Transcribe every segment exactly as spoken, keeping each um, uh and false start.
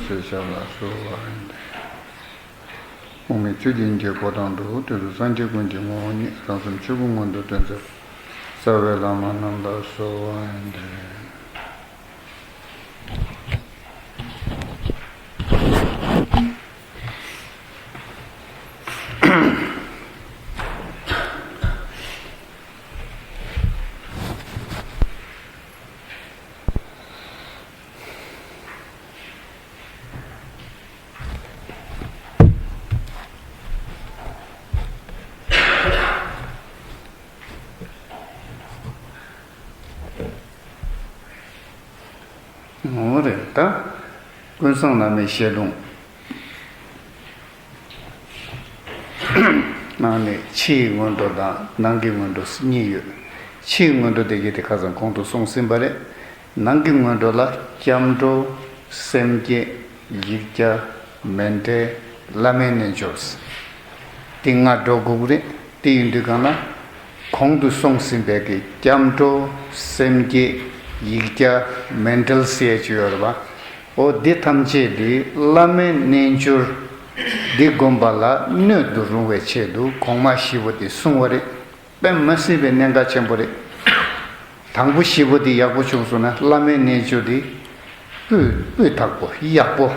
ཞེས་བྱ་བ་ལ་གསོལ་བ་ཡིན་ཏེ། དབུ་མའི་ཆོས་ཀྱི་སྙིང་གའི་འགོ་དང་འགྲོ་བའི་དོན་དུ་སངས་རྒྱས་ཀུན་གྱི་ངོ་བོ་ཉིད་རང་སེམས་ཆོས་སྐུ་མངོན་དུ་སྟོན་མཛད་པ། རྩ་བའི་བླ་མ་རྣམས་ལ་གསོལ་བ་ཡིན་ཏེ། འོ་རེད་ད། ཀུན་བཟང་བླ་མའི་ཞལ་ལུང་ནང་ནས་ཕྱིའི་སྔོན་འགྲོ་དང་ནང་གི་སྔོན་འགྲོ་གཉིས་ཡོད། ཕྱིའི་སྔོན་འགྲོ་དེ་གའི་དེ་ཁ་སང་གོང་དུ་སོང་ཟིན་པ་རེད། ནང་གི་སྔོན་འགྲོ་ལ་སྐྱབས་འགྲོ། སེམས་བསྐྱེད། ཡིག་བརྒྱ། མཎྜལ། བླ་མའི་རྣལ་འབྱོར། དེ་ལྔ་འགྲོ་དགོས་ཀྱི་རེད། དེ་ཡིན་དུས་གང་ལ། གོང་དུ་སོང་ཟིན་པའི་གི་སྐྱབས་འགྲོ། སེམས་བསྐྱེད། ཡིག་བརྒྱ། མཎྜལ་ཟེར་ཡས་ཅིག་ཡོད་རེད་པ། འོ་འདི་ཐམས་ཅད་འདི་བླ་མའི་རྣལ་འབྱོར་འདི་བསྒོམ་པ་ལ་སྣོད་དུ་རུང་བའི་ཆེད་དུ་གོང་མ་བཞི་པོ་འདི་གསུངས་པ་རེད། དཔེ་མ་སྲིད་པའི་གནད་འགག་ཆེན་པོ་རེད། དང་པོ་བཞི་པོ་འདི་ཡག་པོ་བྱུང་སོང་ན་བླ་མའི་རྣལ་འབྱོར་འདི་སྤུས་སྤུས་དག་པོ་ཡག་པོ།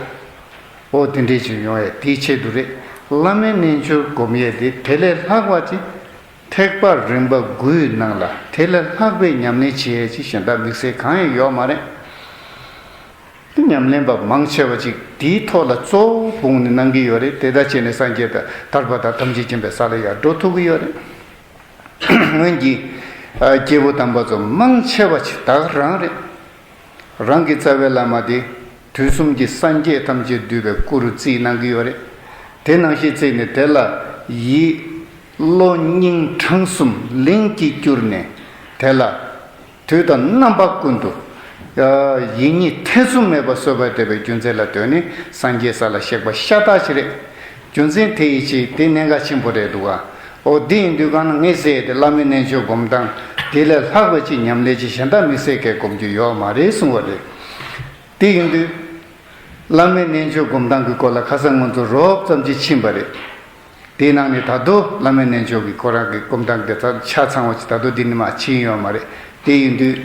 འོ་དེ་འདྲས་ཅིག་ཡོང་ཡས་དེའི་ཆེད་དུ་རེད། བླ་མའི་རྣལ་འབྱོར་སྒོམ་ཡས་དེ་དེ་ལས་ལྷག་པ་ཅིག་ཐེག་པ་རིམ་པ་དགུའི་ནང་ལ་དེ་ལས་ལྷག་པའི་ཉམས་ལེན་བྱེད་ཡས་ཅིག་གཞན་དག་དམིགས་བསལ་གང་ཡང་ཡོད་མ་རེད། ཉམས་ལེན་པ་མང་ཆེ་བ་ཅིག་དེའི་ཐོག་ལ་གཙོ་བོ་བོང་ནས་གནང་གི་ཡོད་རེད། དེ་ལྟར་བྱས་ནས་སངས་རྒྱས་དང་ཐར་པ་དང་ཐམས་ཅད་མཁྱེན་པའི་ས་ལ་ཡང་འགྲོ་ཐུབ་ཀྱི་ཡོད་རེད། སྔོན་གྱི་ཨ་སྐྱེས་བུ་དམ་པ་ཚོ་མང་ཆེ་བ་ཅིག་ད་ག་རང་རེད། རང་གི་རྩ་བའི་བླ་མ་དེ་དུས་གསུམ་གྱི་སངས་རྒྱས་ཐམས་ཅད་འདུས་པའི་སྐུ་རུ་བརྩིས་གནང་གི་ཡོད་རེད། དེ་ནང་བཞིན་བརྩིས་ནས་དེ་ལ་ཡིད་བློ་སྙིང་བྲང་གསུམ་ལིང་གིས་བསྐྱུར་ནས་དེ་ལ་དུས་དང་རྣམ་པ་ཀུན་ཏུ་ཡིད་གཉིས་ཐེ་ཚོམ་མེད་པར་གསོལ་བ་འདེབས་པའི་རྒྱུ་མཚན་ལ་ལྟོས་ནས་སངས་རྒྱས་ས་ལ་གཤེགས་པ་ཤ་སྟག་ཅིག་རེད། རྒྱུ་མཚན་དེ་ཡི་ཕྱིར་དེ་གནད་འགག་ཆེན་པོ་རེད་འདུག་ག། འོ་འདི་ཡིན་དུས་གང་ན་ངས་ཟེར་ཏེ་བླ་མའི་རྣལ་འབྱོར་སྒོམ་སྟངས་དེ་ལས་ལྷག་པ་ཅིག་ཉམས་ལེན་ཅིག་གཞན་དག་དམིགས་བསལ་གྱི་སྒོམ་རྒྱུ་ཡོད་མ་རེད་གསུངས་པ་རེད། དེ་ཡིན་དུས་བླ་མའི་རྣལ་འབྱོར་སྒོམ་སྟངས་ཀྱི་སྐོར་ལ་ཁ་སང་ང་ཚོ་རོབ་ཙམ་ཅིག་ཕྱིན་པ་རེད། དེའི་ནང་ནས་ད་དུང་བླ་མའི་རྣལ་འབྱོར་གྱི་ཁོ་རང་གི་སྒོམ་སྟངས་དེ་ཚོ་ཆ་ཚང་བ་ཅིག་ད་དུང་འདི་ནས་མར་ཕྱིན་ཡོད་མ་རེད། དེ་ཡིན་དུས་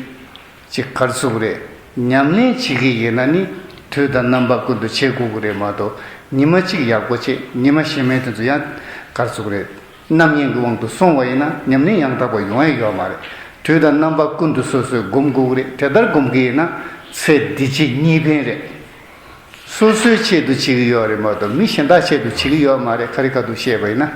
ཅིག་ག་རེ་ཟེར་དགོས་རེད། ཉམས་ལེན་བྱེད་ཀྱི་ཡིན་ན་ནི་དུས་དང་རྣམ་པ་ཀུན་ཏུ་བྱེད་དགོས་ཀྱི་རེད་མ་གཏོགས་ཉི་མ་གཅིག་ཡག་པོ་བྱེད་ཉི་མ་གཞན་མའི་དེ་ཚོ་ཡང་ག་རེ་ཟེར་དགོས་རེད། རྣམ་གཡེང་གི་དབང་དུ་སོང་བ་ཡིན་ན་ཉམས་ལེན་ཡང་དག་པ་ཡོང་ཡ་ཡོད་མ་རེད། དུས་དང་རྣམ་པ་ཀུན་ཏུ་སོ་སོས་སྒོམ་དགོས་ཀྱི་རེད། དེ་ལྟར་སྒོམ་གྱི་ཡིན་ན་ཚེ་འདི་ཕྱི་གཉིས་ཕན་རེད། སོ་སོའི་ཆེད་དུ་བྱེད་ཀྱི་ཡོད་རེད་མ་གཏོགས་མི་གཞན་དག་ཆེད་དུ་བྱེད་ཀྱི་ཡོད་མ་རེད། ཁ་རི་ཁ་ཐུག་བཤད་པ་ཡིན་ན།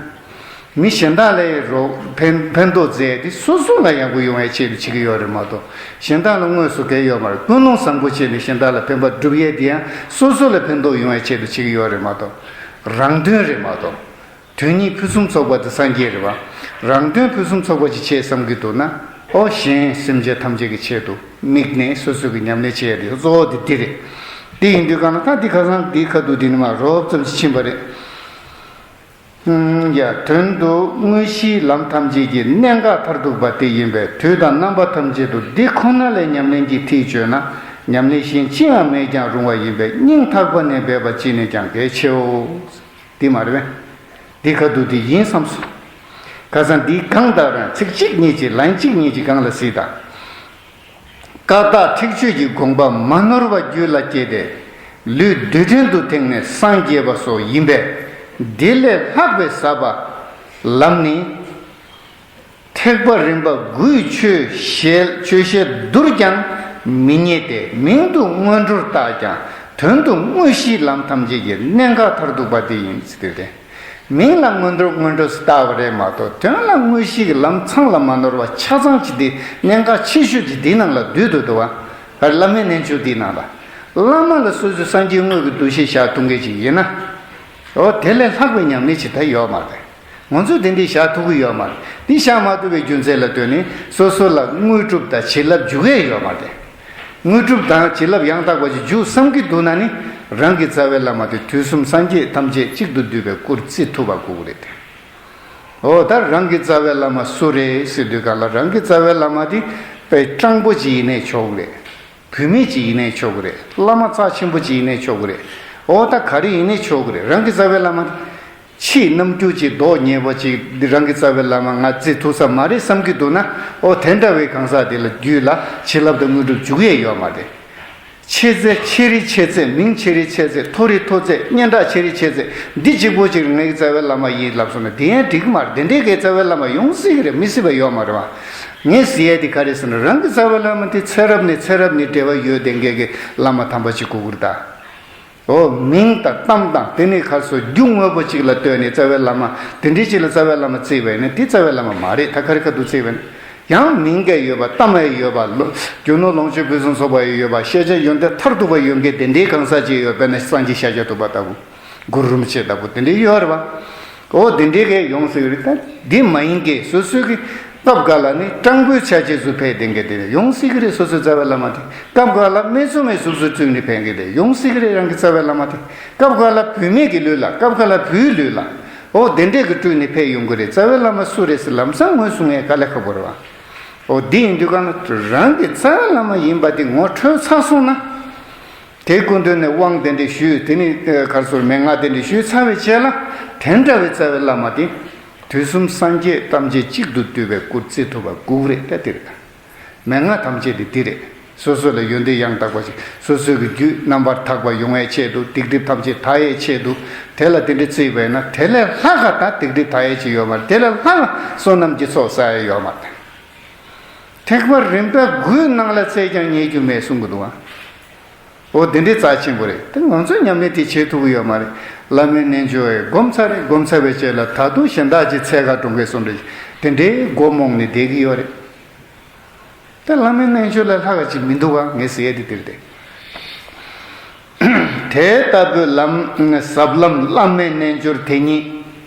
མི་གཞན་དག་ལ་རོགས་ཕན་ཕན་ཐོགས་མཛད་དེ་སོ་སོ་ལ་ཡག་པོ་ཡོང་བའི་ཆེད་དུ་བྱེད་ཀྱི་ཡོད་རེད་མ་གཏོགས་གཞན་དག་ལ་དངོས་སུ་གལ་ཡོད་མ་རེད། ཀུན་སློང་བཟང་པོ་བྱས་ནས་གཞན་དག་ལ་ཕན་པ་སྒྲུབ་ཡས་དེ་ཡང་སོ་སོ་ལ་ཕན་ཐོགས་ཡོང་བའི་ཆེད་དུ་བྱེད་ཀྱི་ཡོད་རེད་མ་གཏོགས་རང་དོན་རེད་མ་གཏོགས། དོན་གཉིས་ཕུན་སུམ་ཚོགས་པ་དེ་སངས་རྒྱས་རེད་བ། རང་དོན་ཕུན་སུམ་ཚོགས་པ་ཅིག་བྱེད་བསམ་གྱི་འདུག་ན། ཨོ་གཞན་སེམས་ཅན་ཐམས་ཅད་ཀྱི་ཆེད་དུ་དམིགས་ནས་སོ་སོ་གི་ཉམས་ལེན་བྱེད་ཡ་དེ་གཙོ་བོ་དེ་འདི་རེད། དེ་ཡིན་དུས་གང་ན་ད་འདི་ཁ་སང་འདི་ཁ་ཐུག་འདི་ནི་མ་རོབ་ཙམ་ཞིག་ཕྱིན་པ་རེད། ཡ་དོན་དུ་དངོས་གཞིའི་ལམ་ཐམས་ཅད་ཀྱི་གནད་འགག་མཐར་ཐུག་པ་དེ་ཡིན་པས་དུས་དང་རྣམ་པ་ཐམས་ཅད་དུ་འདི་ཁོ་ན་ལས་ཉམས་ལེན་གྱི་མཐིལ་བརྗོད་ན་ཉམས་ལེན་གཞན་ཅི་ཡང་མེད་ཀྱང་རུང་བ་ཡིན་པས་སྙིང་ཐག་པ་ནས་འབད་པ་ཅི་ནས་ཀྱང་གལ་ཆེའོ། འདི་མ་རེད་པས། འདི་ཁ་ཐུག་འདི་ཡིན་བསམ་སོང་། ཁ་སང་འདི་གང་ལྟར་རང་ཚིག་གཅིག་གཉིས་ཀྱི་ལན་གཅིག་གཉིས་ཀྱི་སྒང་ལ་གཟིགས་དང་། ཀ་དག་ཁྲེགས་ཆོད་ཀྱི་དགོངས་པ་མ་ནོར་བ་རྒྱུད་ལ་སྐྱེས་ཏེ། ལུས་རྡུལ་ཕྲན་དུ་དེངས་ནས་སངས་རྒྱས་པ་སོགས་ཡིན་པས། འདི་ལས་ལྷག་པའི་ཟབ་པ་ལམ་ནི། ཐེག་པ་རིམ་པ་དགུའི་ཆོས་ཞལ་ཆོས་ཞལ་བསྡུར་ཀྱང་མི་རྙེད་དེ། མིང་དུ་སྔོན་འགྲོར་བཏགས་ཀྱང་དོན་དུ་དངོས་གཞིའི་ལམ་ཐམས་ཅད་ཀྱི་གནད་འགག་མཐར་ཐུག་པ་དེ་ཡིན་ཟེར་ཏེ། མིང་ལ་སྔོན་འགྲོ་སྔོན་འགྲོ་ཟེར་བཏགས་པ་རེད་མ་གཏོགས་དོན་ལ་དངོས་གཞི་གི་ལམ་ཚང་ལ་མ་ནོར་བ་ཆ་ཚང་ཅིག་དེ་གནད་འགག་ཆེ་ཤོས་ཅིག་དེའི་ནང་ལ་འདུས་འདུག་འདུག་བ། བླ་མའི་རྣལ་འབྱོར་དེའི་ནང་ལ། བླ་མ་ལ་སོ་སོའི་སངས་རྒྱས་དངོས་ཀྱི་འདུ་ཤེས་བཞག་ཐུབ་མཁན་ཅིག་ཡིན་ན། འོ་དེ་ལས་ལྷག་པའི་ཉམས་ལེན་ཅིག་ད་ཡོད་མ་རེད། ང་ཚོས་དེ་འདྲའི་བཞག་ཐུབ་ཀྱི་ཡོད་མ་རེད། འདི་བཞག་མ་ཐུབ་པའི་རྒྱུ་མཚན་ལ་ལྟོས་ནས་སོ་སོ་ལ་དངོས་གྲུབ་དང་བྱིན་རླབས་འཇུག་ཡས་ཡོད་མ་རེད། དངོས་གྲུབ་དང་བྱིན་རླབས་ཡང་དག་པ་ཞིག་འཇུག་བསམ་གྱི་འདུག་ན་ནི་རང་གི་རྩ་བའི་བླ་མ་དེ་དུས་གསུམ་སངས་རྒྱས་ཐམས་ཅད་གཅིག་ཏུ་བསྡུས་པའི་སྐུར་བརྩི་ཐུབ་པ་དགོས་ཀྱི་རེད་དེ། འོ་ད་རང་གི་རྩ་བའི་བླ་མ་སུ་རེད་ཟེར་དུས་གང་ལ་རང་གི་རྩ་བའི་བླ་མ་དེ་དཔེ་སྤྲང་པོ་ཅིག་ཡིན་ནའི་ཆོག་གི་རེད། བུད་མེད་ཅིག་ཡིན་ནའི་ཆོག་གི་རེད། བླ་མ་རྩ་ཆེན་པོ་ཅིག་ཡིན་ནའི་ཆོག་གི་རེད། ཨོ་ད་ག་རེ་ཡིན་ནའི་ཆོག་གི་རེད། རང་གི་རྩ་བའི་བླ་མ་ཕྱིའི་རྣམ་འགྱུར་གྱི་མདོག་ཉེས་པོ་ཅིག་འདི་རང་གི་རྩ་བའི་བླ་མ་ང་བརྩི་ཐུབ་ས་མ་རེད་བསམ་གྱི་འདུག་ན། ཨོ་དེ་འདྲ་བའི་གང་ཟག་དེ་ལ་རྒྱུད་ལ་བྱིན་རླབས་དང་དངོས་གྲུབ་འཇུག་ཡས་ཡོད་མ་རེད། ཆེ་ཚད་ཆེ་རིགས་ཆེ་ཚད། མིང་ཆེ་རིགས་ཆེ་ཚད། མཐོ་རིགས་མཐོ་ཚད། སྙན་གྲགས་ཆེ་རིགས་ཆེ་ཚད། འདི་གཅིག་པོ་ཅིག་ངའི་རྩ་བའི་བླ་མ་ཡིན་ལབ་སོང་ན་དེ་ཡང་འགྲིག་གི་མ་རེད། དེ་འདྲའི་གི་རྩ་བའི་བླ་མ་ཡོང་སྲིད་ཀྱི་རེད། མི་སྲིད་པ་ཡོད་མ་རེད་བ། ངས་ཟེར་ཡས་དེ་ག་རེད་ཟེར་ན། རང་གི་རྩ་བའི་བླ་མ་དེ་ཚེ་རབས་ནས་ཚེ་རབས་ནས་འབྲེལ་བ་ཡོད་བསྡད་མཁན་གྱི་བླ་མ་དམ་པ་ཅིག་དགོས་ཀྱི་རེད་ད། ཨོ་མིང་དང་གཏམ་དང་དེ་ནས་ཁར་སོ་རྒྱུ་དངོས་པོ་གཅིག་ལ་ལྟོས་ནས་རྩ་བའི་བླ་མ་དེ་འདྲའི་གཅིག་ལ་རྩ་བའི་བླ་མ་བརྩིས་པ་ཡིན་ན་དེ་རྩ་བའི་བླ་མ་མ་རེད། ད་ག་རེ་ག་འདུག་བརྩིས་པ་ཡིན་ན། ཡང་མིང་གས་ཡོད་པ། གཏམ་ཡས་ཡོད་པ། ལོ་རྒྱུ་ནོར་ལོངས་སྤྱོད་ཕུན་སུམ་ཚོགས་པ་ཡས་ཡོད་པ། ཤེས་བྱ་ཡོན་ཏན་མཐར་ཐུག་པ་ཡོད་མཁན་དེ་འདྲའི་གང་ཟག་ཅིག་ཡོད། དཔེར་ན་སངས་རྒྱས་ཤཱཀྱ་ཐུབ་པ་ལྟ་བུ། གུ་རུ་རིན་པོ་ཆེ་ལྟ་བུ་དེ་འདྲའི་ཡོད་རེད་བ། ཨོ་དེ་འདྲའི་གས་ཡོང་སྲིད་ཀྱི་རེད། ད་འདི་མ་ཡིན་གྱི་སོ་སོའི་གི་སྐབས་འགའ་ལ་ནི་སྤྲང་པོའི་ཆ་བྱད་སུ་ཕེབས་བསྡད་མཁན་དེ་ཡོང་སྲིད་ཀྱི་རེད། སོ་སོའི་རྩ་བའི་བླ་མ་དེ་སྐབས་འགའ་ལ་སྨད་འཚོང་བའི་གཟུགས་སུ་བཙུགས་ནས་ཕེབས་མཁན་དེ་ཡོང་སྲིད་ཀྱི་རེད། རང་གི་རྩ་བའི་བླ་མ་དེ་སྐབས་འགའ་ལ་བུད་མེད་ཀྱི་ལུས་ལ། སྐབས་འགའ་ལ་བུའི་ལུས་ལ། ཨོ་དེ་འདྲས་ཀྱི་སྤྲུལ་ནས་ཕེབས་ཡོང་གི་རེད། རྩ་བའི་བླ་མ་སུ་རེད་ཟེར་ལམ་སང་ངོས་བཟུང་ཡས་དཀའ་ལས་ཁག་པོ་རེད་བ། ཨོ་འདི་ཡིན་དུས་གང་ལ་རང་གི་རྩ་བའི་བླ་མ་ཡིན་པ་དེ་ངོ་འཕྲོད་ཚར་སོང་ན། དེ་སྐུ་མདུན་ནས་དབང་དེ་འདྲས་ཞུས། དེ་ནས་ཨ་ག་རེ་ཟེར། མན་ངག་དེ་འདྲས་ཞུས་ཚར་བའི་རྗེས་ལ་དེ་འདྲ་བའི་རྩ་བའི་བླ་མ་དེ་དུས་གསུམ་སངས་རྒྱས་ཐམས་ཅད་གཅིག་ཏུ་བསྡུས་པའི་སྐུར་བརྩི་ཐུབ་པ་དགོས་རེད། ད་དེ་རེད། མན་ངག་ཐམས་ཅད་དེ་འདི་རེད། སོ་སོ་ལ་ཡོན་ཏན་ཡང་དག་པ་ཞིག་སོ་སོའི་གི་རྒྱུད་རྣམ་པར་དག་པ་ཡོང་བའི་ཆེད་དུ། སྡིག་སྒྲིབ་ཐམས་ཅད་དག་ཡས་ཆེད་དུ། དེ་ལ་དེ་འདྲས་བརྩིས་པས་ན་དེ་ལས་ལྷག་ག་ད་སྡིག་སྒྲིབ་དག་ཡས་ཅིག་ཡོད་མ་རེད། དེ་ལས་ལྷག་ག་བསོད་ནམས་ཀྱི་ཚོགས་བསགས་ཡས་ཡོད་མ་རེད། ཐེག་པ་རིམ་པ་དགུའི་ནང་ལ་བཙལ་ཀྱང་རྙེད་རྒྱུ་མེད་གསུང་གི་འདུག་ཨ། འོ་དེ་འདྲའི་རྩ་ཆེན་པོ་རེད། དེ་ང་ཚོས་ཉམས་ལེན་དེ་བྱེད་ཐུབ་ཀྱི་ཡོད་མ་རེད། བླ་མའི་རྣལ་འབྱོར་བས་སྒོམ་ཚར་རེད། སྒོམ་ཚར་བའི་རྗེས་ལ་ད་དུང་གཞན་དག་ཅིག་འཚོལ་ག་འགྲོ་དགོས་གསུངས་རེད། དེ་འདྲའི་མགོ་རྨོངས་ནས་བསྡད་ཀྱི་ཡོད་རེད། ད་བླ་མའི་རྣལ་འབྱོར་ལས་ལྷག་པ་ཅིག་མི་འདུག་ག་ངས་ཟེར་ཡས་དེ་དེ་རེད། དེ་ལྟ་བུའི་ལམ་ཟབ་ལམ་བླ་མའི་རྣལ་འབྱོར་དེ་ཉིད་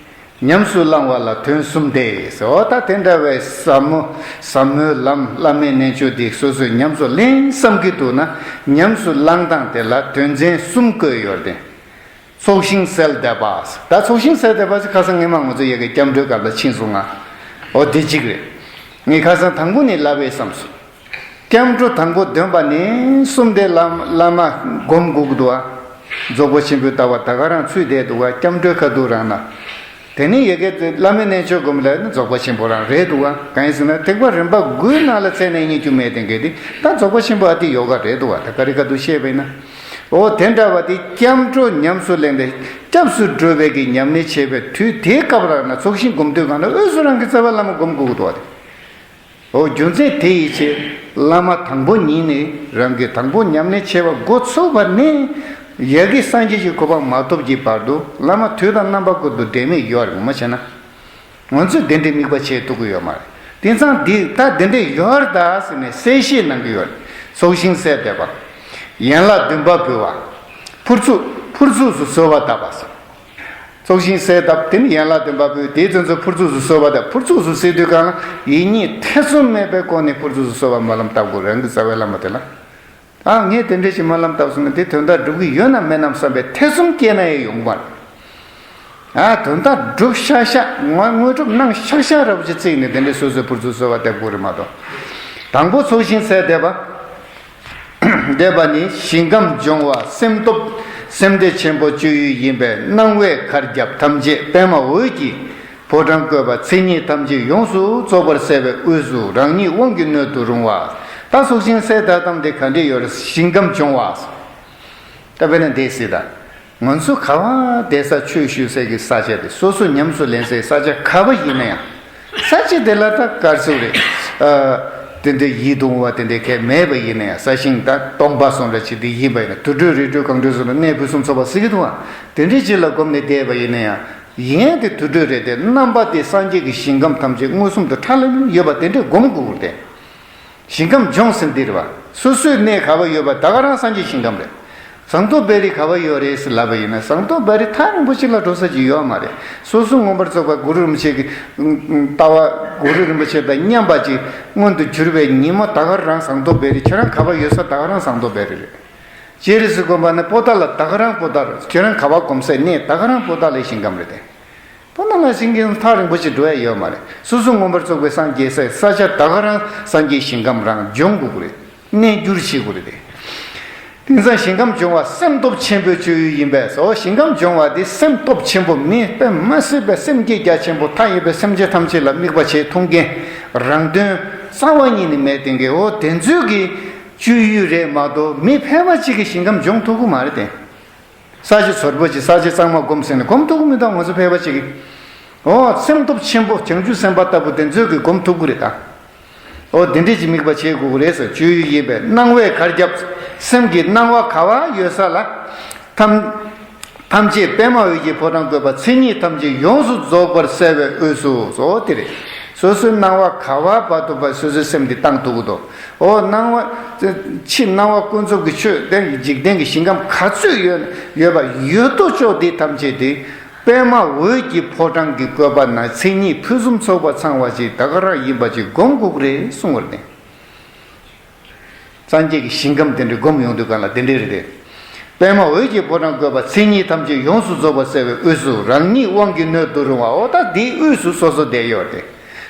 ཉམས་སུ་བླང་བ་ལ་དོན་གསུམ་སྟེ། ཟེར་བ་ད་དེ་འདྲ་བའི་ཟབ་མོ་ཟབ་མོའི་ལམ་བླ་མའི་རྣལ་འབྱོར་དེ་སོ་སོས་ཉམས་སུ་ལེན་བསམ་གྱི་འདུག་ན། ཉམས་སུ་བླང་སྟངས་དེ་ལ་དོན་ཚན་གསུམ་བཀོད་ཡོད་དེ། ཚོགས་ཞིང་གསལ་འདེབས་པ། ད་ཚོགས་ཞིང་གསལ་འདེབས་པ་ཟེར་ཁ་སང་སྔས་མ་ང་ཚོ་ཡ་གི་སྐྱབས་འགྲོའི་སྐབས་ལ་ཕྱིན་སོང་ང་། འོ་དེ་གཅིག་རེད། ངས་ཁ་སང་དང་པོ་ནས་ལབ་པས་བསམ་སོང་། སྐྱབས་འགྲོ་དང་པོ་འདོན་པ་ནས་གསུམ་དེ་བླ་བླ་མ་སྒོམ་དགོས་ཀྱི་འདུག་ཨ། རྫོགས་པ་ཆེན་པོའི་ལྟ་བ་ད་ག་རང་ཚུད་བསྡད་འདུག་ཨ། སྐྱབས་འགྲོའི་ཁ་ཐུག་རང་ན། དེ་ནས་ཡ་གི་བླ་མའི་རྣལ་འབྱོར་སྒོམ་ལ་ནི་རྫོགས་པ་ཆེན་པོ་རང་རེད་འདུག་ཨ། གང་ཡིན་ཟེར་ན་ཐེག་པ་རིམ་པ་དགུའི་ནང་ལ་བཙལ་ནས་རྙེད་རྒྱུ་མེད་དེ་གལ་ཏེ་ད་རྫོགས་པ་ཆེན་པོ་ཨ་དེ་ཡོ་ག་རེད་འདུག་ཨ། ད་ག་རེ་ག་འདུག་བཤད་པས་ན། འོ་དེ་འདྲ་བ་དེ་སྐྱབས་འགྲོ་ཉམས་སུ་ལེན་ཏེ་སྐྱབས་སུ་འགྲོ་བའི་གི་ཉམས་ལེན་བྱེད་པའི་དུས་དེའི་སྐབས་རང་ན་ཚོགས་ཞིང་སྒོམ་དུས་གང་ན་དངོས་སུ་རང་གི་རྩ་བའི་བླ་མ་སྒོམ་དགོས་ཀྱི་འདུག་ཨ། དེ། འོ་རྒྱུ་མཚན་དེ་ཡི་ཕྱིར་བླ་མ་དང་པོ་ཉིད་ནས་རང་གིས་དང་པོ་ཉམས་ལེན་བྱེད་པ་འགོ་ཚུགས་པ་ནས་ཡ་གི་སངས་རྒྱས་ཀྱི་གོ་འཕང་མ་ཐོབ་ཀྱི་བར་དུ་བླ་མ་དུས་དང་རྣམ་པ་ཀུན་ཏུ་འབྲལ་མེད་ཡོད་རེད། ངོ་མ་བྱས་ན། ང་ཚོས་དེ་འདྲའི་དམིགས་པ་བྱེད་ཐུབ་ཀྱི་ཡོད་མ་རེད། དེང་སང་འདི་ད་དེ་འདྲ་ཡོད་རེད་ད་ཟེར་ནས་གསལ་བཤད་གནང་གི་ཡོད་རེད། ཚོགས་ཞིང་གསལ་འདེབས་པ། ཡན་ལག་བདུན་པ་འབུལ་བ། ཕུར་ཚུགས་ཕུར་ཚུགས་སུ་གསོལ་བ་བཏབ་པ། ཚོགས་ཞིང་གསལ་བཏབ་དེ་ནི་ཡན་ལག་བདུན་པ་འབུལ། དེའི་དོན་ཚོ་ཕུར་ཚུགས་སུ་གསོལ་བ་དང་ཕུར་ཚུགས་སུ་གསོལ་དུས་གང་ལ་ཡིད་གཉིས་ཐེ་ཚོམ་མེད་པའི་སྒོ་ནས་ཕུར་ཚུགས་སུ་གསོལ་བ་སྨོན་ལམ་བཏབ་དགོས། རང་གི་རྩ་བའི་བླ་མ་དེ་ལ། ཨ་ངས་དེ་འདྲ་ཞིག་སྨོན་ལམ་བཏབ་སོང་ན་དེ་དོན་དག་འགྲུབ་ཀྱི་ཡོད་ན་མེད་ནམ་བསམ་པའི་ཐེ་ཚོམ་སྐྱེས་ན་ཡང་ཡོང་གི་མ་རེད། ཨ་དོན་དག་འགྲུབ་ཤག་ཤག་ངོ་དངོས་གྲུབ་གནང་ཤག་ཤག་ར་བ་ཅིག་བརྩིས་ནས་དེ་འདྲའི་སོ་སོའི་ཕུར་ཚུགས་གསོལ་བ་འདེབས་དགོས་རེད་མ་གཏོགས། དང་པོ་ཚོགས་ཞིང་གསལ་འདེབས་པ། འདེབས་པ་ནི་ཞིང་ཁམས་སྦྱོང་བ་སེམས་སྟོབས་སེམས་སྡེ་ཆེན་པོ་སྤྱོད་ཡུལ་ཡིན་པས་སྣང་བས་གར་བརྒྱབ་ཐམས་ཅད་པད་མ་འོད་ཀྱི་ཕོ་བྲང་བཀོད་པ་མཚན་ཉིད་ཐམས་ཅད་ཡོངས་སུ་རྫོགས་པར་གསལ་བའི་དབུས་སུ་རང་ཉིད་དབང་གི་སྣོད་དུ་རུང་བ། ད་ཚོགས་ཞིང་གསལ་འདེབས་སྟངས་དེ་ག་འདྲས་ཡོད་རེད། ཞིང་ཁམས་སྦྱོང་བ། ད་དཔེར་ན་འདི་སྲིད་ད། ང་ཚོ་ག་བ་བསྡད་ས་ཆོས་ཞུ་སའི་གི་ས་ཆ་དེ་སོ་སོ་ཉམས་སུ་ལེན་སའི་ས་ཆ་ག་བ་ཡིན་ན་ཡང་། ས་ཆ་དེ་ལ་ད་ག་རེ་ཟེར་དགོས་རེད། ཨ། དེ་འདྲའི་ཡིད་དུ་འོང་བ་དེ་འདྲའི་གང་མེད་པ་ཡིན་ན་ཡང་། ས་ཞིང་ད་སྟོང་པ་སོང་འདྲ་ཅིག་དེ་ཡིན་པ་ཡིན་ན། དུར་ཁྲོད་རི་ཁྲོད་གངས་ཁྲོད་སོགས་ལ་གནས་ཕུན་སུམ་ཚོགས་པ་ཟེར་གྱི་འདུག་ཨ། དེ་འདྲའི་ཅིག་ལ་བསྒོམས་ནས་བསྡད་པ་ཡིན་ན་ཡང་། ཡིན་ཏེ་དུར་ཁྲོད་རེད་དེ་རྣམ་པ་དེ་སངས་རྒྱས་ཀྱི་ཞིང་ཁམས་ཐམས་ཅད་མངོན་སུམ་དུ་ཁྲ་ལམ་ལམ་ཡོད་པ་དེ་འདྲའི་སྒོམ་དགོས་ཀྱི་རེད་དེ། ཞིང་ཁམས་སྦྱོང་ཟེར་འདི་རེད་བ། སོ་སོའི་གནས་ག་བ་ཡོད་པ་ད་ག་རང་སངས་རྒྱས་ཞིང་ཁམས་རེད། ཟངས་མདོག་དཔལ་རི་ག་བ་ཡོད་རེད་ཟེར་ལབ་པ་ཡིན་ན། ཟངས་མདོག་དཔལ་རི་ཐག་རིང་པོ་ཅིག་ལ་འགྲོ་ས་ཅིག་ཡོད་མ་རེད། སོ་སོ་མངོན་པར་རྫོགས་པ་གུ་རུ་རིན་པོ་ཆེ་གི་ལྟ་བ། གུ་རུ་རིན་པོ་ཆེ་དང་མཉམ་པ་ཅིག་མངོན་དུ་གྱུར་པའི་ཉིན་མོ་ད་ག་རང་ཟངས་མདོག་དཔལ་རི། ཁྱོད་རང་ག་བ་ཡོད་ས་ད་ག་རང་ཟངས་མདོག་དཔལ་རི་རེད། སྤྱན་རས་གཟིགས་དགོན་པ་ནི་པོ་ཏཱ་ལ་ད་ག་རང་པོ་ཏཱ་རེད། ཁྱོད་རང་ག་བ་སྒོམ་སའི་གནས་ད་ག་རང་པོ་ཏཱ་ལའི་ཞིང་ཁམས་རེད་དེ། པོ་ཏཱ་ལ་ཞིང་ཁམས་ཐག་རིང་པོ་ཅིག་འགྲོ་ཡ་ཡོད་མ་རེད། སོ་སོ་མངོན་པར་རྫོགས་པའི་སངས་རྒྱས་སའི་ས་ཆ་ད་ག་རང་སངས་རྒྱས་ཞིང་ཁམས་རང་སྦྱོང་དགོས་ཀྱི་རེད། གནས་འགྱུར་བྱེད་དགོས་རེད་དེ། དེང་སང་ཞིང་ཁམས་སྦྱོང་བ་སེམས་སྟོབས་ཆེན་པོའི་སྤྱོད་ཡུལ་ཡིན་པས་སོ། ཞིང་ཁམས་སྦྱོང་བ་དེ་སེམས་སྟོབས་ཆེན་པོ། མི་དཔེ་མ་སྲིད་པའི་སེམས་བསྐྱེད་རྒྱ་ཆེན་པོ། མཐའ་ཡས་པའི་སེམས་ཅན་ཐམས་ཅད་ལ་དམིགས་པ་བྱེད་ཐུབ་མཁན། རང་དོན་རྩ་བ་ཉིད་ནས་མེད་མཁན་གྱི། འོ་དེ་ཚོའི་གི་སྤྱོད་ཡུལ་རེད་མ་གཏོགས། མི་ཕལ་པ་ཅིག་གིས་ཞིང་ཁམས་སྦྱོང་ཐུབ་ཀྱི་མ་རེད་དེ། ས་བྱི་ཟུར་པོ་ཅིག་ས་བྱི་གཙང་མ་སྒོམ་ཟེར་ནས་སྒོམ་ཐུབ་ཀྱི་མི་འདུག་ང་ཚོ་ཕལ་པ་ཅིག་གིས། འོ་སེམས་སྟོབས་ཆེན་པོ་བྱང་ཆུབ་སེམས་དཔའ་ལྟ་བུ་དེ་ཚོས་གི་སྒོམ་ཐུབ་ཀྱི་རེད་ད། འོ་དེ་འདྲས་ཀྱི་དམིགས་པ་བྱེད་དགོས་ཀྱི་རེད་ཟེར། སྤྱོད་ཡུལ་ཡིན་པས་སྣང་བས་གར་བརྒྱབ། སེམས་ཀྱི་སྣང་བ་ག་བ་ཡོད་ས་ལ། ཐམས་ཐམས་ཅད་པདྨ་འོད་ཀྱི་ཕོ་བྲང་བཀོད་པ། མཚན་ཉིད་ཐམས་ཅད་ཡོངས་སུ་རྫོགས་པར་གསལ་བའི་དབུས་སུ། སོ་དེ་རེད། སོ་སོའི་སྣང་བ་ག་བ་བར་དུ་བ་སོ་སོའི་སེམས་དེ་བཏང་ཐུབ་ཀྱི་འདུག་འོ་སྣང་བ། ཕྱི་སྣང་བ་ཀུན་རྫོབ་ཀྱི་ཆོས་དེ་འཇིག་རྟེན་གྱི་ཞིང་ཁམས་ག་ཚོད་ཡོད་ཡོད་པ་ཡོད་དོ་ཅོག་དེ་ཐམས་ཅད་དེ། པདྨ་འོད་ཀྱི་ཕོ་བྲང་གི་བཀོད་པ་ན་མཚན་ཉིད་ཕུན་སུམ་ཚོགས་པ་ཚང་བ་ཞིག་ད་ག་རང་ཡིན་པ་ཅིག་སྒོམ་དགོས་ཀྱི་རེད་གསུང་བར་བརྟེན། སངས་རྒྱས་ཀྱི་ཞིང་ཁམས་དེ་འདྲ་སྒོམ་ཡོང་དུས་གང་ལ་དེ་འདྲ་རེད་དེ། པདྨ་འོད་ཀྱི་ཕོ་བྲང་བཀོད་པ། མཚན་ཉིད་ཐམས་ཅད་ཡོངས་སུ་རྫོགས་པར་གསལ་བའི་དབུས་སུ། རང་ཉིད་དབང་གི་སྣོད་དུ་རུང་བ། འོ་ད་དེའི་དབུས་སུ་སོ་སོ་བསྡད་ཡོད་དེ།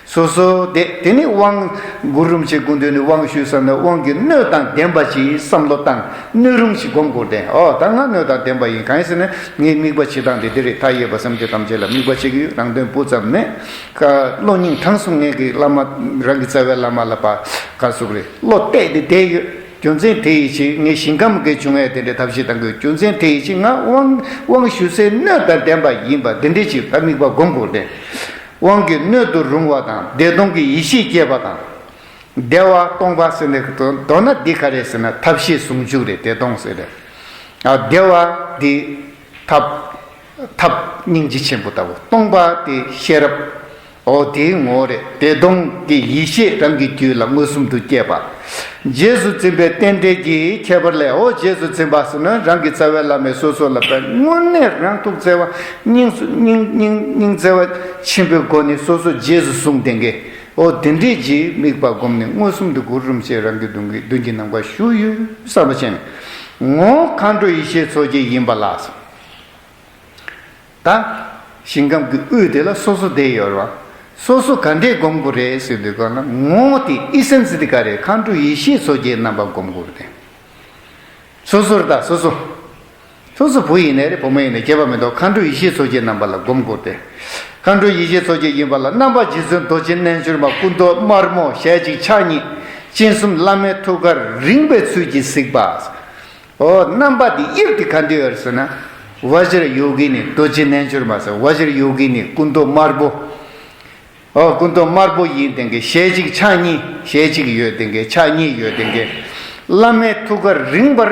སོ་སོ་བསྡད་དེ་ནི་དབང་། གུ་རུ་རིན་པོ་ཆེའི་སྐུ་མདུན་ནས་དབང་ཞུས་ཙམ་ན་དབང་གི་སྣོད་དང་ལྡན་པ་ཅིག་བསམ་བློ་བཏང་། སྣོད་རུང་ཞིག་སྒོམ་དགོས་ཏེ། འོ་ད་ང་སྣོད་དང་ལྡན་པ་ཡིན། གང་ཡིན་ཟེར་ན་ངའི་དམིགས་པ་བྱེད་སྟངས་དེ་འདི་རེད། མཐའ་ཡས་པ་སེམས་ཅན་ཐམས་ཅད་ལ་དམིགས་པ་བྱེད་ཀྱི་ཡོད། རང་དོན་སྤུ་ཙམ་མེད། ཀ་བློ་སྙིང་བྲང་གསུམ་ངེད་ཀྱི་བླ་མ། རང་གི་རྩ་བའི་བླ་མ་ལ་ཕར་ག་ཟེར་དགོས་རེད། བློ་གཏད་དེ་བསྡད་ཡོད། རྒྱུ་མཚན་དེ་ཡི་ཕྱིར་ངས་ཞིང་ཁམས་ཀྱི་འབྱུང་བའི་དེ་འདྲའི་ཐབས་ཤེས་བཏང་དགོས། རྒྱུ་མཚན་དེ་ཡི་ཕྱིར་ང་དབང་དབང་ཞུ་སའི་སྣོད་དང་ལྡན་པ་ཡིན་པ་འདི་འདྲའི་ཅིག་ད་དམིགས་པ་སྒོམ་དགོས་ཏེ། དབང་གི་སྣོད་དུ་རུང་བ་དང་བདེ་སྟོང་གི་ཡེ་ཤེས་སྐྱེས་པ་དང་། བདེ་བ་སྟོང་པ་ཟེར་ནས་མདོར་ན་འདི་ག་རེ་ཟེར་ན་ཐབས་ཤེས་ཟུང་འཇུག་རེད། བདེ་སྟོང་ཟེར་རེད། ཨ་བདེ་བ་འདི་ཐབས་ཐབས་སྙིང་རྗེ་ཆེན་པོ་ལྟ་བུ། སྟོང་པ་དེ་ཤེས་རབ། འོ་དེའི་ངོ་བོ་རེད། བདེ་སྟོང་གི་ཡེ་ཤེས་རང་གི་རྒྱུད་ལ་མངོན་སུམ་དུ་སྐྱེས་པ། རྗེས་སུ་འཛིན་པའི་རྟེན་འབྲེལ་གྱི་ཁྱད་པར་ལས། འོ་རྗེས་སུ་འཛིན་པ་ཟེར་ན་རང་གི་རྩ་བའི་བླ་མས་སོ་སོ་ལ་དཔེ་དངོས་གནས་རང་ཐུགས་བརྩེ་བ་སྙིང་སུ་སྙིང་སྙིང་སྙིང་བརྩེ་བ་ཆེན་པོའི་སྒོ་ནས་སོ་སོ་རྗེས་སུ་བཟུང་ལྡན་གྱི། འོ་དེ་འདྲའི་རྗེས་དམིགས་པ་བསྒོམས་ནས་མངོན་སུམ་དུ་གུ་རུ་རིན་པོ་ཆེ་རང་གི་མདུན་གྱི་མདུན་གྱི་ནམ་མཁར་བཞུགས་ཡོད་བསམ་པ་བྱས་ནས། ངོ་བོ་མཁའ་འགྲོ་ཡེ་ཤེས་མཚོ་སྐྱེས་ཡིན་པ་ལ། ད་ཞིང་ཁམས་ཀྱི་དབུས་དེ་ལ་སོ་སོ་བསྡད་ཡོད་རེད་བ། སོ་སོ་ག་འདྲས་སྒོམ་དགོས་རེད་ཟེར་དུས་གང་ལ་ངོ་བོ་དེ་ཨི་སེན་སི་དེ་ག་རེ། མཁའ་འགྲོ་ཡེ་ཤེས་མཚོ་སྐྱེས་རྣམ་པ་སྒོམ་དགོས་རེད། སོ་སོར་ད་སོ་སོ། སོ་སོ་བུ་ཡིན་ནའི་རེད། བུ་མོ་ཡིན་ནའི་ཁྱད་པར་མི་འདུག་མཁའ་འགྲོ་ཡེ་ཤེས་མཚོ་སྐྱེས་རྣམ་པ་ལ་སྒོམ་དགོས་ཏེ། མཁའ་འགྲོ་ཡེ་ཤེས་མཚོ་སྐྱེས་ཡིན་པ་ལ། རྣམ་པ་རྗེ་བཙུན་རྡོ་རྗེ་རྣལ་འབྱོར་མ། སྐུ་མདོག་དམར་མོ་ཞལ་གཅིག་ཕྱག་གཉིས། སྤྱན་གསུམ་བླ་མའི་ཐུགས་ཀར་རིངས་པའི་ཚུལ་གྱིས་གཟིགས་པ། འོ་རྣམ་པ་འདི་དབྱིབས་འདི་ག་འདྲ་ཡོད་རེད་ཟེར་ན། བཛྲ་ཡོ་གི་ནི་རྡོ་རྗེ་རྣལ་འབྱོར་མ་ཟེར། བཛྲ་ཡོ་གི་ནི་སྐུ་མདོག་དམར་པོ། འོ་སྐུ་མདོག་དམར་པོ་ཡིན་ལྡན་གྱི། ཞལ་གཅིག་ཕྱག་གཉིས། ཞལ་གཅིག་ཡོད་ལྡན་གྱི། ཕྱག་གཉིས་ཡོད་ལྡན་གྱི། བླ་མའི་ཐུགས་ཀར་རིངས་པར་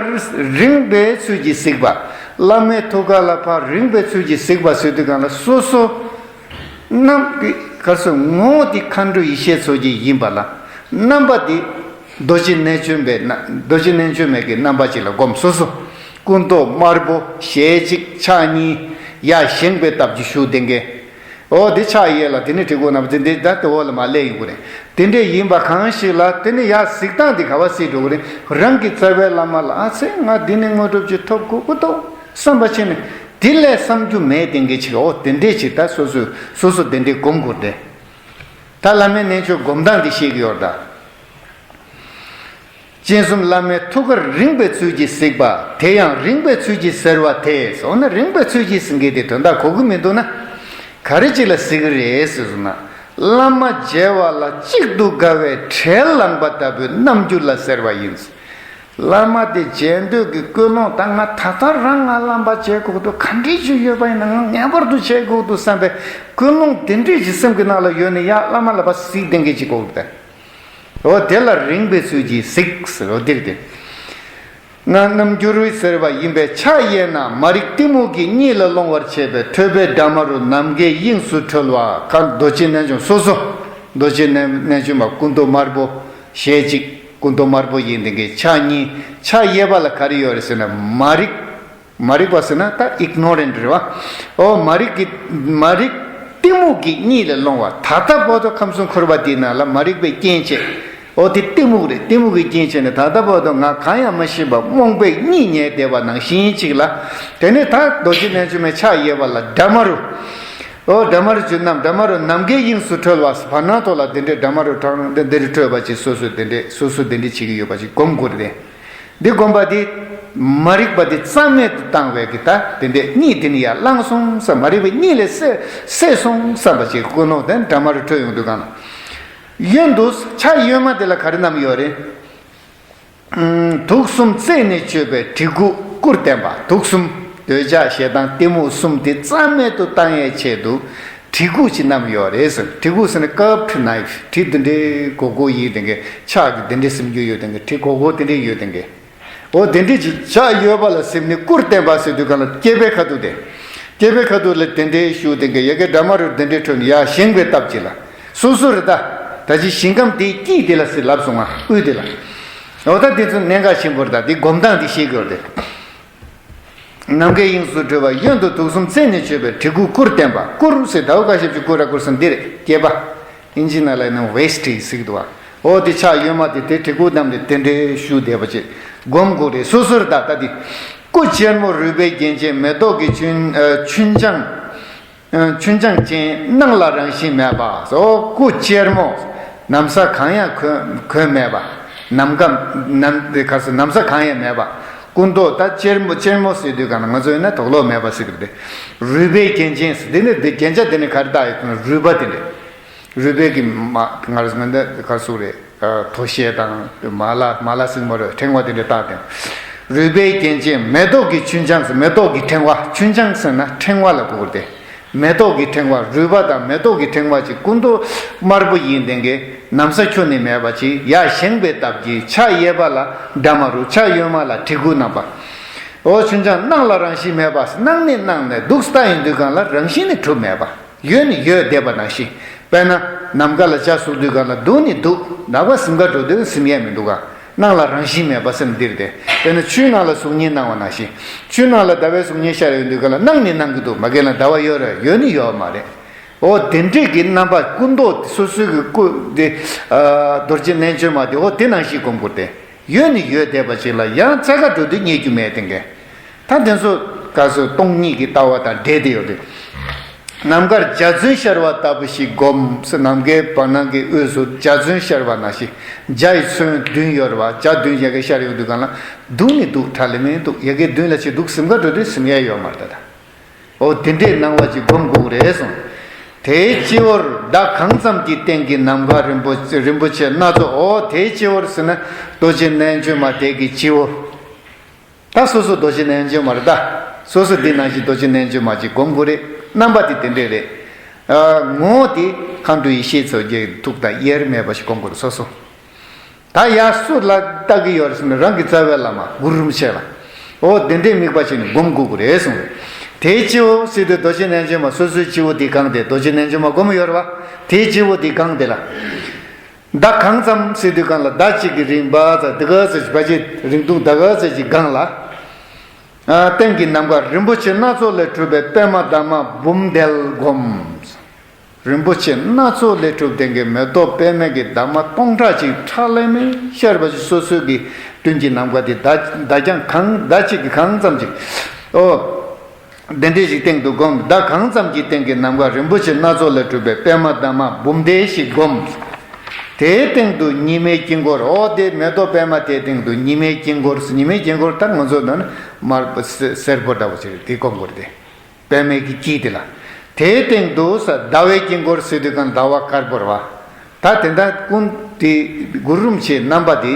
རིངས་པའི་ཚུལ་གྱིས་གཟིགས་པ། བླ་མའི་ཐུགས་ཀ་ལ་ཕར་རིངས་པའི་ཚུལ་གྱིས་གཟིགས་པ་ཟེར་དུས་གང་ལ་སོ་སོ། རྣམ་ག་རེ་ཟེར། ངོ་བོ་དེ་མཁའ་འགྲོ་ཡེ་ཤེས་མཚོ་སྐྱེས་ཡིན་པ་ལ། རྣམ་པ་དེ་རྡོ་རྗེ་རྣལ་འབྱོར་མའི་རྣ་རྡོ་རྗེ་རྣལ་འབྱོར་མའི་གི་རྣམ་པ་ཅིག་ལ་སྒོམ། སོ་སོ་སྐུ་མདོག་དམར་པོ། ཞལ་གཅིག་ཕྱག་གཉིས། ཡར་བཞེངས་པའི་སྟབས་ཀྱིས་བཞུགས་ལྡན་གྱི། འོ་དེ་ཕྱག་གཡས་ལ་དེ་ནི་གྲི་གུག་ནག་པོ་དེ་འདི་ད་དེ་འོག་ལ་མར་སླེབས་ཡོང་གི་རེད། དེ་འདྲས་ཡིན་པ་གང་ཞིག་ལ་དེ་ནི་ཡར་གཟིགས་སྟངས་དེ་ག་པར་གཟིགས་འགྲོ་གི་རེད། རང་གི་རྩ་བའི་བླ་མ་ལ། ཨ་ཙི་ང་འདི་ནས་དངོས་གྲུབ་ཅིག་ཐོབ་དགོས་ཀྱི་འདུག་བསམ་པ་བྱས་ནས་དེ་ལས་བསམ་རྒྱུ་མེད་ལྡན་གྱི་ཅིག་འོ་དེ་འདྲས་ཅིག་ད་སོ་སོས་སོ་སོ་དེ་འདྲས་སྒོམ་དགོས་ཏེ། ད་བླ་མའི་རྣལ་འབྱོར་སྒོམ་སྟངས་དེ་བཤད་ཀྱི་ཡོད་རེད་ད། སྤྱན་གསུམ་བླ་མའི་ཐུགས་ཀར་རིངས་པའི་ཚུལ་གྱིས་གཟིགས་པ། དེ་ཡང་རིངས་པའི་ཚུལ་གྱིས་ཟེར་བ་དེས། འོ་ན་རིངས་པའི་ཚུལ་གྱིས་ཟེར་མཁན་དེ་དོན་དག་གོ་གི་མི་འདུག་ན། ག་རེ་ཅིག་ལ་གཟིགས་ཀྱི་རེད་ཟེར་སོང་ན། བླ་མ་མཇལ་བ་ལ་གཅིག་ཏུ་དགའ་བའི་བྲེལ་ལངས་པ་ལྟ་བུའི་རྣམ་འགྱུར་ལ་ཟེར་བ་ཡིན། བླ་མ་དེ་མཇལ་འདོད་ཀྱི་ཀུན་སློང་དང་། ང་ད་ལྟ་རང་ང་བླ་མ་མཇལ་དགོས་འདུག་ག་འདྲས་ཅིག་ཡོད་པ་ཡིན་ན་ང་ངེས་པར་དུ་མཇལ་དགོས་འདུག་བསམ་པའི་ཀུན་སློང་དེ་འདྲས་ཅིག་སེམས་ཀྱི་ནང་ལ་ཡོད་ནས་ཡར་བླ་མ་ལ་ཕར་གཟིགས་ལྡན་གྱི་ཅིག་དགོས་ཀྱི་རེད། འོ་དེ་ལ་རིངས་པའི་ཚུལ་གྱིས་གཟིགས་ཟེར། འོ་འདིར་དེ། ང་རྣམ་འགྱུར་ཟེར་བ་ཡིན་པས་ཕྱག་གཡས་ན་མ་རིག་གཏི་མུག་གིས་གཉིད་ལ་སློང་བར་བྱེད་པའི་ཐོད་པའི་འདྲ་མ་རུ་ནམ་མཁའི་དབྱིངས་སུ་གྲོལ་བ། ག་རྡོ་རྗེ་རྣལ་འབྱོར་སོ་སོ། རྡོ་རྗེ་རྣལ་རྣལ་འབྱོར་མ་སྐུ་མདོག་དམར་པོ། ཞལ་གཅིག་སྐུ་མདོག་དམར་པོ་ཡིན་ལྡན་གྱི། ཕྱག་གཉིས། ཕྱག་གཡས་པ་ལ་ག་རེ་ཡོད་རེད་ཟེར་ན་མ་རིག་མ་རིག་པ་ཟེར་ན་ད་ཨིག་ནོ་རེན་ཊི་རེད་བ། འོ་མ་རིག་གི་མ་རིག་གཏི་མུག་གིས་གཉིད་ལ་སློང་བ། ད་ལྟ་བར་དུ་ཁམས་གསུམ་འཁོར་བ་འདིའི་ནང་ལ་མ་རིག་པའི་རྐྱེན་བྱས། འོ་དེ་གཏི་མུག་རེད། གཏི་མུག་གི་རྐྱེན་བྱས་ནས་ད་ལྟ་བར་དུ་ང་གང་ཡང་མ་ཤེས་པར་རྨོངས་པས་གཉིད་ཉལ་བསྡད་པ་ནང་བཞིན་ཅིག་ལ། དེ་ནས་ད་རྡོ་རྗེ་རྣལ་འབྱོར་མའི་ཕྱག་གཡས་པ་ལ་འདྲ་མ་རུ། འོ་འདྲ་མ་རུ་བྱུང་ན་འདྲ་མ་རུ་ནམ་མཁའི་དབྱིངས་སུ་གྲོལ་བ། བར་སྣང་ཐོག་ལ་དེ་འདྲའི་འདྲ་མ་རུ་འཕྲང་འདི་འདིར་གྲོལ་བ་ཅིག་སོ་སོས་དེ་འདྲའི་སོ་སོ་དེ་འདྲའི་བྱེད་ཀྱི་ཡོད་པ་ཅིག་སྒོམ་དགོས་རེད། འདི་སྒོམ་པ་འདི། མ་རིག་པ་དེ་རྩ་མེད་དུ་བཏང་བའི་གི་ད་དེ་འདྲས་གཉིད་དེ་ནི་ཡར་བླངས་སོང་བསམ། མ་རིག་པའི་གཉིད་ལས་སད་སད་སོང་བསམ་པ་ཅིག་ཀུན་སློང་དེ་འདྲ་མ་རུ་འཕྲོད་ཡོང་དུས་གང་ལ། གཡོན་དུ་ཕྱག་གཡོན་མ་དེ་ལ་ག་རེ་བསྣམས་ཡོད་རེད། དུག་གསུམ་རྩད་ནས་གཅོད་པའི་གྲི་གུག་དཀུར་བརྟེན་པ། དུག་གསུམ། འདོད་ཆགས་ཞེ་སྡང་གཏི་མུག་གསུམ་དེ་རྩ་མེད་དུ་བཏང་ཡའི་ཆེད་དུ་གྲི་གུག་ཅིག་བསྣམས་ཡོད་རེད་ཟེར། གྲི་གུག་ཟེར་ན་curved knife། གྲི་འདི་འདྲའི་སྒོར་སྒོར་ཡིན་དེ་འདྲའི་ཕྱག་གི་འདི་འདྲའི་ཟེར་རྒྱུ་ཡོད་དེ་འདྲའི། གྲི་སྒོར་སྒོར་དེ་འདྲའི་ཡོད་དེ་འདྲའི། འོ་དེ་འདྲའི་ཅིག་ཕྱག་གཡོན་པ་ལ་ཟེར་ནས་དཀུར་བརྟེན་པ་ཟེར་དུས་གང་ལ་སྐེད་པའི་ཁ་ཐུག་དེ། སྐེད་པའི་ཁ་ཐུག་ལ་དེ་འདྲའི་ཤུགས་དེ་འདྲའི་ཡ་གི་འདྲ་མ་རུ་དེ་འདྲའི་འཕྲོད་ནས་ཡར་བཞེངས་པའི་སྟབས་ཀྱིས་ལ། སོ་སོ་རེད་ད། ད་ཅི་ཞིང་ཁམས་དེའི་དཀྱིལ་དེ་ལ་ཟེར་ལབ་སོང་ང་། དབུས་དེ་ལ། འོ་ད་དེ་ཚོ་གནད་འགག་ཆེན་པོ་རེད་ད། དེ་སྒོམ་སྟངས་དེ་ཤེས་དགོས་རེད་དེ། ནམ་མཁའི་དབྱིངས་སུ་སྤྲོས་པ། གཡོན་དུ་དུག་གསུམ་རྩད་ནས་གཅོད་པའི་གྲི་གུག་དཀུར་བརྟེན་པ། དཀུར་ཟེར་ཟླ་བ་ཁ་ཤས་ཀྱི་དཀུར་ར་དཀུར་ཟེར་འདི་རེད། སྐེད་པ། ཨིན་ཇི་ནང་ལ་ནི་ཝེ་སི་ཊི་ཟེར་གི་འདུག་བ། འོ་དེ་ཕྱག་གཡོན་མ་དེ་དེ་གྲི་གུག་བསྣམས་ནས་དེ་འདྲའི་ཤུགས་ལྡན་པ་ཅིག་སྒོམ་དགོས་རེད། སོ་སོར་ད་ལྟ་དེ། སྐུ་གཅེར་མོ་རུས་པའི་རྒྱན་ཅན་མེ་ཏོག་གི་ཆུན་ཨ་ཆུན་འཕྱང་། ཆུན་འཕྱང་ཅན། སྣང་ལ་རང་བཞིན་མེད་པ། སོ་སྐུ་གཅེར་མོ། ན་བཟའ་གང་ཡང་གོན་གོན་མེད་པ། ནམ་མཁའ་ནམ་ག་ས་ན་བཟའ་གང་ཡང་མེད་པ། སྐུ་མདོག་ད་གཅེར་མོ་གཅེར་མོ་ཟེར་དུས་གང་ན་ང་ཚོ་ཡིན་ན་དོག་ལོག་མེད་པ་ཟེར་གི་རེད། རུས་པའི་རྒྱན་ཅན་ཟེར་དེ་ནི་དེ་རྒྱན་ཆ་དེ་ནི་ག་རེ་བཏགས་ཡོད་དེ་ན་རུས་པ་དེ་འདྲ། རུས་པའི་གི་མ་ང་རང་ཚོ་ང་འདི་ག་སུ་རེད། ཨ་དོ་ཤལ་དང་མ་ལ་མ་ལ་སྲིང་མོ་རེད། ཕྲེང་བ་དེ་འདྲ་བཏགས་ཏེ། རུས་པའི་རྒྱན་ཅན་མེ་ཏོག་གི་ཆུན་འཕྱང་ཟེར། མེ་ཏོག་གི་ཕྲེང་བ། ཆུན་འཕྱང་ཟེར་ན་ཕྲེང་བ་ལ་གོ་དགོས་ཏེ། མེ་ཏོག་གི་ཕྲེང་བ། རུས་པ་དང་མེ་ཏོག་གི་ཕྲེང་བ་ཅིག་སྐུ་མདོག་དམར་པོ་ཡིན་ལྡན་གྱི་ན་བཟའ་ཁྱོན་ནས་མེད་པ་ཅིག་ཡར་བཞེངས་པའི་སྟབས་ཀྱིས་ཕྱག་གཡས་པ་ལ་འདྲ་མ་རུ་ཕྱག་གཡོན་མ་ལ་གྲི་གུག་བསྣམས་པ། འོ་ཆུན་འཕྱང་སྣང་ལ་རང་བཞིན་མེད་པ། སྣང་ནས་སྣང་ནས་འདུག་ལྟ་ཡོང་དུས་གང་ལ་རང་བཞིན་ནས་གྲུབ་མེད་པ། ཡོད་ནི་ཡོད་བསྡད་པ་ནང་བཞིན། དཔེར་ན། ནམ་མཁའ་ལ་ཇ་ཟུག་དུས་གང་ལ་འདུག་ནི་འདུག་ནམ་མཁའ་ཟིམ་ག་འགྲོ་དུས་ཟིམ་ཡས་མི་འདུག་ག་སྣང་ལ་རང་བཞིན་མེད་པ་སེམས་འདིར་ཏེ། དཔེར་ན་ཆུའི་ནང་ལ་གཟུགས་བརྙན་སྣང་བ་ནང་བཞིན། ཆུའི་ནང་ལ་ཟླ་བའི་གཟུགས་བརྙན་ཤར་ཡོང་དུས་གང་ལ་སྣང་ནི་སྣང་གི་འདུག་མ་གན་ལ་ཟླ་བ་ཡོད་རེད། ཡོད་ནི་ཡོད་མ་རེད། འོ་དེ་འདྲས་ཀྱི་རྣམ་པ་སྐུ་མདོག་སོ་སོའི་གི་སྐུ་དེ། རྡོ་རྗེ་རྣལ་འབྱོར་མ་དེ་འོ་དེ་ནང་བཞིན་སྒོམ་དགོས་ཏེ། ཡོད་ནི་ཡོད་བསྡད་པ་ཅིག་ལ་ཡང་རྩ་ཁ་འགྲོ་དུས་རྙེད་རྒྱུ་མེད་དེ་འགས། ད་དེ་ཚོ་ག་ཚོད་སྟོང་ཉིད་ཀྱི་ལྟ་བ་དང་འབྲེལ་ཏེ་ཡོད་རེད། ནམ་མཁར་འཇའ་ཚོན་ཤར་བ་ལྟ་བུ་ཞིག་བསྒོམ་ཟེར། ནམ་མཁའི་བར་སྣང་གི་དབུས་སུ་འཇའ་ཚོན་ཤར་བ་ནང་བཞིན། འཇའ་ཡི་ཚོན་བདུན་ཡོད་རེད་བ། འཇའ་བདུན་ཡ་གི་ཤར་ཡོང་དུས་གང་ལ་འདུག་ནི་འདུག་དྲག་ལེ་མིན་འདུག་ཡ་གི་བདུན་ལ་ཅིག་འདུག་ཟིམ་ག་འགྲོ་དུས་ཟིམ་ཡ་ཡོད་མ་རེད་ད། འོ་དེ་འདྲའི་སྣང་བ་ཅིག་སྒོམ་དགོས་རེད་གསུངས། དེའི་སྤྱི་བོར་ཟླ་གང་ཙམ་གྱི་སྟེང་གི་ནམ་མཁའ་རིན་པོ་རིན་པོ་ཆེ་སྣ་ཚོགས། འོ་དེའི་སྤྱི་བོར་ཟེར་ན་རྡོ་རྗེ་རྣལ་འབྱོར་མ་དེ་གི་སྤྱི་བོ། ད་སོ་སོ་རྡོ་རྗེ་རྣལ་འབྱོར་མ་རེད་ད། སོ་སོ་འདི་ནང་བཞིན་རྡོ་རྗེ་རྣལ་འབྱོར་མ་ཅིག་སྒོམ་དགོས་རེད། རྣམ་པ་དེ་དེ་འདྲས་རེད། ཨ་ངོ་བོ་དེ་མཁའ་འགྲོ་ཡེ་ཤེས་མཚོ་རྒྱལ་ཐུགས་དང་དབྱེར་མེད་པ་ཞིག་སྒོམ་དགོས་རེད་སོ་སོ། ད་ཡར་སུ་ལ་ལྟ་གི་ཡོད་རེད་ཟེར་ན་རང་གི་རྩ་བའི་བླ་མ་གུ་རུ་རིན་པོ་ཆེ་ལ། འོ་དེ་འདྲའི་དམིགས་པ་བྱས་ནས་སྒོམ་དགོས་ཀྱི་རེད་གསུངས་རེད། དེའི་སྤྱི་བོ་ཟེར་དུས་རྡོ་རྗེ་རྣལ་འབྱོར་མ་སོ་སོའི་སྤྱི་བོ་དེ་གང་དེ་རྡོ་རྗེ་རྣལ་འབྱོར་མ་སྒོམ་ཡོད་རེད་བ། དེའི་སྤྱི་བོ་དེ་གང་དེ་ལ། ཟླ་གང་ཙམ་ཟེར་དུས་གང་ལ་ཟླ་གཅིག་གི་རིང་བ་ཙམ་དེ་ག་ཙམ་ཞིག་བ་ཅིག་རིང་ཐུང་ཟླ་ག་ཙམ་ཞིག་སྒང་ལ། ཨ་སྟེང་གི་ནམ་མཁའ་རིན་པོ་ཆེ་སྣ་ཚོགས་ལས་གྲུབ་པའི་པད་མ་འདབ་མ་འབུམ་དེ་ལ་སྒོམ། རིན་པོ་ཆེ་སྣ་ཚོགས་ལས་གྲུབ་ལྡན་གྱི་མེ་ཏོག་པད་མའི་གི་འདབ་མ་སྟོང་ཕྲག་གཅིག་ཁྲ་ལམ་མེ་ཤར་བ་ཞིག་སོ་སོའི་གི་མདུན་གྱི་ནམ་མཁའ་དེ་ཟླ་ཟླ་གྱང་གང་ཟླ་གཅིག་གི་གང་ཙམ་ཅིག་ཨོ། དེ་འདྲས་ཞིག་སྟེང་དུ་བསྒོམ། ཟླ་གང་ཙམ་གྱི་སྟེང་གི་ནམ་མཁའ་རིན་པོ་ཆེ་སྣ་ཚོགས་ལས་གྲུབ་པའི་པད་མ་འདབ་མ་འབུམ་སྡེ་ཞིག་བསྒོམ། དེའི་སྟེང་དུ་ཉི་མའི་དཀྱིལ་འཁོར། འོ་དེ་མེ་ཏོག་པད་མ་དེའི་སྟེང་དུ་ཉི་མའི་དཀྱིལ་འཁོར། ཉི་མའི་དཀྱིལ་འཁོར་ད་ང་ཚོ་ནང་ན་དམར་པོ་སེ་སེར་པོ་འདྲ་བོ་ཞིག་རེད། དེ་བསྒོམ་དགོས་རེད་དེ། པད་མའི་གི་དཀྱིལ་དེ་ལ། དེའི་སྟེང་དུ་ས་ཟླ་བའི་དཀྱིལ་འཁོར་ཟེར་དུས་གང་ཟླ་བ་དཀར་པོ་རེད་བ། ད་དེ་འདྲ་ཀུན་དེ་གུ་རུ་རིན་པོ་ཆེའི་རྣམ་པ་དེ།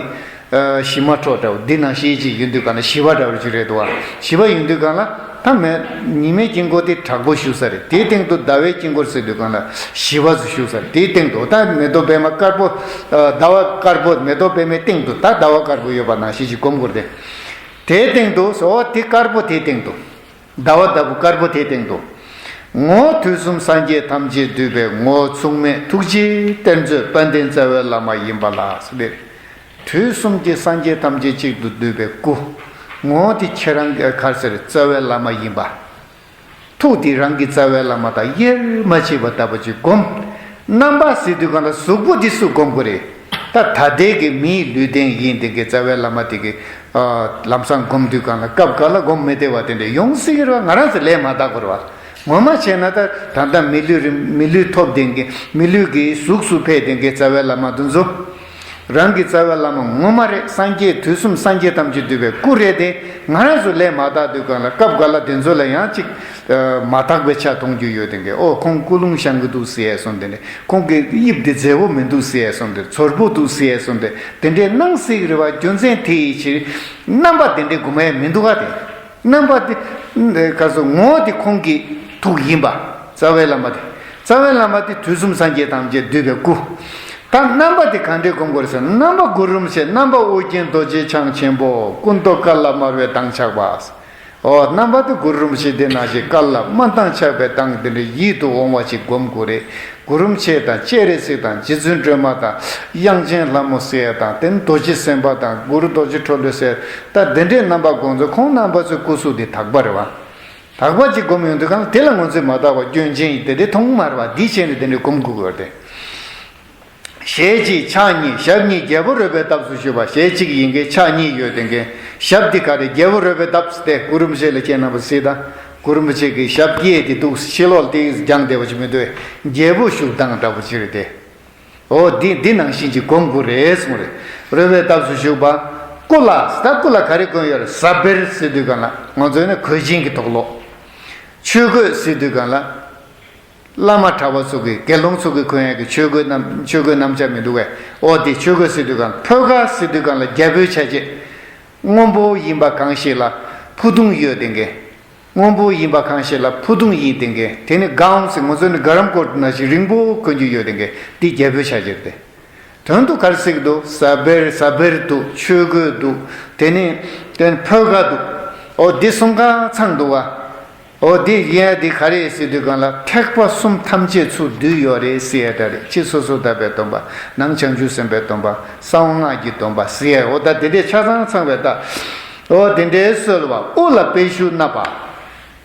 ཨ་ཞི་མ་ཁྲོ་འདྲ་བོ་འདི་ནང་བཞིན་ཅིག་ཡིན་དུས་གང་ལ་ཞི་བ་འདྲ་བོ་ཅིག་རེད་འདུག་བ། ཞི་བ་ཡིན་དུས་གང་ལ་ད་མེ་ཉི་མའི་དཀྱིལ་འཁོར་དེ་དྲག་པོ་བཞུགས་ས་རེད། དེའི་སྟེང་དུ་ཟླ་བའི་དཀྱིལ་འཁོར་ཟེར་དུས་གང་ལ་ཞི་བ་ཚོ་བཞུགས་ས་རེད། དེའི་སྟེང་དུ་ད་མེ་ཏོག་པད་མ་དཀར་པོ། ཨ་ཟླ་བ་དཀར་པོ་མེ་ཏོག་པད་མའི་སྟེང་དུ་ད་ཟླ་བ་དཀར་པོ་ཡོད་པ་ནང་བཞིན་ཅིག་སྒོམ་དགོས་རེད། དེའི་སྟེང་དུ་འོ་དེ་དཀར་པོ་དེའི་སྟེང་དུ། ཟླ་བ་ལྟ་བུ་དཀར་པོ་དེའི་སྟེང་དུ། ངོ་བོ་དུས་གསུམ་སངས་རྒྱས་ཐམས་ཅད་འདུས་པའི་ངོ་བོ་མཚུངས་མེད་ཐུགས་རྗེའི་གཏེར་མཛོད་དཔལ་ལྡན་རྩ་བའི་བླ་མ་ཡིན་པ་ལ་ཟེར། དུས་གསུམ་གྱི་སངས་རྒྱས་ཐམས་ཅད་གཅིག་ཏུ་འདུས་པའི་སྐུ། ངོ་བོ་དེ་ཁྱེད་རང་གི་ག་རེ་ཟེར་རྩ་བའི་བླ་མ་ཡིན་པ། ཐུགས་དེ་རང་གི་རྩ་བའི་བླ་མ་དང་དབྱེར་མ་ཕྱེ་བ་ལྟ་བུ་ཅིག་བསྒོམ། རྣམ་པ་ཟེར་དུས་གང་ལ་གཟུགས་པོ་འདི་སུ་བསྒོམ་དགོས་རེད། ད་ད་ལྟའི་གི་མིའི་ལུས་རྟེན་ཡིན་དེ་གི་རྩ་བའི་བླ་མ་དེ་གི་ཨ་ལམ་སང་སྒོམ་དུས་གང་ལ་སྐབས་འགའ་ལ་སྒོམ་མི་བདེ་བ་དེ་འདྲ་ཡོང་སྲིད་ཀྱི་རེད་བ། ང་རང་ཚོ་ལས་མ་བཏགས་དགོས་རེད་བ། ངོ་མ་བྱས་ན་ད་ད་ལྟ་མི་ལུས་རིན་མི་ལུས་ཐོབ་དེ་གི་མི་ལུས་ཀྱི་གཟུགས་སུ་ཕེབས་དེ་གི་རྩ་བའི་བླ་མ་དེ་ཚོ། རང་གི་རྩ་བའི་བླ་མ་ངོ་མ་རེད། སངས་རྒྱས་དུས་གསུམ་སངས་རྒྱས་ཐམས་ཅད་འདུས་པའི་སྐུ་རེད་དེ། ང་རང་ཚོ་ལས་མ་དག་དུས་གང་ལ་སྐབས་འགའ་ལ་དེ་ཚོ་ལ་ཡང་ཅིག་མ་དག་པའི་ཆ་མཐོང་རྒྱུ་ཡོད་དེ་གས། ཨོ་ཁོང་སྐུ་རླུང་བཞེངས་གི་འདུག་ཟེར་ཡས་སོང་དེ་འདྲས། ཁོང་གི་དབྱིབས་དེ་མཛེས་པོ་མི་འདུག་ཟེར་ཡས་སོང་དེ། ཚོར་པོ་འདུག་ཟེར་ཡས་སོང་དེ། དེ་འདྲས་སྣང་སྲིད་རེད་བ། རྒྱུ་མཚན་དེ་ཡི་ཕྱིར་རྣམ་པ་དེ་འདྲས་སྒོམ་ཡས་མི་འདུག་ག་དེ། རྣམ་པ་དེ་ག་ཚོད་ངོ་བོ་དེ་ཁོང་གི་ཐུགས་ཡིན་པ། རྩ་བའི་བླ་མ་དེ། རྩ་བའི་བླ་མ་དེ་དུས་གསུམ་སངས་རྒྱས་ཐམས་ཅད་འདུས་པའི་སྐུ། ད་རྣམ་པ་དེ་ག་འདྲས་སྒོམ་དགོས་རེད་ཟེར་ན། རྣམ་པ་གུ་རུ་རིན་པོ་ཆེ། རྣམ་པ་ཨོ་རྒྱན་རྡོ་རྗེ་འཆང་ཆེན་པོ། སྐུ་མདོག་དཀར་ལ་དམར་བའི་མདངས་ཆགས་པ། ཨོ་རྣམ་པ་དེ་གུ་རུ་རིན་པོ་ཆེ་དེ་ནང་བཞིན་དཀར་ལ་དམར་མདངས་ཆགས་པའི་མདངས་དེ་འདྲ་ཡིད་དུ་འོང་བ་ཅིག་སྒོམ་དགོས་རེད། གུ་རུ་རིན་པོ་ཆེ་དང་སྤྱན་རས་གཟིགས་དང་རྗེ་བཙུན་སྒྲོལ་མ་དང་དབྱངས་ཅན་ལྷ་མོ་ཟེར་ཡ་དང་། དེ་ནི་རྡོ་རྗེ་སེམས་དཔའ་དང་གུ་རུ་རྡོ་རྗེ་གྲོ་ལོད་ཟེར། ད་དེ་འདྲའི་རྣམ་པ་དགོངས་ཚོ། ཁོང་རྣམ་པ་ཚོའི་སྐུ་གཟུགས་དེ་དག་པ་རེད་བ། དག་པ་ཅིག་སྒོམ་ཡོང་དུས་གང་ལ་དེ་ལ་ང་ཚོས་མ་དག་པ་སྐྱོན་ཅན་ཡིན་དེ་དེ་མཐོང་མ་རེད་བ། འདིའི་ཆེད་ནས་དེ་འདྲའི་སྒོམ་དགོས་ཀྱི་ཡོད་རེད། ཞལ་གཅིག་ཕྱག་གཉིས་ཞབས་གཉིས་རྒྱལ་པོ་རོལ་པའི་སྟབས་སུ་བཞུགས་པ། ཞལ་གཅིག་ཡིན་གྱི་ཕྱག་གཉིས་ཡོད་དེ་གས། ཞབས་འདི་ག་རེ། རྒྱལ་པོ་རོལ་པའི་སྟབས་སུ་སྟེ། གུ་རུ་རིན་པོ་ཆེ་ལ་ཁྱེད་རྣམ་པ་གཟིགས་དང་། གུ་རུ་རིན་པོ་ཆེ་གི་ཞབས་རྒྱས་དེ་འདུག་ཕྱི་ལོགས་དེ་རྒྱང་བདེ་བ་ཅིག་མི་འདུག་རྒྱལ་པོ་བཞུགས་སྟངས་འདྲ་པོ་ཅིག་རེད་དེ། འོ་འདི་འདི་ནང་བཞིན་ཅིག་སྒོམ་དགོས་རེད་གསུངས་རེད། རོལ་པའི་སྟབས་སུ་བཞུགས་པ། སྐུ་ལ། ད་སྐུ་ལ་ག་རེ་གོན་ཡོད་རེད། ཟབ་གསེར་ཟེར་དུས་གང་ལ་ང་ཚོས་ནི་གོས་ཆེན་གྱི་དོག་ལོག་ཆོས་གོས་ཟེར་དུས་གང་ལ། བླ་མ་གྲྭ་པ་ཚོ་གི་དགེ་སློང་ཚོ་གི་གོན་ཡག་གི་ཆོས་གོས་རྣམ་ཆོས་གོས་རྣམ་གཞག་མི་འདུག་གས། ཨོ་དེ་ཆོས་གོས་ཟེར་དུས་གང་། ཕོ་ཁ་ཟེར་དུས་གང་ལ་རྒྱ་བོད་ཆ་བྱད། སྔོན་པོ་ཡིན་པ་གང་ཞིག་ལ་ཕུ་ཐུང་ཡོད་དེ་གས། སྔོན་པོ་ཡིན་པ་གང་ཞིག་ལ་ཕུ་ཐུང་ཡིན་དེ་གས། དེ་ནི་གའུན་ཟེར། ང་ཚོ་ནི་གར་རམ་ཀོཊ་ནང་བཞིན་རིང་པོ་གོན་རྒྱུ་ཡོད་དེ་གས། འདི་རྒྱ་བོད་ཆ་བྱད་རེད་དེ། དོན་དུ་ག་རེ་ཟེར་གི་འདུག་ཟབ་གསེར། ཟབ་གསེར་འདུག་ཆོས་གོས་འདུག་དེ་ནི་དེ་ནི་ཕོ་ཁ་འདུག་ཨོ་འདི་གསུམ་ཀ་ཚང་འདུག་བ། ཨོ་འདི་ཡིན་ཡ་འདི་ག་རེ་ཟེར་དུས་གང་ལ་ཐེག་པ་གསུམ་ཐམས་ཅད་ཚུར་བསྡུས་ཡོད་རེད་ཟེར་ཡ་འདྲ་རེད། ཕྱི་སོ་སོར་བརྡབ་པའི་སྡོམ་པ། ནང་བྱང་ཆུབ་སེམས་དཔའི་སྡོམ་པ། གསང་བ་སྔགས་ཀྱི་སྡོམ་པ་ཟེར་ཡ། ཨོ་ད་དེ་འདྲས་ཆ་ཚང་ཚང་བའི་ད། ཨོ་དེ་འདྲས་གསོལ་བ། དབུ་ལ་པད་ཞུ་མནབས་པ།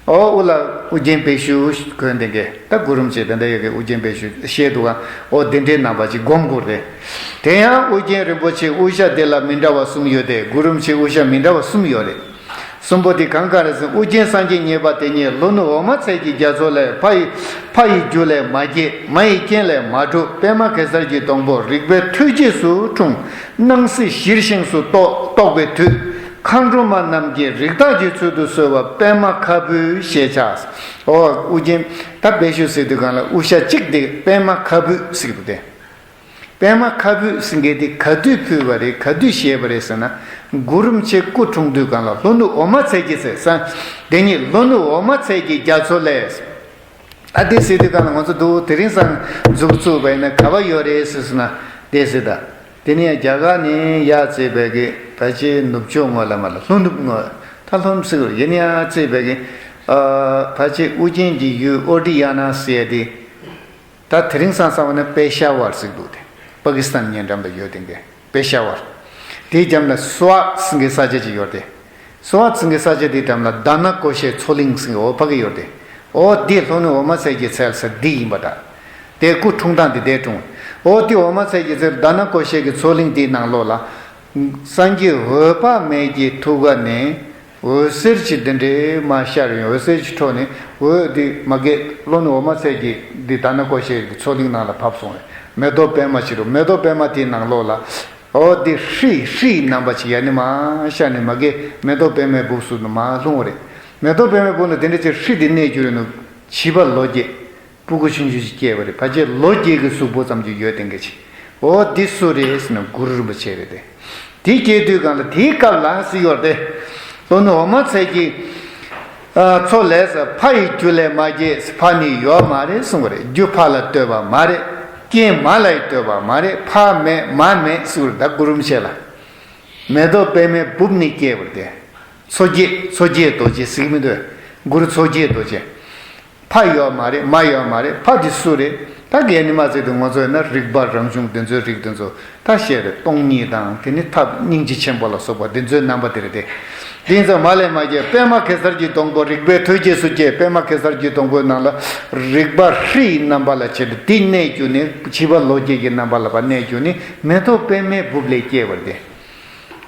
ཨོ་དབུ་ལ་དབུ་རྒྱན་པད་ཞུ་གོན་དེ་གས། ད་གུ་རུ་རིན་པོ་ཆེ་དེ་འདྲ་ཡོད་གི་དབུ་རྒྱན་པད་ཞུ་བཤད་འདུག་ག་ཨོ་དེ་འདྲའི་རྣམ་པ་ཅིག་སྒོམ་དགོས་རེད། དེ་ཡང་དབུ་རྒྱན་རིན་པོ་ཆེ་དབུ་ཞྭ་དེ་ལ་མི་འདྲ་བ་གསུམ་ཡོད་དེ། གུ་རུ་རིན་པོ་ཆེ་དབུ་ཞྭ་མི་འདྲ་བ་གསུམ་ཡོད་རེད། གསུམ་པོ་དེ་གང་གང་རེད་ཟེར། དབུ་རྒྱན་སངས་རྒྱས་མཉེས་པ་དེ་ཉིད་ལྷོ་ནུབ་འོ་མ་ཚལ་གྱི་རྒྱ་མཚོ་ལས། ཕ་ཡི་ཕ་ཡི་རྒྱུ་ལས་མ་སྐྱེས། མ་ཡི་རྐྱེན་ལས་མ་གྲུབ། པད་མ་གེ་སར་གྱི་སྡོང་པོ་རིག་པའི་ཐོད་རྒྱས་སུ་འཁྲུངས། སྣང་སྲིད་གཞིར་བཞེངས་སུ་རྟོགས་རྟོགས་པའི་དུས། མཁའ་འགྲོ་མ་རྣམས་ཀྱིས་རིགས་བདག་གི་ཚུལ་དུ་གསོལ་བ། པད་མ་ཁ་སྦུབ་ཞེས་བྱ། ཨོ་དབུ་རྒྱན་ད་པད་ཞུ་ཟེར་དུས་གང་ལ་དབུ་ཞྭ་གཅིག་དེ་པད་མ་ཁ་སྦུབ་ཟེར་གི་འདུག་སྟེ། པད་མ་ཁ་སྦུབ་ཟེར་མཁན་དེ་ག་དུས་ཕུལ་བ་རེད། ག་དུས་བཞེས་པ་རེད་ཟེར་ན། གུ་རུ་རིན་པོ་ཆེ་སྐུ་འཁྲུངས་དུས་གང་ལ་ལྷོ་ནུབ་འོ་མ་ཚལ་གྱི་ཚལ་ས། དེ་ཉིད་ལྷོ་ནུབ་འོ་མ་ཚལ་གྱི་རྒྱ་མཚོ་ལས། ད་དེ་ཟེར་དུས་གང་ལ་ང་ཚོ་འདུག་དེ་རིང་སང་མཛུབ་བཙུགས་པ་ཡིན་ན་ག་པར་ཡོད་རེད་ཟེར་ཟེར་ན། དེ་ཟེར་ད། དེ་ནས་རྒྱ་གར་ནས་ཡར་བརྩིས་པའི་གི་ཕལ་ཆེར་ནུབ་ཕྱོགས་ངོས་ལ་མ་ལ་ལྷོ་ནུབ་ངོས། ད་ལྷོ་ནུབ་ཟེར་གི་ཡིན་ཡར་བརྩིས་པའི་གི། ཨ་ཕལ་ཆེར་ཨུ་རྒྱན་གྱི་ཡུལ་ཨོ་ཌི་ཡ་ན་ཟེར་དེ། ད་དེ་རིང་སང་བསམ་པ་ན་པེ་ཤ་ཝར་ཟེར་གི་འདུག་སྟེ། པ་ཀི་སི་ཐན་ཉེ་འགྲམ་ལ་ཡོད་དེ་གི་པེ་ཤ་ཝར། དེའི་རྒྱབ་ལ་སུ་ཝ་ཟེར་གི་ས་ཆ་ཅིག་ཡོད་དེ། སུ་ཝ་ཟེར་གི་ས་ཆ་དེའི་འགྲམ་ལ་དྷ་ན་ཀོ་ཤའི་མཚོ་གླིང་ཟེར་གི་འོ་ཕ་གི་ཡོད་དེ། འོ་འདི་ལྷོ་ནུབ་འོ་མ་ཚལ་གྱི་ཚལ་ས་འདི་ཡིན་པ་འདྲ། དེ་སྐུ་འཁྲུངས་སྟངས་དེ་དེ་འཁྲུངས། འོ་དེ་འོ་མ་ཚལ་གྱི་ཚལ་དྷ་ན་ཀོ་ཤའི་གི་མཚོ་གླིང་དེའི་ནང་ལོགས་ལ། སངས་རྒྱས་འོད་དཔག་མེད་ཀྱི་ཐུགས་ཀ་ནས། འོད་ཟེར་གྱི་འདི་འདྲའི་མ་ཤར་ཡོང་། འོད་ཟེར་གྱི་འཕྲོ་ནས་འོད་འདི་མ་གས་ལྷོ་ནུབ་འོ་མ་ཚལ་གྱི་འདི་དྷ་ན་ཀོ་ཤའི་གི་མཚོ་གླིང་ནང་ལ་བབས་སོང་བས། མེ་ཏོག་པད་མ་ཅིག་རུ། མེ་ཏོག་པད་མ་དེའི་ནང་ལོགས་ལ། འོ་འདི་ཧྲི་ཧྲིའི་རྣམ་པ་ཅིག་ཡར་ནས་མར་ཤར་ནས་མ་གས་མེ་ཏོག་པད་མའི་སྦུབས་སུ་ནས་མར་ལྷུང་བ་རེད། མེ་ཏོག་པད་མའི་སྦུབས་ནས་དེ་འདྲ་ཅིག་ཧྲི་དེ་གནས་གྱུར་ནས་བྱིས་པ་ལོ་བརྒྱད། སྤུ་གུ་ཆུང་ཆུང་ཞིག་སྐྱེས་པ་རེད། ཕལ་ཆེར་ལོ་བརྒྱད་ཀྱི་གཟུགས་པོ་ཙམ་ཅིག་ཡོད་དེ་འགས་ཅིག་འོ་འདི་སུ་རེད་ཟེར་ན་གུ་རུ་རིན་པོ་ཆེ་རེད་དེ། དེ་སྐྱེས་དུས་གང་ལ་དེའི་སྐབས་ལ་ཟེར་ཡོད་དེ། ལྷོ་ནུབ་འོ་མ་ཚལ་གྱི་ཨ་མཚོ་ལས་ས། ཕ་ཡི་རྒྱུ་ལས་མ་སྐྱེས། ཕ་ནི་ཡོད་མ་རེད་གསུངས་པ་རེད། རྒྱུ་ཕ་ལ་ལྟོས་པ་མ་རེད། རྐྱེན་མ་ལ་ཡི་ལྟོས་པ་མ་རེད། ཕ་མེད་མ་མེད་གསུངས་པ་རེད། ད་གུ་རུ་རིན་པོ་ཆེ་ལ། མེ་ཏོག་པད་མའི་སྦུབས་ནས་སྐྱེས་པ་རེད་དེ། མཚོ་རྒྱལ་མཚོ་རྒྱལ་རྡོ་རྗེ་ཟེར་གི་མི་འདུག་གུ་རུ་མཚོ་རྒྱལ་རྡོ་རྗེ། ཕ་ཡོད་མ་རེད། མ་ཡོད་མ་རེད། ཕ་དེ་སུ་རེད། ད་གལ་ནི་མ་ཚད་དུ་ང་ཚོ་ཡིན་ན་རིག་པ་རང་བྱུང་དེ་ཚོའི་རིགས་དེ་ཚོ་ད་བཤད་རེད། སྟོང་ཉིད་དང་དེ་ནི་ཐབས་སྙིང་རྗེ་ཆེན་པོ་ལ་སོགས་པ་དེ་ཚོའི་རྣམ་པ་དེ་རེད་དེ། དེ་ཚོ་མ་ལས་མ་སྐྱེས། པད་མ་གེ་སར་གྱི་སྡོང་པོ་རིག་པའི་ཐོད་རྒྱས་སུ་སྐྱེས། པད་མ་གེ་སར་གྱི་སྡོང་པོའི་ནང་ལ་རིག་པ་ཧྲི་ཡི་རྣམ་པ་ལ་བྱེད་དེ་འདི་གནས་གྱུར་ནས་བྱིས་པ་ལོ་བརྒྱད་ཀྱི་རྣམ་པ་ལ་ཕར་གནས་གྱུར་ནས་མེ་ཏོག་པད་མའི་སྦུབས་ལས་སྐྱེས་པ་རེད་དེ།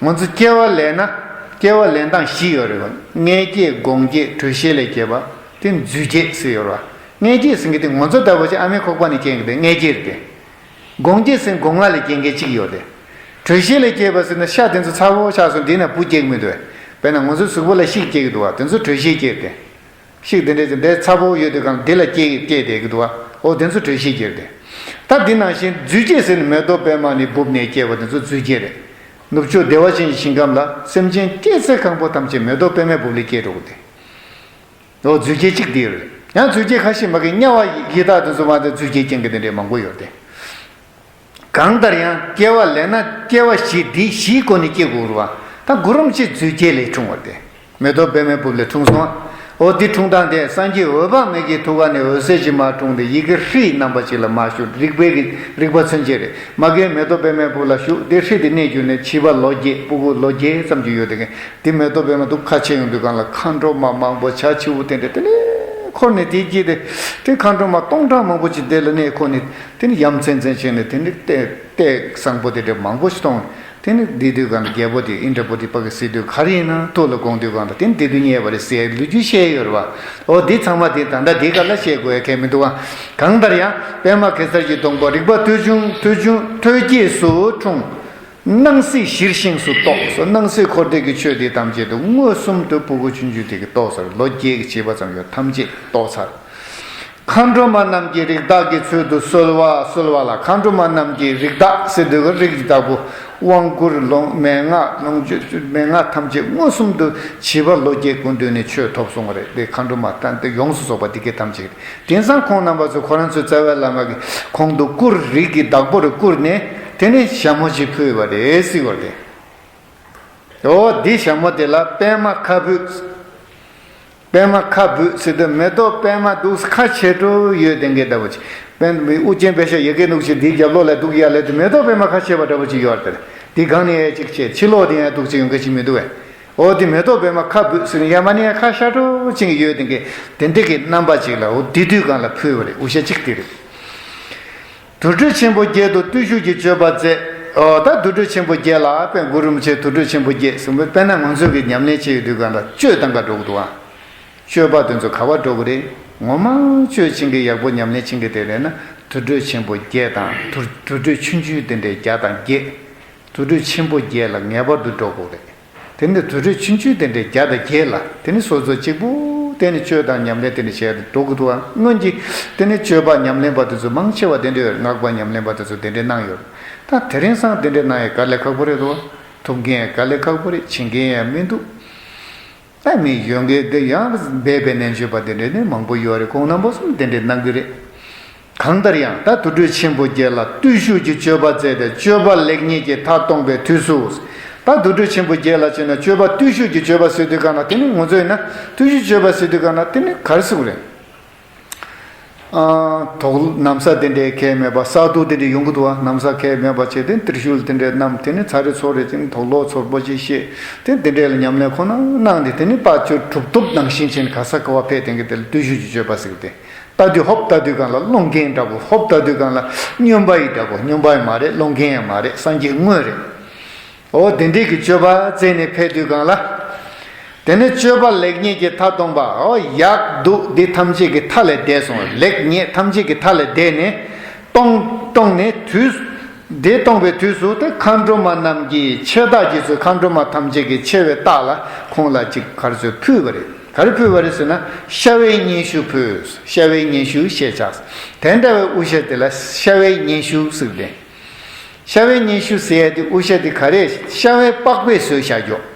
ང་ཚོ་སྐྱེ་བ་ལེན་ན། སྐྱེ་བ་ལེན་སྟངས་བཞི་ཡོད་རེད་བ། མངལ་སྐྱེས། སྒོང་སྐྱེས། དྲོད་གཤེར་ལས་སྐྱེས་པ། དེ་མཛུབ་སྐྱེས་ཟེར་ཡོད་རེད་བ། མངལ་སྐྱེས་ཟེར་མཁན་དེ་ང་ཚོ་ལྟ་བུ་ཅིག་ཨ་མའི་ཁོག་པ་ནས་སྐྱེ་མཁན་དེ་མངལ་སྐྱེས་རེད་དེ། སྒོང་སྐྱེས་ཟེར་སྒོ་ང་ལས་སྐྱེ་མཁན་གཅིག་ཡོད་རེད། དྲོད་གཤེར་ལས་སྐྱེས་པ་ཟེར་ན་ཤ་དེ་ཚོ་ཚ་པོ་ཆགས་སོང་། འདི་ན་བུ་སྐྱེ་གི་མི་འདུག་བས། དཔེར་ན་ང་ཚོའི་གཟུགས་པོ་ལ་ཤིག་སྐྱེ་གི་འདུག་བ། དེ་ཚོ་དྲོད་གཤེར་སྐྱེས་ཏེ། ཤིག་དེ་འདྲས་ཀྱི་འདྲའི་ཚ་པོ་ཡོད་དུས་གང་འདི་ལ་སྐྱེ་སྐྱེ་བསྡད་ཀྱི་འདུག་བ། འོ་དེ་ཚོ་དྲོད་གཤེར་སྐྱེས་ཏེ། ད་འདི་ནང་བཞིན་རྫུས་སྐྱེས་ཟེར་ནས་མེ་ཏོག་པད་མ་ནི་སྦུབས་ནས་སྐྱེ་བ་དེ་ཚོ་རྫུས་སྐྱེས་རེད། ནུབ་ཕྱོགས་བདེ་བ་ཅན་གྱི་ཞིང་ཁམས་ལ་སེམས་ཅན་སྐྱེ་ཚད་གང་པོ་ཐམས་ཅད་མེ་ཏོག་པད་མའི་སྦུབས་ལ་སྐྱེ་འགྲོ་གི་དེ། འོ་རྫུས་སྐྱེས་གཅིག་དེ་ཡོད་རེད། ཡང་རྫུས་སྐྱེས་ཁ་ཤས་མ་གི་དམྱལ་བ་ཡི་དྭགས་དེ་ཚོ་མ་དེ་རྫུས་སྐྱེས་ཅན་གྱི་དེ་འདྲས་མང་པོ་ཡོད་དེ། གང་ལྟར་ཡང་སྐྱེ་བ་ལེན་ན་སྐྱེ་བ་བཞི་འདི་བཞིའི་སྒོ་ནས་སྐྱེ་དགོས་རེད་བ། ད་གུ་རུམ་ཆེ་རྫུས་སྐྱེས་ལས་འཁྲུངས་པ་སྟེ། མེ་ཏོག་པད་མའི་སྦུབས་ལས་འཁྲུངས་སོང་། འོ་འདི་འཁྲུངས་སྟངས་དེ་སངས་རྒྱས་འོད་དཔག་མེད་ཀྱི་ཐུགས་ཀ་ནས་འོད་ཟེར་གྱི་མར་འཁྲུངས་ཏེ་ཡི་གེ་ཧྲཱིཿའི་རྣམ་པ་ཅིག་ལ་མར་ཞུགས། རིག་པའི་གི་རིག་པ་མཚོན་བྱེད་རེད། མ་གིའི་མེ་ཏོག་པད་མའི་སྦུབས་ལ་ཞུགས་ཏེ་ཧྲཱིཿདེ་གནས་གྱུར་ནས་བྱིས་པ་ལོ་བརྒྱད་སྤུ་གུ་ལོ་བརྒྱད་ཙམ་ཅིག་ཡོད་དེ། དེ་མེ་ཏོག་པད་མ་འདུག་ཁ་ཕྱེ་ཡོང་དུས་སྒང་ལ་མཁའ་འགྲོ་མ་མང་པོ་བྱ་བྱིའུ་དེ་འདྲ་དེ་ནས་འཁོར་ནས་དེའི་རྗེས་དེ་དེ་མཁའ་འགྲོ་མ་སྟོང་ཕྲག་མང་པོ་ཅིག་དེ་ལ་གནས་འཁོར་ནས་དེ་ནི་ཡ་མཚན་མཚན་བྱས་ནས་དེ་ནི་ལྟས་ལྟས་བཟང་པོ་དེ་འདྲ་མང་པོ་ཞིག་མཐོང་། དེ་ནི་བསྡད་དུས་སྒང་ལ་རྒྱལ་པོ་དེ་ཨིནྡྲ་བྷུ་ཏི་པ་གི་སྲིད་དུས་ག་རེ་ཡིན་ན་ཐུགས་ལ་དགོངས་དུས་སྒང་ལ་དེ་ནི་བདེ་སྡུག་བརྙེས་པ་རེད་ཟེར་ལོ་རྒྱུས་བཤད་ཡོད་རེད་བ། འོ་འདི་ཚང་མ་དེ་ད་ལྟ་འདི་ག་ལ་བཤད་དགོས་ཡ་གལ་མི་འདུག་བ། གང་ལྟར་ཡང་པད་མ་གེ་སར་གྱི་སྡོང་པོ་རིག་པ་ཐོལ་བྱུང་ཐོལ་བྱུང་ཐོལ་སྐྱེས་སུ་འཁྲུངས། སྣང་སྲིད་གཞིར་བཞེངས་སུ་རྟོགས་སོ། སྣང་སྲིད་འཁོར་འདས་ཀྱི་ཆོས་འདི་ཐམས་ཅད་དུ་མངོན་སུམ་དུ་ཕྲུ་གུ་ཆུང་ཆུང་དེ་གིས་རྟོགས་ཚར། ལོ་བརྒྱད་ཀྱི་བྱིས་པ་ཙམ་ཡོད་ཐམས་ཅད་རྟོགས་ཚར། མཁའ་འགྲོ་མ་རྣམས་ཀྱིས་རིགས་བདག་གི་ཚུལ་དུ་གསོལ་བ་གསོལ་བ་ལ། མཁའ་འགྲོ་མ་རྣམས་ཀྱིས་རིགས་བདག་ཟེར་དུས་ཀྱི་རིགས་ཀྱི་བདག་པོ་དབང་བསྐུར་ལོངས་མན་ངག་ལོངས་སྤྱོད་མན་ངག་ཐམས་ཅད་མངོན་སུམ་དུ་བྱིས་པ་ལོ་བརྒྱད་ཀྱི་མདུན་ནས་ཆོས་ཐོབ་སོང་བ་རེད། དེ་མཁའ་འགྲོ་མ་ད་དེ་ཡོངས་སུ་རྫོགས་པ་འདི་སྐད་ཐམས་ཅད། དེང་སང་ཁོང་རྣམ་པ་ཚོ་ཁོ་རང་ཚོའི་རྩ་བའི་བླ་མ་གི་གོང་དུ་བསྐུར་རིགས་ཀྱི་བདག་པོར་བསྐུར་ནས་དེ་ནས་ཞྭ་མོ་ཅིག་ཕུལ་བ་རེད་ཟེར་བ་རེད། འོ་འདི་ཞྭ་མོ་དེ་ལ་པད་མ་ཁ་སྦུབས། པད་མ་ཁ་སྦུབས་ཟེར་དུས་མེ་ཏོག་པད་མ་འདུག་ཁ་ཕྱེ་འགྲོ་ཡོད་དེ་འགའི་འདྲ་པོ་ཅིག་པད་མའི་དབུ་ཅན་པད་ཤག་ཡ་གི་འདུག་ཅིག་འདིའི་རྒྱབ་ལོགས་ལ་འདུག་ཡ་ལས་དེ་མེ་ཏོག་པད་མ་ཁ་ཕྱེ་བ་འདྲ་པོ་ཅིག་ཡོད་རེད། དེ་སྒང་ནས་ཡ་ཅིག་བྱས་ཕྱི་ལོགས་དེ་ཡང་འདུག་ཅིག་ཡོང་གི་ཅིག་མི་འདུག་བས། འོ་དེ་མེ་ཏོག་པད་མ་ཁ་སྦུབས་ཟེར་ནས་ཡ་མ་ནས་ཡ་ཁ་ཤར་འགྲོ་ཅིག་ཡོད་དེ་འགའི་དེ་འདྲ་གི་རྣམ་པ་ཅིག་ལ་འོ་དེ་དུས་སྒང་ལ་ཕུལ་བ་རེད། དབུ་ཞྭ་གཅིག་དེ་རེད། དུར་ཁྲོད་ཆེན་པོ་བརྒྱད་དུ་བརྟུལ་ཞུགས་ཀྱི་སྤྱོད་པ་མཛད། འོ་ད་དུར་ཁྲོད་ཆེན་པོ་བརྒྱད་ལ་དཔེ་གུ་རུ་རིན་པོ་ཆེ་དུར་ཁྲོད་ཆེན་པོ་བརྒྱད་གསུངས་པས། དཔེར་ན་ང་ཚོ་གི་ཉམས་ལེན་བྱེད་ཡོད་དུས་སྒང་ལ་སྤྱོད་སྟངས་ག་འགྲོ་གི་འདུག་ཨ། སྤྱོད་པ་དེ་ཚོ་ག་པར་འགྲོ་གི་རེད། ངོ་མ་སྤྱོད་ཕྱིན་གི་ཡག་པོ་ཉམས་ལེན་ཕྱིན་གི་དེ་རེད་ན་དུར་ཁྲོད་ཆེན་པོ་བརྒྱད་དང་དུར་དུར་ཁྲོད་ཆུང་ཆུང་དེ་འདྲའི་བརྒྱ་དང་བརྒྱད། དུར་ཁྲོད་ཆེན་པོ་བརྒྱད་ལ་ངེས་པར་དུ་འགྲོ་དགོས་རེད། དེ་ནི་དུར་ཁྲོད་ཆུང་ཆུང་དེ་འདྲའི་བརྒྱ་དང་བརྒྱད་ལ་དེ་ནི་སོ་སོ་གཅིག་པུ་དེ་ནི་སྤྱོད་དང་ཉམས་ལེན་དེ་ནི་བྱས་ཏེ་འགྲོ་དགོས་འདུག་ཨ། སྔོན་གྱི་དེ་ནི་སྤྱོད་པ་ཉམས་ལེན་པ་དེ་ཚོ་མང་ཆེ་བ་དེ་འདྲ་ཡོད། སྔགས་པ་ཉམས་ལེན་པ་དེ་ཚོ་དེ་འདྲ་གནང་ཡོད། ད་དེ་རིང་སང་དེ་འདྲ་གནང་ཡས་དཀའ་ལས་ཁག་པོ་རེད་འདུག་ཐུབ་མཁན་ཡང་དཀའ་ལས་ཁག་པོ་རེད། བྱེད་མཁན་ཡང་མི་འདུག་ད་མི་ཡོད་མཁན་དེ་ཡང་སྦས་པའི་རྣལ་འབྱོར་པ་དེ་འདྲ་ནི་མང་པོ་ཡོད་རེད། ཁོང་རྣམ་པ་ཚོ་དེ་འདྲ་གནང་གི་རེད། གང་ལྟར་ཡང་ད་དུར་ཁྲོད་ཆེན་པོ་བརྒྱད་ལ་བརྟུལ་ཞུགས་ཀྱི་སྤྱོད་པ་མཛད་དེ་སྤྱོད་པ་ལེགས་ཉེས་ཀྱི་མཐའ་སྟོངས་པའི་དུས་སུ། ད་དུར་ཁྲོད་ཆེན་པོ་བརྒྱད་ལ་བྱས་ན་སྤྱོད་པ་བརྟུལ་ཞུགས་ཀྱི་སྤྱོད་པ་ཟེར་དུས་སྒང་ལ་དེ་ནི་ང་ཚོ་ཡིན་ན་བརྟུལ་ཞུགས་སྤྱོད་པ་ཟེར་དུས་སྒང་ལ་དེ་ནི་ག་རེ་ཟེར་དགོས་རེད། ཨ་དོག་ལོ་ན་བཟའ་དེ་འདྲའི་གལ་མེད་པ་ས་རྡུལ་དེ་འདྲ་ཡོང་གི་འདུག་བ། ན་བཟའ་གལ་མེད་པ་བྱས་ཏེ་ཏྲི་ཤུལ་དེ་འདྲའི་བསྣམས་དེ་ནི་ཚ་རེ་ཚོར་རེ་བྱས་ནས་དོག་ལོ་ཚོར་པོ་ཅིག་བཤད་དེ་དེ་འདྲའི་ལ་ཉམས་ལེན་ཁོ་ན་གནང་སྟེ་དེ་ནི་དཔའ་ཆོས་གྲུབ་ཐོབ་ནང་བཞིན་བྱས་ནས་ག་ས་ག་བ་ཕེབས་དེ་འདྲའི་དེ་ལ་བརྟུལ་ཞུགས་ཀྱི་སྤྱོད་པ་ཟེར་གི་དེ། ལྟ་དུས་ཧོབ་ལྟ་དུས་སྒང་ལ་སློང་མཁན་འདྲ་པོ། ཧོབ་ལྟ་དུས་སྒང་ལ་སྨྱོན་པ་ཡི་འདྲ་པོ། སྨྱོན་པ་ཡི་མ་རེད། སློང་མཁན་ཡང་མ་རེད། སངས་རྒྱས་དངོས་རེད། འོ་དེ་འདྲའི་གི་སྤྱོད་པ་བཙལ་ནས་ཕེབས་དུས་སྒང་ལ། དེ་ནས་སྤྱོད་པ་ལེགས་ཉེས་ཀྱི་མཐའ་སྟོངས་པ། འོ་ཡག་སྡུག་འདི་ཐམས་ཅད་ཀྱི་མཐའ་ལས་འདས་སོང་། ལེགས་ཉེས་ཐམས་ཅད་ཀྱི་མཐའ་ལས་འདས་ནས་སྟོང་སྟོང་ནས་དུས། འདི་སྟོང་པའི་དུས་སུ་དེ་མཁའ་འགྲོ་མ་རྣམས་ཀྱིས་ཆེ་བདག་རྗེ་བཙུན་མཁའ་འགྲོ་མ་ཐམས་ཅད་ཀྱིས་ཆེ་བའི་རྟགས་ལ་ཁོང་ལ་ཅིག་ག་རེ་ཟེར་ཕུལ་བ་རེད། ག་རེ་ཕུལ་བ་རེད་ཟེར་ན་ཤ་བའི་སྙན་ཞུ་ཕུལ། ཤ་བའི་སྙན་ཞུ་ཞེས་བྱ། དེ་འདྲ་བའི་དབུ་ཞྭ་དེ་ལ་ཤ་བའི་སྙན་ཞུ་ཟེར་ཏེ། ཤ་བའི་སྙན་ཞུ་ཟེར་ཡ་དེ་དབུ་ཞྭ་དེ་ག་རེ་ཤ་བའི་པགས་པས་བཟོས་བཞག་རྒྱུ།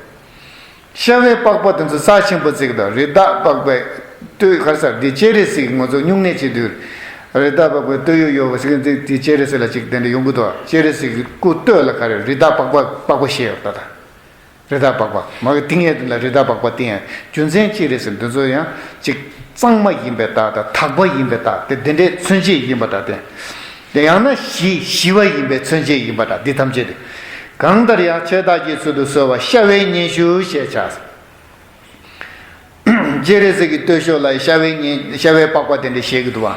ཤ་བའི་པགས་པ་དེ་ཚོ་རྩ་ཆེན་པོ་བརྩི་གི་འདུག་རི་དྭགས་པགས་པའི་སྟོད་ག་རེ་ཟེར་དེ་སྤྱན་རས་གཟིགས་ང་ཚོ་སྨྱུང་གནས་བྱེད་དུས། རི་དྭགས་པགས་པའི་སྟོད་ཡོད་ཡོད་པ་ཟེར་གི་འདུག་དེ་སྤྱན་རས་གཟིགས་ལ་ཅིག་དེ་འདྲ་ཡོང་གི་འདུག་སྤྱན་རས་གཟིགས་ཀྱི་སྐུ་སྟོད་ལ་ག་རེ་རི་དྭགས་པགས་པ་པགས་པ་བཞེས་ཡོད་ད་ད། རི་དྭགས་པགས་པ་མ་གི་ཏིང་ཡ་དེ་ལ་རི་དྭགས་པགས་པ་ཏིང་ཡ་རྒྱུ་མཚན་ཅི་རེད་ཟེར་འདི་ཚོ་ཡང་ཅིག་གཙང་མ་ཡིན་པའི་རྟགས་དང་དག་པ་ཡིན་པའི་རྟགས་དེ་དེ་འདྲའི་མཚོན་བྱེད་ཡིན་པ་འདྲ་སྟེ། དེ་ཡང་ན་ཞི་ཞི་བ་ཡིན་པའི་མཚོན་བྱེད་ཡིན་པ་འདྲ་འདི་ཐམས་ཅད་དེ། གང་ལྟར་ཡང་ཆེ་བདག་གི་ཚུལ་དུ་གསོལ་བ་ཤ་བའི་སྙན་ཞུ་ཞེས་བྱ། སྤྱན་རས་གཟིགས་ཀྱི་སྟོད་ཤོག་ལ་ཤ་བའི་སྙན་ཤ་བའི་པགས་པ་དེ་འདྲ་བཞེས་ཀྱི་འདུག་བ།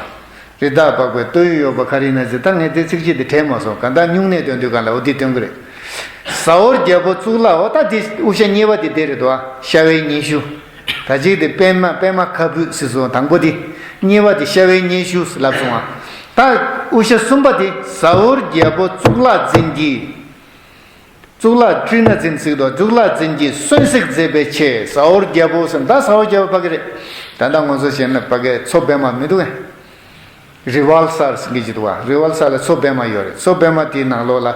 རི་དྭགས་པགས་པའི་སྟོད་ཡོད་པ་ག་རེ་ཡིན་ན་ཟེར་ད་ངས་དེ་ཚིགས་བཅད་དེ་དྲན་མ་སོང་། གང་ལྟར་སྨྱུང་གནས་འདོན་དུས་སྒང་ལ་འོ་དེ་འདོན་གི་རེད། ཟ་ཧོར་རྒྱལ་པོ་གཙུག་ལག་འོ་ད་དེ་དབུ་ཞྭ་གཉིས་པ་དེ་དེ་རེད་དོ། ཤ་བའི་སྙན་ཞུ། ད་ཅིག་དེ་པད་མ་པད་མ་ཁ་སྦུབས་ཟེར་སོང་དང་པོ་དེ། གཉིས་པ་དེ་ཤ་བའི་སྙན་ཞུ་ལབ་སོང་བ། ད་དབུ་ཞྭ་གསུམ་པ་དེ་ཟ་ཧོར་རྒྱལ་པོ་གཙུག་ལག་འཛིན་གྱིས། གཙུག་ལག་སྤྲུལ་ན་འཛིན་ཟེར་དུས། གཙུག་ལག་འཛིན་གྱི་གསོན་བསྲེགས་མཛད་པའི་ཆེད། ཟ་ཧོར་རྒྱལ་པོ་ཟེར། ད་ཟ་ཧོར་རྒྱལ་པོ་ཕ་གི་རེད། ད་ལྟ་ང་ཚོ་བྱས་ན་ཕ་གི་མཚོ་པདྨ་མི་འདུག་གས། རི་ཝལ་སར་ཟེར་གྱི་འདུག་བ། རི་ཝལ་སར་ལ་མཚོ་པདྨ་ཡོད་རེད། མཚོ་པདྨ་དེའི་ནང་ལོགས་ལ་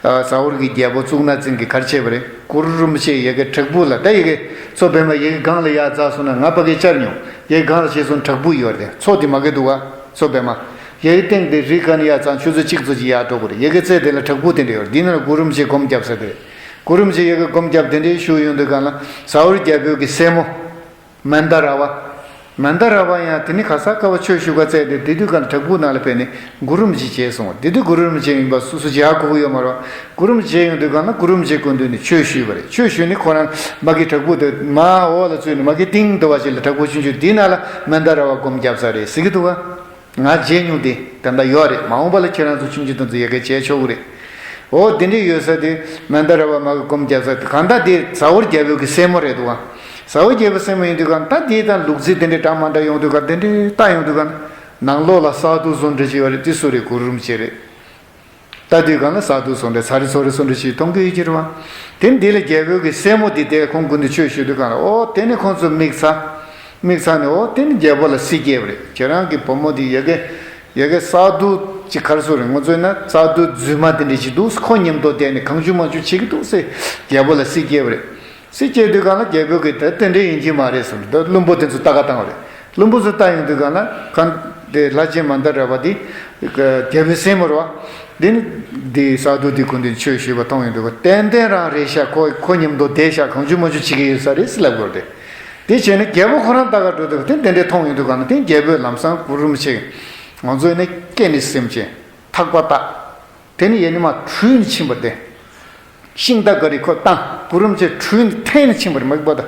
ཨ་ཟ་ཧོར་གྱི་རྒྱལ་པོ་གཙུག་ན་འཛིན་གྱིས་ག་རེ་བྱས་པ་རེད། གུ་རུ་རིན་པོ་ཆེ་ཡ་གི་བྲག་ཕུག་ལ། ད་ཡ་གི་མཚོ་པདྨ་ཡ་གི་སྒང་ལ་ཡར་འཛེགས་སོང་ན། ང་ཕ་གི་བཅར་མྱོང་། ཡ་གི་སྒང་ལ་བྱས་སོང་བྲག་ཕུག་ཡོད་རེད། མཚོ་དེ་མ་གི་འདུག་བ། མཚོ་པདྨ། ཡ་གི་སྟེང་དེ་རི་སྒང་ནས་ཡར་འཛེགས་ཆུ་ཚོད་གཅིག་ཙམ་ཅིག་ཡར་འགྲོ་དགོས་རེད། ཡ་གི་རྩེ་དེ་ལ་བྲག་ཕུག་དེ་འདྲ་ཡོད་རེད། འདི་ནང་ལ་གུ་རུ་རིན་པོ་ཆེ་སྒོམ་བརྒྱབ་ས་དེ་རེད། གུ་རུ་རིན་པོ་ཆེ་ཡ་གི་སྒོམ་བརྒྱབ་དེ་འདྲའི་བཞུགས་ཡོང་དུས་སྒང་ལ་ཟ་ཧོར་རྒྱལ་པོ་གི་སྲས་མོ་མན་དཱ་ར་བ། མན་དཱ་ར་བ་ཡང་དེ་ནི་ག་ས་ག་བ་ཆོས་ཞུ་ག་བཙལ་ཏེ། དེ་དུས་སྒང་ལ་བྲག་ཕུག་ནང་ལ་ཕེབས་ནས་གུ་རུ་རིན་པོ་ཆེ་མཇལ་སོང་བ། དེ་དུས་གུ་རུ་རིན་པོ་ཆེ་ཡིན་པ་སོ་སོ་མཇལ་གོ་གི་ཡོད་མ་རེད། གུ་རུ་རིན་པོ་ཆེ་ཡོང་དུས་སྒང་ལ་གུ་རུ་རིན་པོ་ཆེའི་སྐུ་མདུན་ནས་ཆོས་ཞུས་པ་རེད། ཆོས་ཞུས་ནས་ཁོ་རང་མ་གི་བྲག་ཕུག་དེ་མར་འོག་ལ་བཙུགས་ནས་མ་གི་གཏིང་དུ་བ་ཅིག་ལ་བྲག་ཕུག་ཆུང་ཆུང་དེའི་ནང་ལ་མན་དཱ་ར་བ་སྒོམ་བརྒྱབ་ས་རེད་ཟེར་གྱི་འདུག་བ། ང་མཇལ་མྱོང་དེ་ད་ལྟ་ཡོད་རེད། མ་འོངས་པ་ལ་ཁྱེད་རང་ཚོ་ཆུང་ཆུང་དེ་ཚོ་ཡ་གི་མཇལ་ཆོག་གི་རེད། འོ་དེ་འདྲ་ཡོད་ས་དེ་མན་དཱ་ར་བ་མ་གི་སྒོམ་བརྒྱབ་ས་དེ། གང་ལྟར་དེ་ཟ་ཧོར་རྒྱལ་པོ་གི་སྲས་མོ་རེད་འདུག་བ། ཟ་ཧོར་རྒྱལ་པོའི་སྲས་མོ་ཡིན་དུས་སྒང་ད་དེ་དང་ལུག་རྫི་དེ་འདྲ་འདྲ་མ་འདྲ་ཡོང་དུས་སྒང་། དེ་འདྲ་ལྟ་ཡོང་དུས་སྒང་ནང་ལོགས་ལ་ས་རྡུལ་བཟོ་འདྲ་ཅིག་ཡོད་རེད། དེ་སུ་རེད། གུ་རུ་རིན་པོ་ཆེ་རེད། ལྟ་དུས་སྒང་ལ་ས་རྡུལ་བཟོ་འདྲ་ཚ་རི་ཚོ་རི་བཟོ་འདྲ་ཞིག་མཐོང་གི་ཡོད་ཀྱི་རེད་བ། དེ་འདི་ལ་རྒྱལ་པོ་གི་སྲས་མོ་དེ་དེ་ཁོང་ཀུན་ཏུ་ཆོས་ཞུ་དུས་སྒང་ལ། ཨོ་དེ་ནི་ཁོང་ཚོ་མིག་ཚ། མིག་ཚ་ནས་ཨོ་དེ་ནི་རྒྱལ་པོ་ལ་སྲིད་སྐྱེས་པ་རེད། ཁྱེད་རང་གི་བུ་མོ་དེ་ཡ་གི་ཡ་གི་ས་རྡུལ་ཅིག་ག་རེ་ཟེར་རེད། ང་ཚོ་ན་ས་རྡུལ་རྫུན་མ་དེ་འདྲ་ཞིག་འདུག་ཁོ་མཉམ་དུ་བསྡད་ནས་གང་བྱུང་མང་བྱུང་བྱེད་ཀྱི་འདུག་ཟེར་རྒྱལ་པོ་ལ་སྲིད་སྐྱེས་པ་རེད། སྲིད་སྐྱེས་དུས་སྒང་ལ་རྒྱལ་པོ་གིས་ད་དེ་འདྲ་ཡིན་གྱི་མ་རེད་གསུངས། ད་བློན་པོ་དེ་ཚོ་ལྟ་ག་བཏང་བ་རེད། བློན་པོ་ཚོ་ལྟ་ཡོང་དུས་སྒང་ལ་གང་དེ་ལྷ་ཆེན་མན་དཱ་ར་བ་དེ་རྒྱལ་པོའི་སྲས་མོ་རེད་བ། དེ་ནི་དེ་ས་རྡུལ་དེ་ཀུན་ཏུ་ཆོས་ཞུས་པ་མཐོང་ཡོང་དུས་སྒང་། ཏན་ཏན་རང་རེད་ཤག་ཁོ་ཁོ་མཉམ་དུ་བསྡད་ཤག་གང་བྱུང་མང་བྱུང་བྱེད་ཀྱི་ཡོད་ས་རེད་ཟེར་ལབ་དགོས་རེད། དེ་བྱས་ནས་རྒྱལ་པོ་ཁོ་རང་ལྟ་ག་འགྲོ་དུས་དེ་དེ་འདྲ་མཐོང་ཡོང་དུས་སྒང་ལ། དེ་རྒྱལ་པོས་ལམ་སང་གུ་རུ་རིན་པོ་ཆེ་ང་ཚོ་ནི་སྐེ་ནས་ཟིན་བྱས་ཐག་པ་བཏགས། དེ་ནི་ཡེ་ནས་མར་བྲུས་ནས་ཕྱིན་པ་དེ། ཤིང་རྟ་ག་རེ་ཁོ་བཏང་། གུ་རུ་རིན་པོ་ཆེ་བྲུས་ནས་འཐེན་ནས་ཕྱིན་པ་རེད། མ་གི་པ་དང་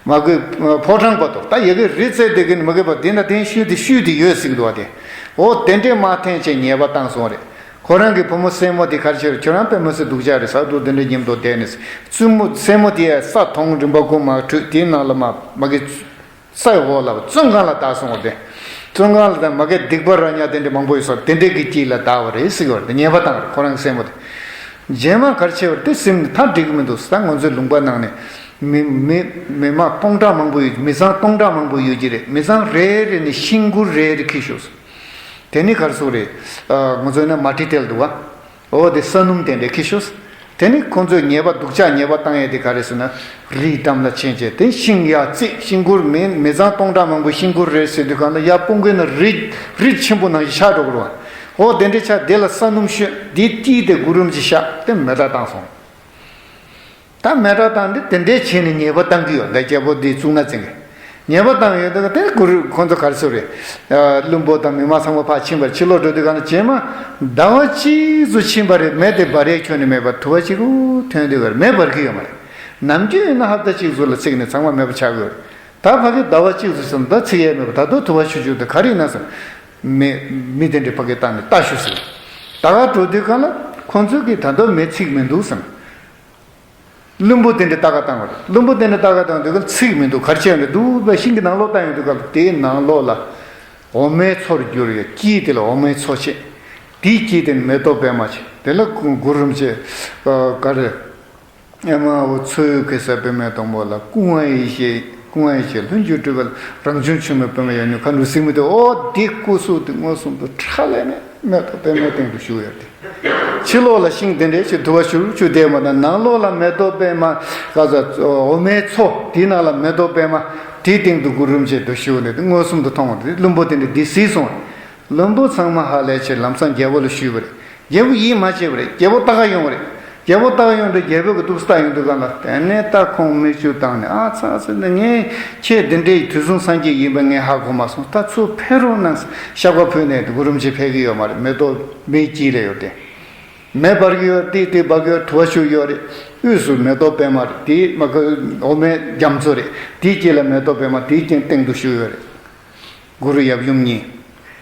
མ་གི་ཕོ་བྲང་བར་དུ། ད་ཡ་གི་རི་རྩེ་དེ་གི་ནི་མ་གི་པ་དེ་ན་དེ་ཤུལ་དེ་ཤུལ་དེ་ཡོད་ཟེར་གི་འདུག་བ་དེ། འོ་དེ་འདྲས་མར་འཐེན་བྱས་ཉེས་པ་བཏང་སོང་རེད། ཁོ་རང་གི་བུ་མོ་སྲས་མོ་དེ་ག་རེ་བྱས་རེད། ཁྱོད་རང་དཔེ་མི་སྲིད་སྡུག་ཅག་རེད། ས་རྡུལ་དེ་འདྲས་མཉམ་དུ་བསྡད་ནས། བཙུན་མོ་སྲས་མོ་དེ་ཡ་ས་མཐོང་རིམ་པ་ཀུན་མར་བྲུས། དེའི་ནང་ལ་མ་མ་གི་ས་ཡི་འོག་ལ་བཙོན་ཁང་ལ་བདག་སོང་བ་དེ། བཙོན་ཁང་ལ་ད་མ་གི་སྡིག་པ་ར་ཉག་དེ་འདྲ་མང་པོ་ཡོད་ས་དེ་འདྲ་གི་དཀྱིལ་ལ་བདག་བ་རེད་ཟེར་གི་བ་རེད། ཉེས་པ་བཏང་རེད་ཁོ་རང་གི་སྲས་མོ་དེ། རྗེས་མ་ག་རེ་བྱས་པ་རེད། དེ་སེམས་ནི་ད་འགྲིག་གི་མི་འདུག་ད་ང་ཚོའི་ལུང་པ་ནང་ནས་མི་མི་མི་མང་སྟོང་ཕྲག་མང་པོ་ཡོད། མི་ཚང་སྟོང་ཕྲག་མང་པོ་ཡོད་ཀྱི་རེད། མི་ཚང་རེ་རེ་ནས་ཤིང་གུར་རེ་རེ་འཁྱེར་ཤོག་ཟེར། དེ་ནི་ག་རེ་ཟེར་རེད། ཨ་ང་ཚོའི་ན་མ་ཊི་ཐེལ་འདུག་བ། འོ་དེ་ས་སྣུམ་དེ་འདྲ་འཁྱེར་ཤོག། དེ་ནི་ཁོང་ཚོས་ཉེས་པ་སྡུག་ཅག་ཉེས་པ་བཏང་ཡས་དེ་ག་རེ་ཟེར་ན། རིའི་འགྲམ་ལ་ཕྱིན་བྱས་དེ་ཤིང་ཡར་བརྩིགས། ཤིང་གུར་མི་མི་ཚང་སྟོང་ཕྲག་མང་པོའི་ཤིང་གུར་རེད་ཟེར་དུས་སྒང་ལ་ཡར་སྤུངས་ཀྱི་ན་རི་རི་ཆེན་པོ་ནང་བཞིན་ཆགས་འགྲོ་གི་རེད་བ། འོ་དེ་འདྲ་ཆགས། དེ་ལ་ས་སྣུམ་བཤོས། དེའི་དཀྱིལ་དེ་གུ་རུ་རིན་པོ་ཆེ་བཞག་དེ་མེ་སྲེག་བཏང་སོང་། ད་མེ་སྲེག་བཏང་དེ་དེ་འདྲའི་བྱས་ནས་ཉེས་པ་བཏང་གི་ཡོད། ད་རྒྱལ་པོ་འདི་གཙུག་ན་འཛིན་གྱི་ཉེས་པ་བཏང་ཡོད། ད་དེ་གུ་རུ་ཁོང་ཚོ་ག་རེ་ཟེར་རེད། ཨ་བློན་པོ་དང་མི་མང་ཚང་མ་ཕར་ཕྱིན་པ་རེད། ཕྱི་ལོགས་འགྲོ་དུས་སྒང་ལ་རྗེས་མ་ཟླ་བ་གཅིག་ཙམ་ཕྱིན་པ་རེད། མེ་དེ་འབར་ཡས་ཁྱོན་ནས་མེད་པར་དུ་བ་གཅིག་པུ་ཐོན་དུས་ག་རེ་མེ་འབར་གི་ཡོད་མ་རེད། ནམ་རྒྱུན་ཡིན་ན་ཧབ་ཏ་གཅིག་ཙམ་ལ་ཚིག་ནས་ཚང་མ་མེད་པ་ཆགས་ཀྱི་ཡོད་རེད། ད་ཕ་གི་ཟླ་བ་གཅིག་ཙམ་སོང་ད་ཚིག་ཡས་མེད་པ། ད་དུང་དུ་བ་ཆུ་ཆུ་དེ་ག་རེ་ཡིན་ན་བསམ། མེ་མི་དེ་འདྲས་ཕ་གི་བཏང་ནས་ལྟ་ཞུ་ཟེར། ད་ག་འགྲོ་དུས་སྒང་ལ་ཁོང་ཚོས་ཀྱིས་ད་དུང་མེ་ཚིག་མི་འདུག་བསམ། བླུན་པོ་དེ་འདྲ་ལྟ་ག་བཏང་བ་རེད། བླུན་པོ་དེ་འདྲ་ལྟ་ག་བཏང་དུས་ཀ་ཚིག་མི་འདུག་ག་རེ་བྱས་ཡོད་འདུག་བས་ཤིང་གི་ནང་ལོགས་བལྟ་ཡོང་དུས་ཀ་དེའི་ནང་ལོགས་ལ་འོ་མའི་ཚོར་གྱུར་ཡོད། དཀྱིལ་དེ་ལ་འོ་མའི་ཚོ་བྱས། དེའི་དཀྱིལ་དེ་ནི་མེ་ཏོག་པད་མ་བྱས། དེ་ལ་གུ་གུ་རུ་རིན་པོ་ཆེ་ག་རེ་ཨེ་མ་འོ་མཚོ་ཡི་གེ་སར་པདྨའི་སྡོང་པོ་ལ། སྐུ་ལྔ་ཡེ་ཤེས་སྐུ་ལྔ་ཡེ་ཤེས་ལྷུན་གྱིས་གྲུབ་པ་ལ། རང་བྱུང་ཆུ་མོའི་པདྨ་ཡབ་ཡུམ་མཁའ་འགྲོ་གཟིགས་མོ་དེ། འོ་དེ་སྐུ་གཟུགས་དེ་མངོན་སུམ་དུ་ཁྲ་ལམ་མེ་མེ་ཏོག་པད་མའི་སྟེང་དུ་བཞུགས་ཡོད་དེ། ཕྱི་ལོགས་ལ་ཤིང་དེ་འདྲའི་ཆེ་དུ་བ་ཞུ་རུ་ཆུ་དེ་མ་དང་ནང་ལོགས་ལ་མེ་ཏོག་པད་མ་ག་ས་འོ་མའི་མཚོ་དེའི་ནང་ལ་མེ་ཏོག་པད་མ་དེའི་སྟེང་དུ་གུ་རུ་རིན་པོ་ཆེ་དུ་བཞུགས་ནས་དེ་མངོན་སུམ་དུ་མཐོང་བ་དེ་བླུན་པོ་དེ་འདྲ་དེ་གཟིགས་སོང་། བླུན་པོ་ཚང་མ་ཧ་ལས་བྱས་ལམ་སང་རྒྱལ་པོ་ལ་ཞུས་པ་རེད། རྒྱལ་པོ་ཡིད་མ་ཆེས་པ་རེད། རྒྱལ་པོ་ལྟ་ག་ཡོང་བ་རེད། རྒྱལ་པོ་ལྟ་ག་ཡོང་དུས་རྒྱལ་པོ་གི་ཏོག་ཙམ་ལྟ་ཡོང་དུས་སྒང་ལ་དེ་ནས་ད་ཁོང་མིག་ཆུ་བཏང་ནས་ཨ་ཚ་ཚ་ནི་ངས་ཁྱེད་འདི་འདྲའི་དུས་གསུམ་སངས་རྒྱས་ཡིན་པ་ངས་ཧ་གོ་མ་སོང་། ད་ཚུར་ཕེབས་རོགས་གནང་། ཤག་པ་ཕུལ་ནས་གུ་རུ་རིན་པོ་ཆེ་ཕེབས་ཀྱི་ཡོད་མ་རེད། མེ་ཏོག་མེའི་དཀྱིལ་ལ་ཡོད་དེ། མེ་འབར་གྱི་ཡོད་རེད། ཏིག་ཏིག་འབར་གྱི་ཡོད་རེད། དུ་བ་ཞུ་གི་ཡོད་རེད། དབུས་སུ་མེ་ཏོག་པད་མ་རེད། དེའི་མ་གི་འོ་མའི་རྒྱ་མཚོ་རེད། དེའི་དཀྱིལ་ལ་མེ་ཏོག་པད་མ་དེའི་སྟེང་སྟེང་དུ་བཞུགས་ཡོད་རེད། གུ་རུ་ཡབ་ཡུམ་གཉིས་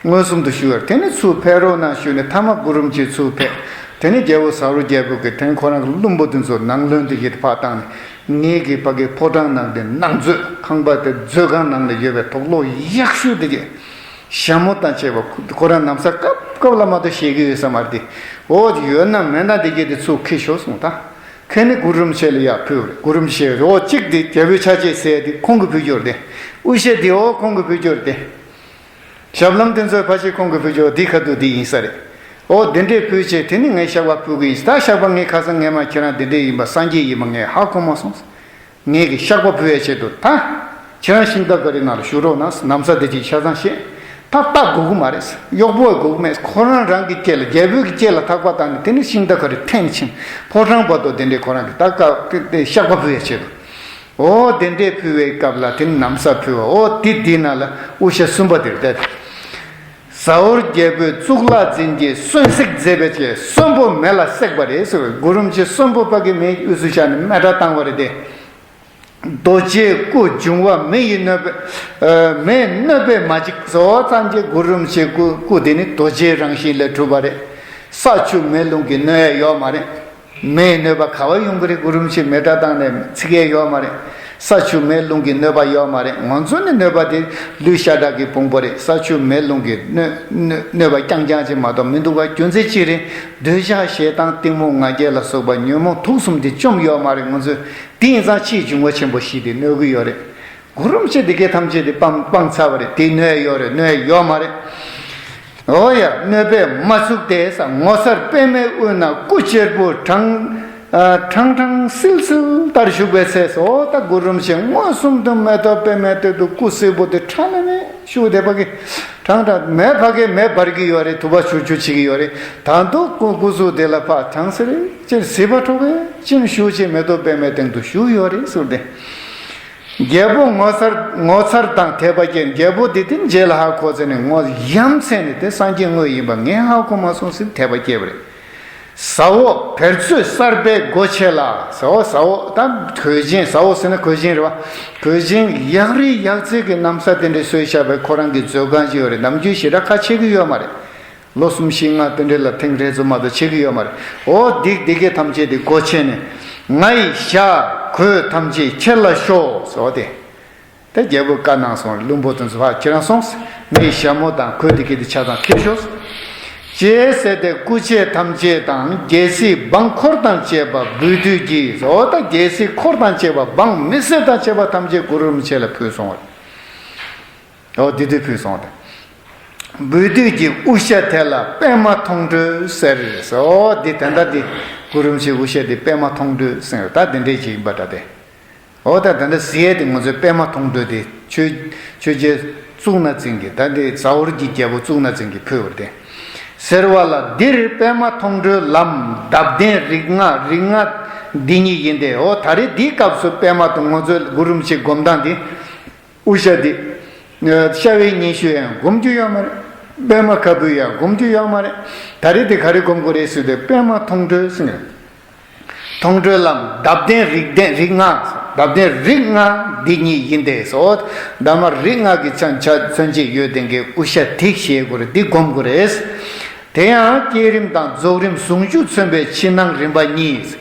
མངོན་སུམ་དུ་བཞུགས་ཡོད་རེད། དེ་ནས་ཚུར་ཕེབས་རོགས་གནང་ཞུས་ནས་མཐའ་མ་གུ་རུ་རིན་པོ་ཆེ་ཚུར་ཕེབས། དེ་ནས་རྒྱལ་པོ་ཟ་རོ་རྒྱལ་པོ་གིས་དེ་ནས་ཁོ་རང་གི་བློན་པོ་དེ་ཚོ་ནང་བློན་དེ་གྱིས་ཕར་བཏང་ནས་ངེད་ཀྱི་ཕ་གི་ཕོ་བྲང་ནང་དེ་ནང་མཛོད་ཁང་པ་དེ་མཛོད་ཁང་ནང་ལ་ཡོད་པའི་དུག་ལོག་ཡག་ཤོས་དེ་གྱིས་ཞྭ་མོ་དང་བཅས་པ་ཁོ་རང་ན་བཟའ་སྐབས་སྐབས་ལ་མ་གཏོགས་བཞེས་ཀྱི་ཡོད་ས་མ་རེད་དེ། འོ་ཡོད་ན་མེད་ན་དེ་གྱིས་དེ་ཚུར་ཁྱེར་ཤོག་གསུངས། ད་ ཁེ་ནི་གུ་རུ་རིན་པོ་ཆེ་ལ་ཡར་ཕུལ་བ་རེད། གུ་རུ་རིན་པོ་ཆེ་འོ་གཅིག་དེ་རྒྱལ་པོའི་ཆ་བྱད་ཟེར་དེ་ཁོང་གིས་ཕུལ་རྒྱུ་རེད་དེ། དབུ་ཞྭ་དེ་འོ་ཁོང་གིས་ཕུལ་རྒྱུ་རེད་དེ། ཞབས་ལྷམ་དེ་ཚོའི་ཕ་ཆེ་ཁོང་གིས་ཕུལ་རྒྱུ་འདི་ཁ་ཐུག་འདི་ཡིན་ས་རེད། འོ་དེ་འདྲས་ཕུལ་བྱས་དེ་ནི་ངས་བཤགས་པ་ཕུལ་གི་ཡིན། ད་བཤགས་པ་ངས་ཁ་སང་ངས་མ་ཁྱེད་རང་དེ་འདྲས་ཡིན་པ་སངས་རྒྱས་ཡིན་པ་ངས་ཧ་གོ་མ་སོང་། ངས་ཀྱི་བཤགས་པ་ཕུལ་བའི་ཆེད་དུ་ད་ཁྱེད་རང་ཤིང་རྟ་ག་རི་ནང་ལ་བཞུགས་རོགས་གནང་། ན་བཟའ་དེ་ཅིག་ཆ་ཚང་བཤད། ད་ལྟ་དགོས་ཀྱི་མ་རེད། གཡོག་པོ་དགོས་ཀྱི་མེད། ཁོ་རང་རང་གི་སྐེ་ལ་རྒྱལ་པོའི་གི་སྐེ་ལ་ཐག་པ་བཏགས་ནས་དེ་ནི་ཤིང་རྟ་ག་རི་འཐེན་ཕྱིན། ཕོ་བྲང་བར་དུ་དེ་འདྲས་ཁོ་རང་གི་ད་བཀའ་དེ་བཤགས་པ་ཕུལ་བའི་ཆེད་དུ། འོ་དེ་འདྲས་ཕུལ་བའི་སྐབས་ལ་དེ་ནི་ན་བཟའ་ཕུལ་བ། འོ་དེ་དེའི་ནང་ལ་དབུ་ཞྭ་གསུམ་པ་དེ་རེད་དེ། ཟ་ཧོར་རྒྱལ་པོས་གཙུག་ལག་འཛིན་གྱི་གསོན་བསྲེགས་མཛད་པའི་ཆེད་གསོན་པོ་མེ་ལ་བསྲེགས་པ་རེད་ཟེར་བའི་གུ་རུ་རིན་པོ་ཆེ་གསོན་པོ་ཕ་གི་མེ་དབུས་སུ་བཞག་ནས་མེ་སྲེག་བཏང་བ་རེད་དེ། རྡོ་རྗེའི་སྐུ་འབྱུང་བ་མེ་ཡི་གནོད་པས། ཨ། མེས་གནོད་པས་མ་འཇིག་ཟེར་བ་ཙམ་གྱིས་གུ་རུ་རིན་པོ་ཆེའི་སྐུ་སྐུ་དེ་ནི་རྡོ་རྗེའི་རང་བཞིན་ལས་གྲུབ་པ་རེད། ས་ཆུ་མེ་རླུང་གིས་གནོད་ཡ་ཡོད་མ་རེད། མེའི་གནོད་པ་ག་བ་ཡོང་གི་རེད། གུ་རུ་རིན་པོ་ཆེས་མེ་སྲེག་བཏང་ནས་འཚིག་ཡས་ཡོད་མ་རེད། ས་ཆུ་མེ་རླུང་གི་གནོད་པ་ཡོད་མ་རེད། ང་ཚོ་ནི་གནོད་པ་དེ་ལུས་ཤ་ཁྲག་གི་ཕུང་པོ་རེད། ས་ཆུ་མེ་རླུང་གི་གནོད་གནོད་གནོད་པ་རྐྱང་རྐྱང་ཅིག་མ་གཏོགས་མི་འདུག་ག་རྒྱུ་མཚན་ཅི་རེད། འདོད་ཆགས་ཞེ་སྡང་གཏི་མུག་ང་རྒྱལ་ལ་སོགས་པ་ཉོན་མོངས་དུག་གསུམ་དེ་བཅོམ་ཡོད་མ་རེད། ང་ཚོས། དེ་ཡིན་ཙང་ཕྱིའི་འབྱུང་བ་ཆེན་པོ་བཞི་དེ་གནོད་ཀྱི་ཡོད་རེད། གུ་རུ་རིན་པོ་ཆེས་དེ་གའི་ཐམས་ཅད་དེ་སྤང་སྤངས་ཚར་བ་རེད། དེ་གནོད་ཡོད་རེད། གནོད་ཡོད་མ་རེད། འོ་ཡ། གནོད་པས་མ་ཚུགས་ཏེ་ཟེར། ངོ་མཚར་པདྨའི་དབུས་ན་སྐུ་གཅེར་བུ་ཁྲང་ཨ་ཁྲང་ཁྲང་སིལ་སིལ་ལྟར་བཞུགས་པའི་ཚེ་སོ། ད་གུ་རུ་རིན་པོ་ཆེ་མངོན་སུམ་དུ་མེ་ཏོག་པདྨའི་སྟེང་དུ་སྐུ་གསལ་པོ་དེ་ཁྲ་ལམ་མེ་བཞུགས་བསྡད་པ་གི། ཁྲང་ཁྲང་མེ་ཕ་གིའི་མེ་འབར་གྱི་ཡོད་རེད། དུ་བ་ཆུར་ཆུར་བྱེད་ཀྱི་ཡོད་རེད། ད་དུང་སྐུ་སྐུ་གཟུགས་དེ་ལ་ཕར་ཁྲང་སེ་རེ་ཅེར་ཟིལ་པ་འཕྲོག་གི་ཅིམ་བཞུགས་བྱས་མེ་ཏོག་པདྨའི་སྟེང་དུ་བཞུགས་ཡོད་རེད་ཟེར་ཏེ། རྒྱལ་པོ་ངོ་མཚར་ངོ་མཚར་དང་དད་པ་སྐྱེས། རྒྱལ་པོ་འདི་དེ་རྗེས་ལ་ཧ་གོ་ཚེ་ནས་ངོ་ཡ་མཚན་ནས་དེ་སངས་རྒྱས་དངོས་ཡིན་པ་ངས་ཧ་གོ་མ་སོང་ཟེར་དད་པ་སྐྱེས་པ་རེད། ཟ་འོག་བེར་མཚོས་གསར་པའི་སྒོ་ཕྱེ་ལ་ཟ་འོག་ཟ་འོག་ད་གོས་ཆེན། ཟ་འོག་ཟེར་ན་གོས་ཆེན་རེད་བ། གོས་ཆེན་ཡག་རིགས་ཡག་རྩལ་གྱི་གནམ་ས་དེ་འདྲའི་བཟོས་བཞག་པའི་ཁོ་རང་གི་མཛོད་ཁང་ཅིག་ཡོད་རེད། ནམ་རྒྱུན་ཞེ་དྲག་ཁ་ཕྱེ་གི་ཡོད་མ་རེད། ལོ་གསུམ་བཞི་ལྔ་དེ་འདྲ་ལ་ཐེངས་རེ་ཙམ་མ་གཏོགས་ཕྱེ་གི་ཡོད་མ་རེད། འོ་འདི་འདི་གའི་ཐམས་ཅད་དེ་སྒོ་ཕྱེ་ནས། ང་ཡི་ཞྭ་གོས་ཐམས་ཅད་ཁྱེར་ལ་ཤོག་ཟེར་བ་དེ། དེ་རྒྱལ་པོས་བཀའ་གནང་སོང་། བློན་པོ་དེ་ཚོ་ཕར་ཁྱེད་རང་སོང་། ངའི་ཞྭ་མོ་དང་གོས་དེ་གའི་དེ་ཆ་ཚང་ཁྱེར་ཤོག་ཅེས་ཟེར་ཏེ་སྐུ་མཆེད་ཐམས་ཅད་དང་རྒྱལ་སྲིད་འབངས་འཁོར་དང་བཅས་པ་སྦུལ་སྡུད་ཀྱིས། འོ་ད་རྒྱལ་སྲིད་འཁོར་དང་བཅས་པ་འབངས་མི་སེར་དང་བཅས་པ་ཐམས་ཅད་གུ་རུ་རིན་པོ་ཆེ་ལ་ཕུལ་སོང་བ། འོ་དེ་དུས་ཕུལ་སོང་སྟེ། སྦུལ་སྡུད་ཀྱི་དབུ་ཞྭ་དེ་ལ་པདྨ་མཐོང་གྲོལ་ཟེར། འོ་འདི་ད་ལྟ་འདི་གུ་རུ་རིན་པོ་ཆེའི་དབུ་ཞྭ་འདི་པདྨ་མཐོང་གྲོལ་ཟེར། ད་འདི་འདྲས་ཅིག་ཡིན་པ་འདྲ་སྟེ། འོ་ད་ད་ལྟ་གཟིགས་ཡས་དེ་ང་ཚོའི་པདྨ་མཐོང་གྲོལ་དེ་ཆོས་ཆོས་རྒྱལ་གཙུག་ན་བཙན་གྱིས། ད་འདི་ཟ་ཧོར་གྱི་རྒྱལ་པོ་གཙུག་ན་བཙན་གྱིས་ཕུལ་བ་རེད་དེ། ཟེར་བ་ལ་འདིར་པདྨ་མཐོང་གྲོལ་ལམ་འདབ་ལྡན་རིགས་ལྔ། རིགས་ལྔ་འདི་ཉིད་ཡིན་ཏེ། འོ་ད་རེས་འདིའི་སྐབས་སུ་པདྨ་དང་ང་ཚོའི་གུ་རུ་རིན་པོ་ཆེའི་སྒོམ་སྟངས་འདི། དབུ་ཞྭ་འདི། ཤ་བའི་སྙན་ཞུ་ཡང་སྒོམ་རྒྱུ་ཡོད་མ་རེད། པདྨ་ཁ་སྦུབ་ཡང་སྒོམ་རྒྱུ་ཡོད་མ་རེད། ད་རེས་འདི་ག་རེ་སྒོམ་དགོས་རེད་ཟེར་དུས་པདྨ་མཐོང་གྲོལ་ཟེར་ནས། མཐོང་གྲོལ་ལམ་འདབ་ལྡན་རིགས་ལྡན་རིགས་ལྔ། འདབ་ལྡན་རིགས་ལྔ་འདི་ཉིད་ཡིན་ཏེ་སོ། འདབ་མ་རིགས་ལྔ་གི་ཆ་ཆ་མཚོན་བྱེད་ཡོད་ལྡན་གྱི་དབུ་ཞྭ་དེ་བཞེས་དགོས་རེད། འདི་སྒོམ་དགོས་རེད། དེ་ཡང་བསྐྱེད་རིམ་དང་རྫོགས་རིམ་ཟུང་འཇུག་མཚོན་པའི་ཕྱི་ནང་རིམ་པ་གཉིས།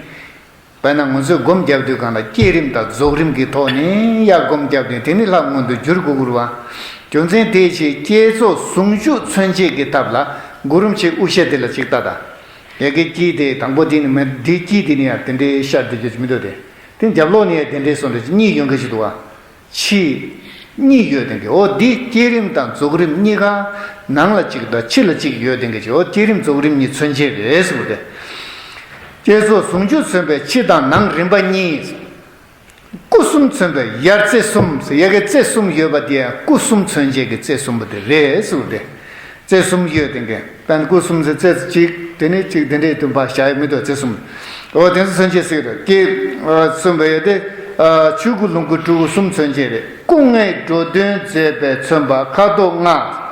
དཔེར་ན་ང་ཚོས་སྒོམ་བརྒྱབ་དུས་སྒང་ལ་བསྐྱེད་རིམ་དང་རྫོགས་རིམ་གྱི་ཐོག་ནས་ཡར་སྒོམ་བརྒྱབ་དུས་དེ་ནི་ལྷ་མངོན་དུ་གྱུར་དགོས་ཀྱི་རེད་བ། རྒྱུ་མཚན་དེའི་ཕྱིར་བསྐྱེད་རྫོགས་ཟུང་འཇུག་མཚོན་བྱེད་ཀྱི་ཐབས་ལ་གུ་རུ་རིན་པོ་ཆེའི་དབུ་ཞྭ་དེ་ལ་ཅིག་ལྟ་དང་། ཡ་གི་དཀྱིལ་དེ་དང་པོ་དེ་ནི་མེད། དེ་དཀྱིལ་དེ་ནི་ཡང་དེ་འདྲའི་ཤར་བསྡད་རྒྱུ་ཅིག་མི་འདུག་སྟེ། དེ་རྒྱབ་ལོགས་ནས་ཡང་དེ་འདྲའི་སོང་འདྲ་ཅིག་གཉིས་ཡོང་གི་ཞིག་འདུག་བ། ཕྱི། གཉིས་ཡོད་ལྡན་གྱི། འོ་འདི་བསྐྱེད་རིམ་དང་རྫོགས་རིམ་གཉིས་ཀ་ནང་ལ་གཅིག་དང་ཕྱི་ལ་གཅིག་ཡོད་ལྡན་གྱི། འོ་བསྐྱེད་རིམ་རྫོགས་རིམ་གཉིས་མཚོན་བྱེད་རེད་ཟེར་བ་དེ། བསྐྱེད་རྫོགས་ཟུང་འཇུག་མཚོན་པའི་ཕྱི་དང་ནང་རིམ་པ་གཉིས། སྐུ་གསུམ་མཚོན་པའི་ཡར་རྩེ་གསུམ་ཟེར། ཡ་གི་རྩེ་གསུམ་ཡོད་པ་དེ་ཡང་སྐུ་གསུམ་མཚོན་བྱེད་ཀྱི་རྩེ་གསུམ་པོ་དེ་རེད་ཟེར་བ་དེ། རྩེ་གསུམ་ཡོད་ལྡན་གྱི། དཔེར་ན་སྐུ་གསུམ་ཟེར་རྩེ་གཅིག་དེ་ནས་གཅིག་དེ་འདྲའི་བསྟུན་པ་བྱ་ཡ་མི་འདུག་རྩེ་གསུམ། འོ་དེ་ཚོ་མཚོན་བྱེད་ཟེར་གྱི་རེད། སྐྱེ་གསུམ་པ་ཡོད་དེ། ཆོས་སྐུ་ལོངས་སྐུ་སྤྲུལ་སྐུ་གསུམ་མཚོན་བྱེད་རེད། སྐུ་ལྔའི་འགྲོ་དོན་མཛད་པས་མཚོན་པ་ཁ་དོག་ལྔ།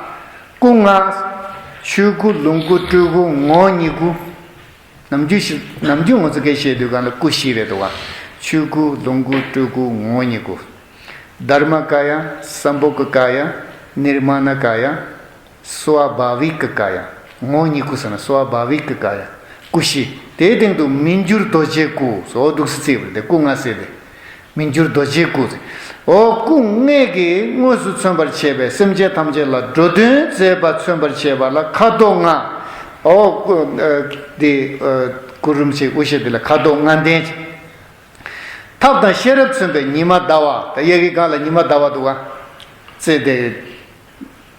སྐུ་ལྔ། ཆོས་སྐུ་ལོངས་སྐུ་སྤྲུལ་སྐུ་ངོ་བོ་ཉིད་སྐུ། ནམ་རྒྱུན་ཞིག་ནམ་རྒྱུན་ང་ཚོ་སྐད་བཤད་དུས་སྒང་ལ་སྐུ་བཞི་རེད་འདུག་བ། ཆོས་སྐུ་ལོངས་སྐུ་སྤྲུལ་སྐུ་ངོ་བོ་ཉིད་སྐུ། དྷརྨ་ཀ་ཡ། སམ་བྷོ་ག་ཀ་ཡ། ནིར་མཱ་ན་ཀ་ཡ། སྭ་བྷཱ་ཝི་ཀ་ཀ་ཡ། ངོ་བོ་ཉིད་སྐུ་ཟེར་ན་སྭ་བྷཱ་ཝི་ཀ་ཀ་ཡ། སྐུ་བཞི། དེའི་སྟེང་དུ་མི་འགྱུར་རྡོ་རྗེའི་སྐུ་སོགས་འདུག་སེ་བརྩིས་པ་རེད་དེ། སྐུ་ལྔ་ཟེར་ཏེ། མི་འགྱུར་རྡོ་རྗེའི་སྐུ་ཟེར། འོ་སྐུ་ལྔས་ཀྱིས་དངོས་སུ་མཚོན་པར་བྱེད་པའི་སེམས་ཅན་ཐམས་ཅད་ལ་འགྲོ་དོན་མཛད་པ་མཚོན་པར་བྱེད་པ་ལ་ཁ་དོག་ལྔ། འོ་སྐུ་ཨ་དེ་ཨ་གུ་རུ་རིན་པོ་ཆེའི་དབུ་ཞྭ་དེ་ལ་ཁ་དོག་ལྔ་ལྡན། ཐབས་དང་ཤེས་རབ་མཚོན་པའི་ཉི་མ་ཟླ་བ། ད་ཡ་གི་སྒང་ལ་ཉི་མ་ཟླ་བ་འདུག་ག། རྩེ་དེ་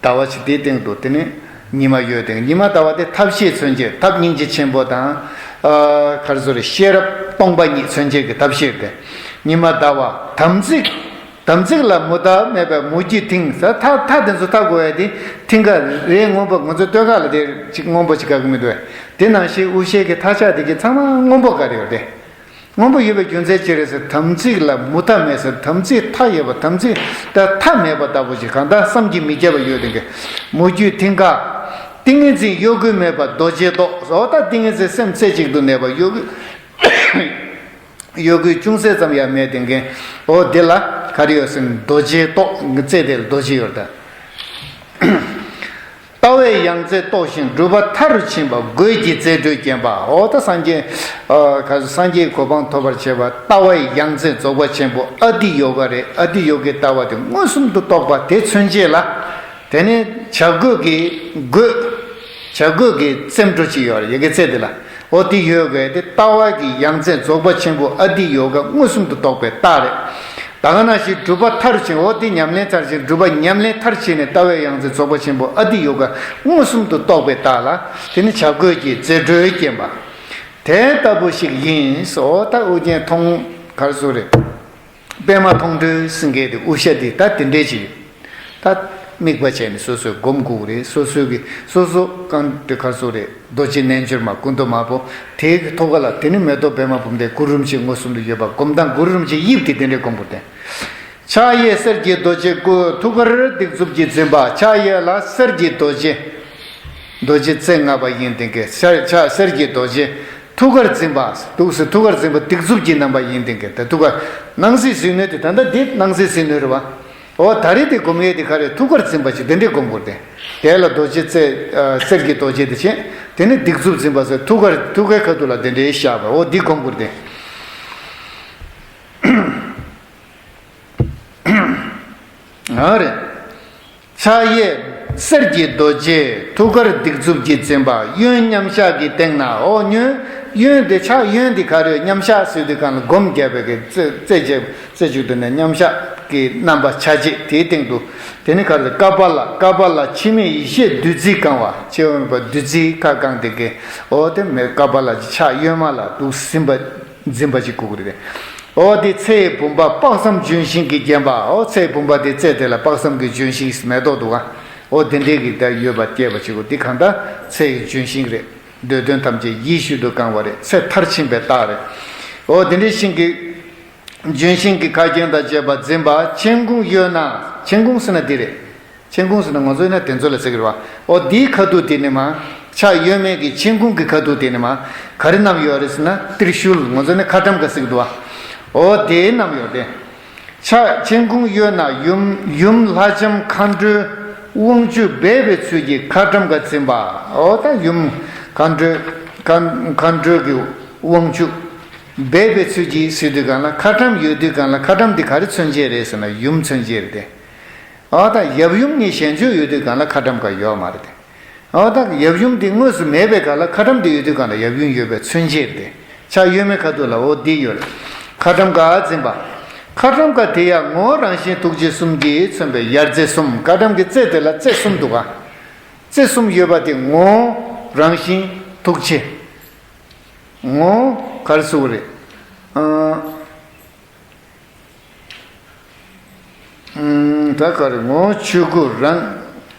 ཟླ་བ་ཞིག་དེའི་སྟེང་དུ་དེ་ནི་ཉི་མ་ཡོད་དེ། ཉི་མ་ཟླ་བ་དེ་ཐབས་ཤེས་མཚོན་བྱེད། ཐབས་སྙིང་རྗེ་ཆེན་པོ་དང་། ཨ། ག་རེ་ཟེར། ཤེས་རབ་སྟོང་པ་ཉིད་མཚོན་བྱེད་ཀྱི་ཐབས་ཤེས་དེ། ཉི་མ་ཟླ་བ། དམ་ཚིག་དམ་ཚིག་ལ་མུ་མཐའ་མེད་པའི་མུ་བརྒྱུད་ཐིང་ས། མཐའ་མཐའ་དེ་ཚོ་མཐའ་དགོས་ཡ་དེ་ཐིང་ག་རེད། སྔོན་པོ་ང་ཚོ་སྟོད་ཁ་ལ་དེ་ཅིག་སྔོན་པོ་ཅིག་ག་གི་མི་འདུག་བས། དེ་ནང་བཞིན་དབུ་ཞྭ་གི་མཐའ་ལྕགས་དེ་གི་ཚང་མ་སྔོན་པོ་ག་རེ་ཡོད་དེ། སྔོན་པོ་ཡོད་པའི་རྒྱུ་མཚན་ཅི་རེད་ཟེར། དམ་ཚིག་ལ་མུ་མཐའ་མེད་ཟེར། དམ་ཚིག་མཐའ་ཡས་པ། དམ་ཚིག་ད་མཐའ་མེད་པ་ལྟ་བུ་ཞིག་གང་ལྟར་བསམ་གྱིས་མི་ཁྱབ་པ་ཡོད་དེ་གི་མུ་བརྒྱུད་ཐིང་ག། ཏིང་ངེ་འཛིན་གཡོ་འགུལ་མེད་པ་རྡོ་རྗེའི་ཏོག། འོ་ད་ཏིང་ངེ་འཛིན་སེམས་རྩེ་གཅིག་ཏུ་གནས་པ། གཡོ་འགུལ་གཡོ་འགུལ་ཅུང་ཟད་ཙམ་ཡང་མེད་དེ་གི། འོ་དེ་ལ་ག་རེ་ཡོད་ཟེར་ན་རྡོ་རྗེའི་ཏོག། རྩེ་དེ་ལ་རྡོ་རྗེ་ཡོད་ད། ལྟ་བའི་ཡང་རྩེ་རྟོགས་ཤིང་སྒྲུབ་པ་མཐའ་རུ་ཕྱིན་པ། རྒོད་ཀྱི་རྩེ་གྲོལ་བརྒྱན་པ། འོ་ད་སངས་རྒྱས། ཨ། ག་སངས་རྒྱས་གོ་འཕང་ཐོབ་པར་བྱེད་པ་ལྟ་བའི་ཡང་རྩེ་རྫོགས་པ་ཆེན་པོ་ཨ་ཏི་ཡོ་ག་རེད། ཨ་ཏི་ཡོ་གའི་ལྟ་བ་དེ་མངོན་སུམ་དུ་རྟོགས་པ་དེ་མཚོན་བྱེད་ལ། དེ་ནི་བྱ་རྒོད་ཀྱི་རྒོད། བྱ་རྒོད་ཀྱི་རྩེ་གྲོལ་ཅིག་ཡོད་རེད། ཡ་གི་རྩེ་དེ་ལ། འོ་དེ་ཡོད་གི། དེ་ལྟ་བ་གི་ཡང་རྩེ་རྫོགས་པ་ཆེན་པོ་ཨ་ཏི་ཡོ་ག་མངོན་སུམ་དུ་རྟོགས་པའི་རྟགས་རེད། ད་ག་ནང་བཞིན་སྒྲུབ་པ་མཐར་ཕྱིན། འོ་དེ་ཉམས་ལེན་མཐར་ཕྱིན། སྒྲུབ་པ་ཉམས་ལེན་མཐར་ཕྱིན་ནས་ལྟ་བའི་ཡང་རྩེ་རྫོགས་པ་ཆེན་པོ་ཨ་ཏི་ཡོ་ག་མངོན་སུམ་དུ་རྟོགས་པའི་རྟགས་ལ། དེ་ནི་བྱ་རྒོད་ཀྱི་རྩེ་གྲོལ་བརྒྱན་པ། དེ་ལྟ་བུ་ཞིག་ཡིན་སོ། ད་ཨོ་རྒྱན་མཐོང་གར་སོ་རེད། པདྨ་མཐོང་གྲོལ་སེང་གེ་དེ་དབུ་ཞྭ་དེ་ད་དེ་འདྲས་ཅིག་ཡོད། ད་དམིགས་པ་བྱས་ནས་སོ་སོས་སྒོམ་དགོས་རེད། སོ་སོའི་གི་སོ་སོ་གང་དེ་གར་སོ་རེད། རྡོ་རྗེ་རྣལ་འབྱོར་མ་སྐུ་མདོག་དམར་པོ་དེའི་གི་ཐོག་ཁ་ལ། དེ་ནི་མེ་ཏོག་པདྨ་འབུམ་ལྡན་གུ་རུ་རིན་པོ་ཆེ་མངོན་སུམ་དུ་ཡོད་པ། སྒོམ་སྟངས་གུ་རུ་རིན་པོ་ཆེའི་དབྱིབས་དེ་དེ་འདྲས་སྒོམ་དགོས་ཏེ། ཕྱག་གཡས་གསེར་གྱི་རྡོ་རྗེ་སྐུ། ཐུགས་ཀར་སྡིགས་མཛུབ་ཀྱིས་འཛིན་པ། ཕྱག་གཡས་ལ་གསེར་གྱི་རྡོ་རྗེ། རྡོ་རྗེ་རྩེ་ལྔ་པ་ཡིན་ཏེ་གི། ཕྱག་ཕྱག་གསེར་གྱི་རྡོ་རྗེ། ཐུགས་ཀར་འཛིན་པ། ཐུགས་སུ་ཐུགས་ཀར་འཛིན་པ་སྡིགས་མཛུབ་ཀྱི་རྣམ་པ་ཡིན་ཏེ་གི། ད་ཐུགས་ཀར་སྣང་སྲིད་ཟིལ་གནོན་དེ། ད་ལྟ་འདི་སྣང་སྲིད་ཟིལ་གནོན་རེད་བ། འོ་ད་རེས་དེ་སྒོམ་ཡས་དེ་ག་རེ། ཐུགས་ཀར་འཛིན་པ་ཅིག་དེ་འདྲས་སྒོམ་དགོས་ཏེ། དེ་ལ་རྡོ་རྗེ་རྩེ། ཨ། གསེར་གྱི་རྡོ་རྗེ་དེ་བྱས། དེ་ནི་སྡིགས་མཛུབ་འཛིན་པ་ཟེར། ཐུགས་ཀར་ཐུགས་ཀའི་ཁ་ཐུག་ལ་དེ་འདྲས་བཞག་པ། འོ་འདི་སྒོམ་དགོས་ཏེ། ཨ་རེད། ཕྱག་གཡས་གསེར་གྱི་རྡོ་རྗེ། ཐུགས་ཀར་སྡིགས་མཛུབ་ཀྱིས་འཛིན་པ། གཡོན་མཉམ་བཞག་གི་སྟེང་ན། འོ་གཡོན། གཡོན་དེ་ཕྱག་གཡོན་དེ་ག་རེ། མཉམ་བཞག་ཟེར་དུས་སྒང་ལ་སྒོམ་བརྒྱབ་པའི་གི་རྩེ་རྩེ་གཅིག་རྩེ་གཅིག་ཏུ་ནས་མཉམ་བཞག་གི་རྣམ་པ་བྱ་བྱེད་དེའི་སྟེང་དུ། དེ་ནི་ག་རེ། ཀ་པཱ་ལ། ཀ་པཱ་ལ་འཆི་མེད་ཡེ་ཤེས་བདུད་རྩིས་བཀང་བ། འཆི་མེད་པ་བདུད་རྩིས་ཁ་བཀང་སྟེ་གི། འོ་དེ་མེ་ཀ་པཱ་ལ་ཕྱག་གཡོན་མ་ལ་འདུག་ཟིན་པ། འཛིན་པ་ཅིག་དགོས་ཀྱི་རེད། འོ་དེ་ཚེ་ཡི་བུམ་པ་དཔག་བསམ་ལྗོན་ཤིང་གིས་བརྒྱན་པ། འོ་ཚེ་ཡི་བུམ་པ་དེ་རྩེ་དེ་ལ་དཔག་བསམ་གྱི་ལྗོན་ཤིང་མེ་ཏོག་འདུག་ག། འོ་དེ་འདྲས་ཀྱི་ད་ཡོད་པ་བསྐྱེད་པ་ཅིག་གོ། འདི་གང་ལྟར་ཚེ་ཡི་ལྗོན་ཤིང་རེད། འདོད་དོན་ཐམས་ཅད་ཡིད་བཞིན་དུ་བཀང་བ་རེད། ཚེ་མཐར་ཕྱིན་པའི་རྟགས་རེད། འོ་དེ་འདྲས་ཤིང་གི་ལྗོན་ཤིང་གི་ཁ་རྒྱན་དང་བཅས་པ་འཛིན་པ། མཆན་ཁུང་གཡོན་ན། མཆན་ཁུང་ཟེར་ན་འདི་རེད། མཆན་ཁུང་ཟེར་ན་ང་ཚོ་ཡིན་ན་དེ་ཚོ་ལ་ཟེར་གི་རེད་བ། འོ་འདིའི་ཁ་ཐུག་དེ་ནི་མ། ཕྱག་གཡོན་མའི་གི་མཆན་ཁུང་གི་ཁ་ཐུག་དེ་ནི་མ། ག་རེ་བསྣམས་ཡོད་རེད་ཟེར་ན། ཏྲི་ཤུལ། ང་ཚོ་ནི་ཁ་ཊྭཱཾ་ཀ་ཟེར་གི་འདུག་བ། འོ་དེ་བསྣམས་ཡོད་དེ། ཕྱག་མཆན་ཁུང་གཡོན་ན་ཡུམ། ཡུམ་ལྷ་ལྕམ་མཁའ་འགྲོའི་དབང་ཕྱུག་སྦས་པའི་ཚུལ་གྱིས་ཁ་ཊྭཱཾ་ཀ་འཛིན་པ། འོ་ད་ཡུམ་མཁའ་འགྲོའི་མཁའ་མཁའ་འགྲོའི་གི་དབང་ཕྱུག་སྦས་པའི་ཚུལ་གྱིས་ཟེར་དུས་སྒང་ལ། ཁ་ཊྭཱཾ་ཡོད་དུས་སྒང་ལ། ཁ་ཊྭཱཾ་འདི་ག་རེ་མཚོན་བྱེད་རེད་ཟེར་ན། ཡུམ་མཚོན་བྱེད་རེད་དེ། འོ་ད་ཡབ་ཡུམ་གཉིས་ཞལ་འཇོག་ཡོད་དུས་སྒང་ལ་ཁ་ཊྭཱཾ་ཀ་ཡོད་མ་རེད་དེ། འོ་ད་ཡབ་ཡུམ་འདི་དངོས་སུ་མེད་པའི་སྒང་ལ་ཁ་ཊྭཱཾ་འདི་ཡོད་དུས་སྒང་ལ་ཡབ་ཡུམ་ཡོད་པའི་མཚོན་བྱེད་རེད་དེ། ཕྱག་གཡོན་མའི་ཁ་ཐུག་ལ་འོ་འདི་ཡོད་རེད། ཁ་ཊྭཱཾ་ཀ་འཛིན་པ། ཁ་ཊྭཱཾ་ཀ་དེ་ཡང་ངོ་བོ་རང་བཞིན་ཐུགས་རྗེ་གསུམ་གྱིས་མཚོན་པའི་ཡར་རྩེ་གསུམ། ཁ་ཊྭཱཾ་གི་རྩེ་དེ་ལ་རྩེ་གསུམ་འདུག་ག། རྩེ་གསུམ་ཡོད་པ་དེ་ངོ་བོ་རང་བཞིན་ཐུགས་རྗེ། ངོ་བོ་ག་རེ་ཟེར་དགོས་རེད། ཨ། ཨུམ། ད་ག་རེ། ངོ་བོ་ཆོས་སྐུ་རང་།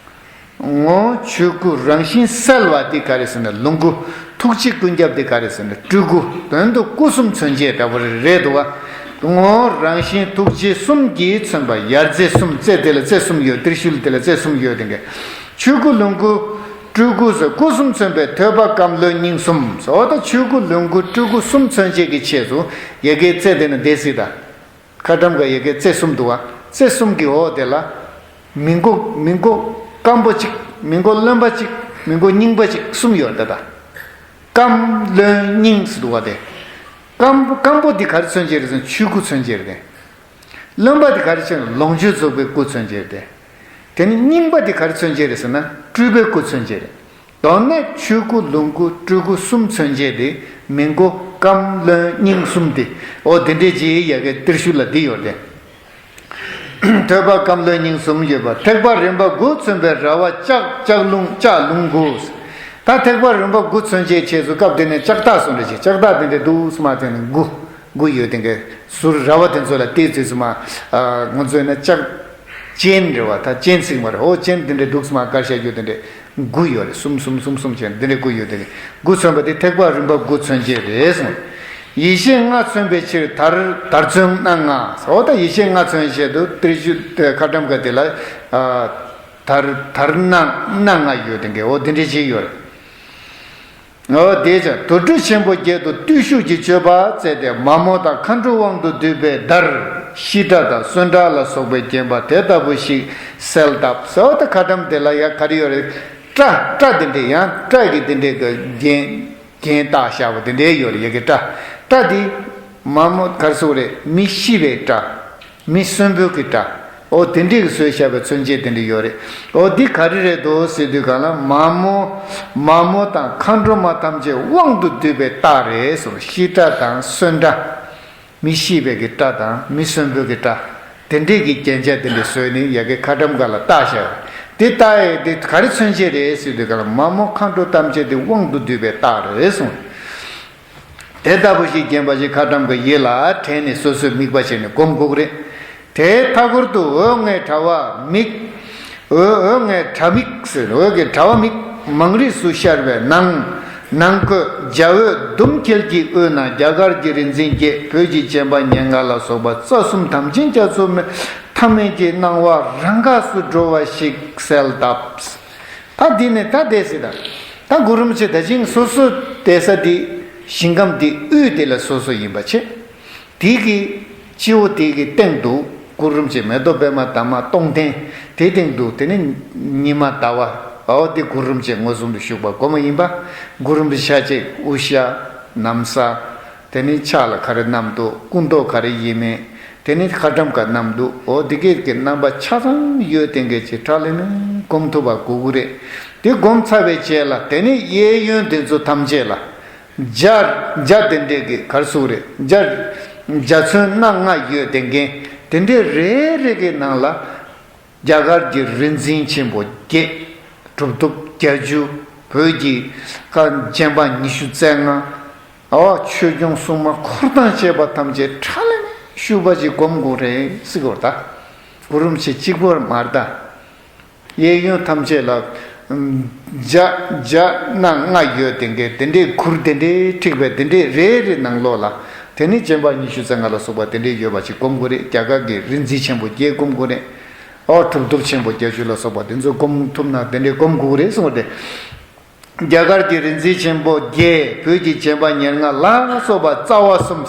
ངོ་བོ་ཆོས་སྐུ་རང་བཞིན་གསལ་བ་དེ་ག་རེ་ཟེར་ན། ལོངས་སྐུ། ཐུགས་རྗེ་ཀུན་ཁྱབ་དེ་ག་རེ་ཟེར་ན། སྤྲུལ་སྐུ། དོན་དུ་སྐུ་གསུམ་མཚོན་བྱེད་འདྲ་པོ་རེད་འདུག་བ། ངོ་བོ་རང་བཞིན་ཐུགས་རྗེ་གསུམ་གྱིས་མཚོན་པ་ཡར་རྩེ་གསུམ། རྩེ་དེ་ལ་རྩེ་གསུམ་ཡོད། ཏྲི་ཤུལ་དེ་ལ་རྩེ་གསུམ་ཡོད་དེ་འདྲ། ཆོས་སྐུ་ལོངས་སྐུ་སྤྲུལ་སྐུ་ཟེར། སྐུ་གསུམ་མཚོན་པའི་ཐོད་པ་སྐམ་རློན་སྙིང་གསུམ་ཟེར། འོ་ད་ཆོས་སྐུ་ལོངས་སྐུ་སྤྲུལ་སྐུ་གསུམ་མཚོན་བྱེད་ཀྱི་ཆེད་དུ་ཡ་གི་རྩེ་དེ་ན་བསྡད་སྲིད་ད། ཁ་ཊྭཱཾ་ཀ་ཡ་གི་རྩེ་གསུམ་འདུག་བ། རྩེ་གསུམ་གྱི་འོག་དེ་ལ་མི་མགོ། མི་མགོ་སྐམ་པོ་གཅིག། མི་མགོ་རློན་པ་གཅིག། མི་མགོ་རྙིང་པ་གཅིག་གསུམ་ཡོད་ད་ད། སྐམ་རློན་སྙིང་ཟེར་འདུག་བ་དེ། སྐམ་པོ། སྐམ་པོ་འདི་ག་རེ་མཚོན་བྱེད་རེད་ཟེར་ན། ཆོས་སྐུ་མཚོན་བྱེད་རེད་དེ། རློན་པ་དེ་ག་རེ་བྱས་ན་ལོངས་སྤྱོད་རྫོགས་པའི་སྐུ་མཚོན་བྱེད་དེ། དེ་ནི་རྙིང་པ་དེ་ག་རེ་མཚོན་བྱེད་རེད་ཟེར་ན། སྤྲུལ་པའི་སྐུ་མཚོན་བྱེད་རེད། དོན་ནི་ཆོས་སྐུ་ལོངས་སྐུ་སྤྲུལ་སྐུ་གསུམ་མཚོན་བྱེད་དེ། མི་མགོ། རྐམ་རློན་སྙིང་གསུམ་དེ། འོ་དེ་འདྲའི་ཅིག་ཡ་གི་ཏིར་ཤུལ་ལ་འདི་ཡོད་དེ། ཐོད་པ་རྐམ་རློན་སྙིང་གསུམ་ཡོད་པ། ཐེག་པ་རིམ་པ་དགུ་མཚོན་པའི་ར་བ་ལྕགས། ལྕགས་ལུང་ལྕགས་ལུང་དགུ། ད་ཐེག་པ་རིམ་པ་དགུ་མཚོན་བྱེད་ཆེད་དུ་སྐབས་དེ་ནས་ལྕགས་ཐག་སོང་རེ་ཆེ་ལྕགས་ཐག་དེ་འདྲ་འདུག་སྨ་དེ་ནས་དགུ། དགུ་ཡོད་དེ་འགའི་ཟུར་ར་བ་དེ་ཚོ་ལ་བལྟས་ཚོད་སུ་མ། ང་ཚོས་ན་ལྕགས་ཅན་རེད་བ། ད་ཅན་ཚིག་མ་རེད། འོ་ཅན་དེ་འདྲ་འདུག་སུ་མ་དཀར་ཤ་རྒྱུ་དེ་འདྲ་དགུ་ཡོད་རེད། གསུམ་གསུམ་གསུམ་གསུམ་བྱས་དེ་འདྲ་དགུ་ཡོད་དེ། དགུ་མཚོན་པ་དེ་ཐེག་པ་རིམ་པ་དགུ་མཚོན་བྱེད་རེད་གསུངས། ཡེ་ཤེས་ལྔ་མཚོན་པའི་ཕྱིར་དར་དར་ཚོན་སྣ་ལྔ། འོ་ད་ཡེ་ཤེས་ལྔ་མཚོན་བྱེད་དུ་ཏྲི་ཤུ་ཁ་ཊྭཱཾ་ཀ་དེ་ལ་དར་དར་སྣ་སྣ་ལྔ་ཡོད་དེ་འགའི་འོ་དེ་འདྲ་ཅིག་ཡོད་རེད། འོ་དེས་ཀྱང་དུར་ཁྲོད་ཆེན་པོ་བརྒྱད་དུ་བརྟུལ་ཞུགས་ཀྱི་མཆོད་པ་བསྩལ་ཏེ་མ་མོ་དང་མཁའ་འགྲོ་དབང་དུ་བསྡུས་པའི་བརྡར་ཤི་ཊ་དང་སོན་ཊ་ལ་སོགས་པས་བརྒྱན་པ་དེ་ལྟ་བུ་ཞིག་གསལ་བཏབ་ཟེར་བ་དང་ཁ་ཊྭཱཾ་དེ་ལ་ཡང་ག་རེ་ཡོད་རེད། སྐྲ་སྐྲ་དེ་འདྲས་ཡང་སྐྲ་གི་དེ་འདྲས་ཀྱི་རྒྱན་རྒྱན་བཏགས་བཞག་པ་དེ་འདྲས་ཡོད་རེད། ཡ་གི་སྐྲ་སྐྲ་དེ་མ་མོ་ག་རེ་ཟེར་དགོས་རེད། མི་ཤི་བའི་སྐྲ། མི་གསོན་པོ་གི་སྐྲ། འོ་དེ་འདྲའི་གི་བཟོས་བཞག་པའི་མཚོན་བྱེད་དེ་འདྲ་ཡོད་རེད། འོ་འདི་ག་རེ་རེད་འདུག་ཟེར་དུས་གང་ལ་མ་མོ། མ་མོ་དང་མཁའ་འགྲོ་མ་ཐམས་ཅད་དབང་དུ་བསྡུས་པའི་རྟགས་རེད་གསུངས། ཤི་ཊ་དང་སོན་ཊ། མི་ཤི་བའི་གི་སྐྲ་དང་མི་གསོན་པོ་གི་སྐྲ། དེ་འདྲའི་གི་རྒྱན་ཆ་དེ་འདྲ་བཟོས་ནས་ཡ་གི་ཁ་ཊྭཱཾ་ཀ་ལ་བཏགས་བཞག་རེད། དེ་བཏགས་ཡས་དེ་ག་རེ་མཚོན་བྱེད་རེད་ཟེར་དུས་གང་ལ་མ་མོ་མཁའ་འགྲོ་ཐམས་ཅད་དེ་དབང་དུ་བསྡུས་པའི་རྟགས་རེད་གསུངས། དེ་ལྟ་བུ་ཞིག་བརྒྱན་པ་ཞིག་ཁ་ཊྭཱཾ་གི་ཡིད་ལ་དྲན་ནས་སོ་སོས་དམིགས་པ་བྱས་ནས་སྒོམ་དགོས་ཀྱི་རེད། དེའི་མཐའ་སྐོར་དུ་འོད་ལྔའི་དྲ་བ་མིག་འོད་འོད་ལྔའི་དྲ་མིག་ཟེར། འོད་ཀྱི་དྲ་བ་མིག་མང་རིས་སུ་ཤར་བའི་ནང་། ནང་ཁོད་འཇའ་འོད་ཟླུམ་འཁྱིལ་གྱི་དབུས་ན་རྒྱ་གར་གྱི་རིག་འཛིན་བརྒྱད། བོད་ཀྱི་བྱམས་པ་ཉེར་ལྔ་ལ་སོགས་པ་རྩ་གསུམ་དམ་ཅན་རྒྱ་མཚོ་མའི་ཐ་མལ་གྱི་སྣང་བ་རང་འགགས་སུ་འགྲོ་བ་ཞིག་གསལ་བཏབ། ད་འདི་ནས་ད་བསྡད་ཟེར་ད། ད་གུ་རུ་རིན་པོ་ཆེ་ད་ཅིང་སོ་སོ་བསྡད་ས་འདི་ཞིང་ཁམས་འདི་དབུས་དེ་ལ་སོ་སོ་ཡིན་པ་བྱས། དེ་གི་སྤྱི་བོ་དེ་གི་སྟེང་དུ་གུ་རུ་རིན་པོ་ཆེ་མེ་ཏོག་པད་མ་འདབ་མ་སྟོང་ལྡན་དེ་སྟེང་དུ་དེ་ནི་ཉི་མ་ཟླ་བ་འོ་དེ་གུ་རུ་རིན་པོ་ཆེ་མངོན་སུམ་དུ་བཞུགས་པ་སྒོམ་པ་ཡིན་པ། གུ་རུ་རིན་པོ་ཆེ་ཆ་གཅིག་དབུ་ཞྭ་ན་བཟའ། དེ་ནི་ཕྱག་ལ་ག་རེ་བསྣམས་འདུག་སྐུ་མདོག་ག་རེ་ཡིན་མིན། དེ་ནི་ཁ་ཊྭཱཾ་ཀ་བསྣམས་འདུག་འོ་དེ་གས་ཀྱི་རྣམ་པ་ཆ་ཚང་ཡོད་དེ་འགས་ཀྱི་ཁྲ་ལེ་མེ་སྒོམ་ཐུབ་པ་དགོས་ཀྱི་རེད། དེ་སྒོམ་ཚར་བའི་རྗེས་ལ་དེ་ནི་གཡས་གཡོན་དེ་ཚོ་ཐམས་ཅད་ལ་འཇའ་འཇའ་དེ་འདྲས་ཀྱི་ག་རེ་ཟེར་དགོས་རེད། འཇའ་འཇའ་ཚོན་སྣ་ལྔ་ཡོད་དེ་འགས་དེ་འདྲས་རེ་རེ་གི་ནང་ལ་རྒྱ་གར་གྱི་རིག་འཛིན་ཆེན་པོ་བརྒྱད། གྲུབ་ཐོབ་བརྒྱད་ཅུ། བོད་ཀྱི་བཀའ་བྱམས་པ་ཉི་ཤུ་རྩ་ལྔ། ཨོ་ཆོས་སྐྱོང་སྲུང་མ་འཁོར་དང་བཅས་པ་ཐམས་ཅད་ཁྲ་ལམ་མེ་བཞུགས་པ་ཅིག་སྒོམ་དགོས་རེད་ཟེར་གོ་ད། གུ་རུ་རིན་པོ་ཆེ་གཅིག་པོར་མ་རེད་ད། གཡས་གཡོན་ཐམས་ཅད་ལ་འཇའ་འཇའ་སྣ་ལྔ་ཡོད་དེ་འགས་དེ་འདྲའི་གུར་དེ་འདྲའི་འཁྲིགས་པའི་དེ་འདྲའི་རེ་རེ་ནང་ལོགས་ལ་དེ་ནི་བྱམས་པ་ཉི་ཤུ་རྩ་ལྔ་ལ་སོགས་པ་དེ་འདྲའི་ཡོད་པ་ཅིག་སྒོམ་དགོས་རེད། རྒྱ་གར་གྱི་རིག་འཛིན་ཆེན་པོ་བརྒྱད་སྒོམ་དགོས་རེད། ཨོ་གྲུབ་ཐོབ་ཆེན་པོ་བརྒྱད་ཅུ་ལ་སོགས་པ་དེ་ཚོ་སྒོམ་ཐུབ་ན་དེ་འདྲའི་སྒོམ་དགོས་རེད་གསུངས་ཏེ། རྒྱ་གར་གྱི་རིག་འཛིན་ཆེན་པོ་བརྒྱད། བོད་ཀྱི་བྱམས་པ་ཉེར་ལྔ་ལ་སོགས་པ་རྩ་བ་གསུམ།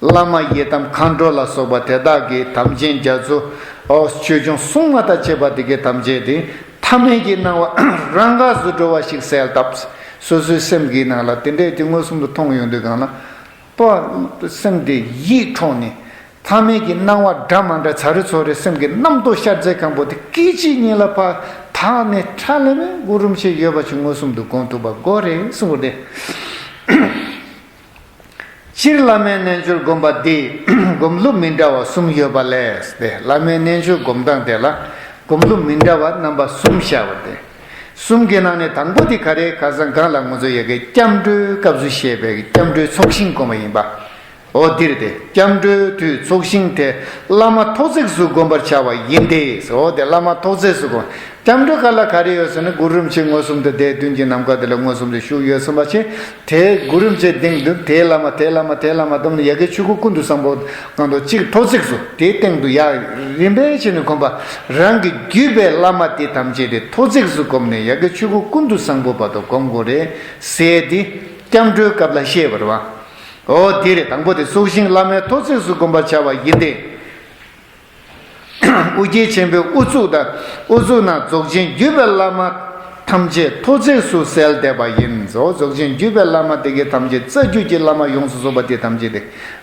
བླ་མ་ཡི་དམ་མཁའ་འགྲོ་ལ་སོགས་པ་དེ་དག་གི་དམ་ཅན་རྒྱ་མཚོ། ཨོ་ཆོས་སྐྱོང་སྲུང་མ་དང་བཅས་པ་དེ་གའི་ཐམས་ཅད་དེ་ཐ་མལ་གྱི་སྣང་བ་རང་འགགས་སུ་འགྲོ་བ་ཞིག་གསལ་བཏབ། སོ་སོའི་སེམས་ཀྱི་ནང་ལ་དེ་འདྲའི་དེ་མངོན་སུམ་དུ་མཐོང་ཡོང་དུས་སྒང་ལ། པ། སེམས་དེ་ཡིད་འཕྲོག་ནས། ཐ་མལ་གྱི་སྣང་བ་འདྲ་མ་འདྲ་ཚ་རེ་ཚོ་རེ་སེམས་ཀྱི་རྣམ་རྟོག་ཤར་རྫས་གང་པོ་དེ་སྐད་ཅིག་ཉིད་ལ་ཕར་དག་ནས་ཁྲ་ལམ་མེ་གུ་རུ་རིན་པོ་ཆེ་ཡོད་པ་ཅིག་མངོན་སུམ་དུ་སྒོམ་ཐུབ་པ་དགོས་རེད་གསུངས་པ་རེད། སྤྱིར་བླ་མའི་རྣལ་འབྱོར་སྒོམ་པ་འདི་སྒོམ་ལུགས་མི་འདྲ་བ་གསུམ་ཡོད་པ་ལས་ཏེ། བླ་མའི་རྣལ་འབྱོར་སྒོམ་སྟངས་དེ་ལ་སྒོམ་ལུགས་མི་འདྲ་བ་རྣམ་པ་གསུམ་བཞག་པ་སྟེ། གསུམ་གྱི་ནང་ནས་དང་པོ་དེ་ག་རེ་ཁ་སང་གང་ལ་ང་ཚོ་ཡ་གི་སྐྱབས་འགྲོའི་སྐབས་སུ་བཤད་པའི་སྐྱབས་འགྲོའི་ཚོགས་ཞིང་སྒོམ་པ་ཡིན་པ། འོ་འདིར་ཏེ་སྐྱབས་འགྲོའི་དུས་ཚོགས་ཞིང་དེ་བླ་མ་ཐོག་བརྩེགས་སུ་བསྒོམ་པར་བྱ་བ་ཡིན་ཏེ། འོ་དེ་བླ་མ་ཐོག་བརྩེགས་སུ་བསྒོམ། སྐྱབས་འགྲོའི་སྐབས་ལ་ག་རེ་ཡོད་ཟེར་ན་གུ་རུ་རིན་པོ་ཆེ་མངོན་སུམ་དུ་དེ་མདུན་གྱི་ནམ་མཁའ་དེ་ལ་མངོན་སུམ་དུ་བཞུགས་ཡོད་ཟེར་བ་ཆེ། དེ་གུ་རུ་རིན་པོ་ཆེ་སྟེང་དུ་དེའི་བླ་མ་དེའི་བླ་མ་དེའི་བླ་མ་བསྡོམས་ནས་ཡ་གི་ཆོས་སྐུ་ཀུན་ཏུ་བཟང་པོ་གང་དུ་གཅིག་ཐོག་བརྩེགས་སུ་དེའི་སྟེང་དུ་ཡ་རིམ་པས་བྱས་ནས་བསྒོམ་པ། རང་གི་བརྒྱུད་པའི་བླ་མ་དེ་ཐམས་ཅད་དེ་ཐོག་བརྩེགས་སུ་བསྒོམས་ནས་ཡ་གི་ཆོས་སྐུ་ཀུན་ཏུ་བཟང་པོ་བར་དུ་བསྒོམ་དགོས་རེད་ཟེར་དེ་སྐྱབས་འགྲོའི་སྐབས་ལ་བཤད་པ་རེད་བ། འོ་དེ་རེད། དང་པོ་དེ་ཚོགས་ཞིང་བླ་མའི་ཐོག་བརྩེགས་སུ་བསྒོམ་པར་བྱ་བ་ཡིན་ཏེ། ཨོ་རྒྱན་ཆེན་པོའི་དབུ་གཙུག་དང་དབུ་གཙུག་ན་རྫོགས་ཆེན་བརྒྱུད་པའི་བླ་མ་ཐམས་ཅད་ཐོག་བརྩེགས་སུ་གསལ་བསྡད་པ་ཡིན་ཟེར། རྫོགས་ཆེན་བརྒྱུད་པའི་བླ་མ་དེ་གའི་ཐམས་ཅད་རྩ་རྒྱུད་ཀྱི་བླ་མ་ཡོངས་སུ་རྫོགས་པ་དེ་ཐམས་ཅད་དེ་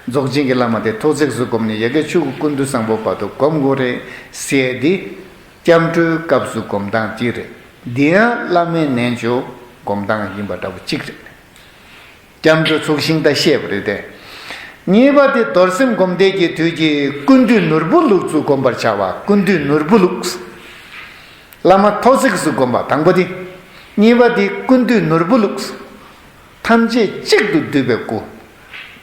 རྫོགས་ཆེན་གྱི་བླ་མ་དེ་ཐོག་བརྩེགས་སུ་བསྒོམས་ནས་ཡ་གི་ཆོས་སྐུ་ཀུན་ཏུ་བཟང་པོ་བར་དུ་བསྒོམ་དགོས་རེད་ཟེར་དེ་སྐྱབས་འགྲོའི་སྐབས་སུ་སྒོམ་སྟངས་གཅིག་རེད། འདི་ཡང་བླ་མའི་རྣལ་འབྱོར་སྒོམ་སྟངས་ཡིན་པ་འདྲ་པོ་གཅིག་རེད། སྐྱབས་འགྲོ་ཚུགས་ཤིང་ད་བཤད་པ་རེད་དེ། གཉིས་པ་དེ་རྡོར་སེམས་སྒོམ་བཟླས་ཀྱི་དུས་ཀྱི་ཀུན་འདུས་ནོར་བུ་ལུགས་སུ་བསྒོམ་པར་བྱ་བ། ཀུན་འདུས་ནོར་བུ་ལུགས། བླ་མ་ཐོ་བརྩེགས་སུ་བསྒོམ་པ་དང་པོ་དེ། གཉིས་པ་དེ་ཀུན་འདུས་ནོར་བུ་ལུགས། ཐམས་ཅད་གཅིག་ཏུ་བསྡུས་པའི་སྐུ།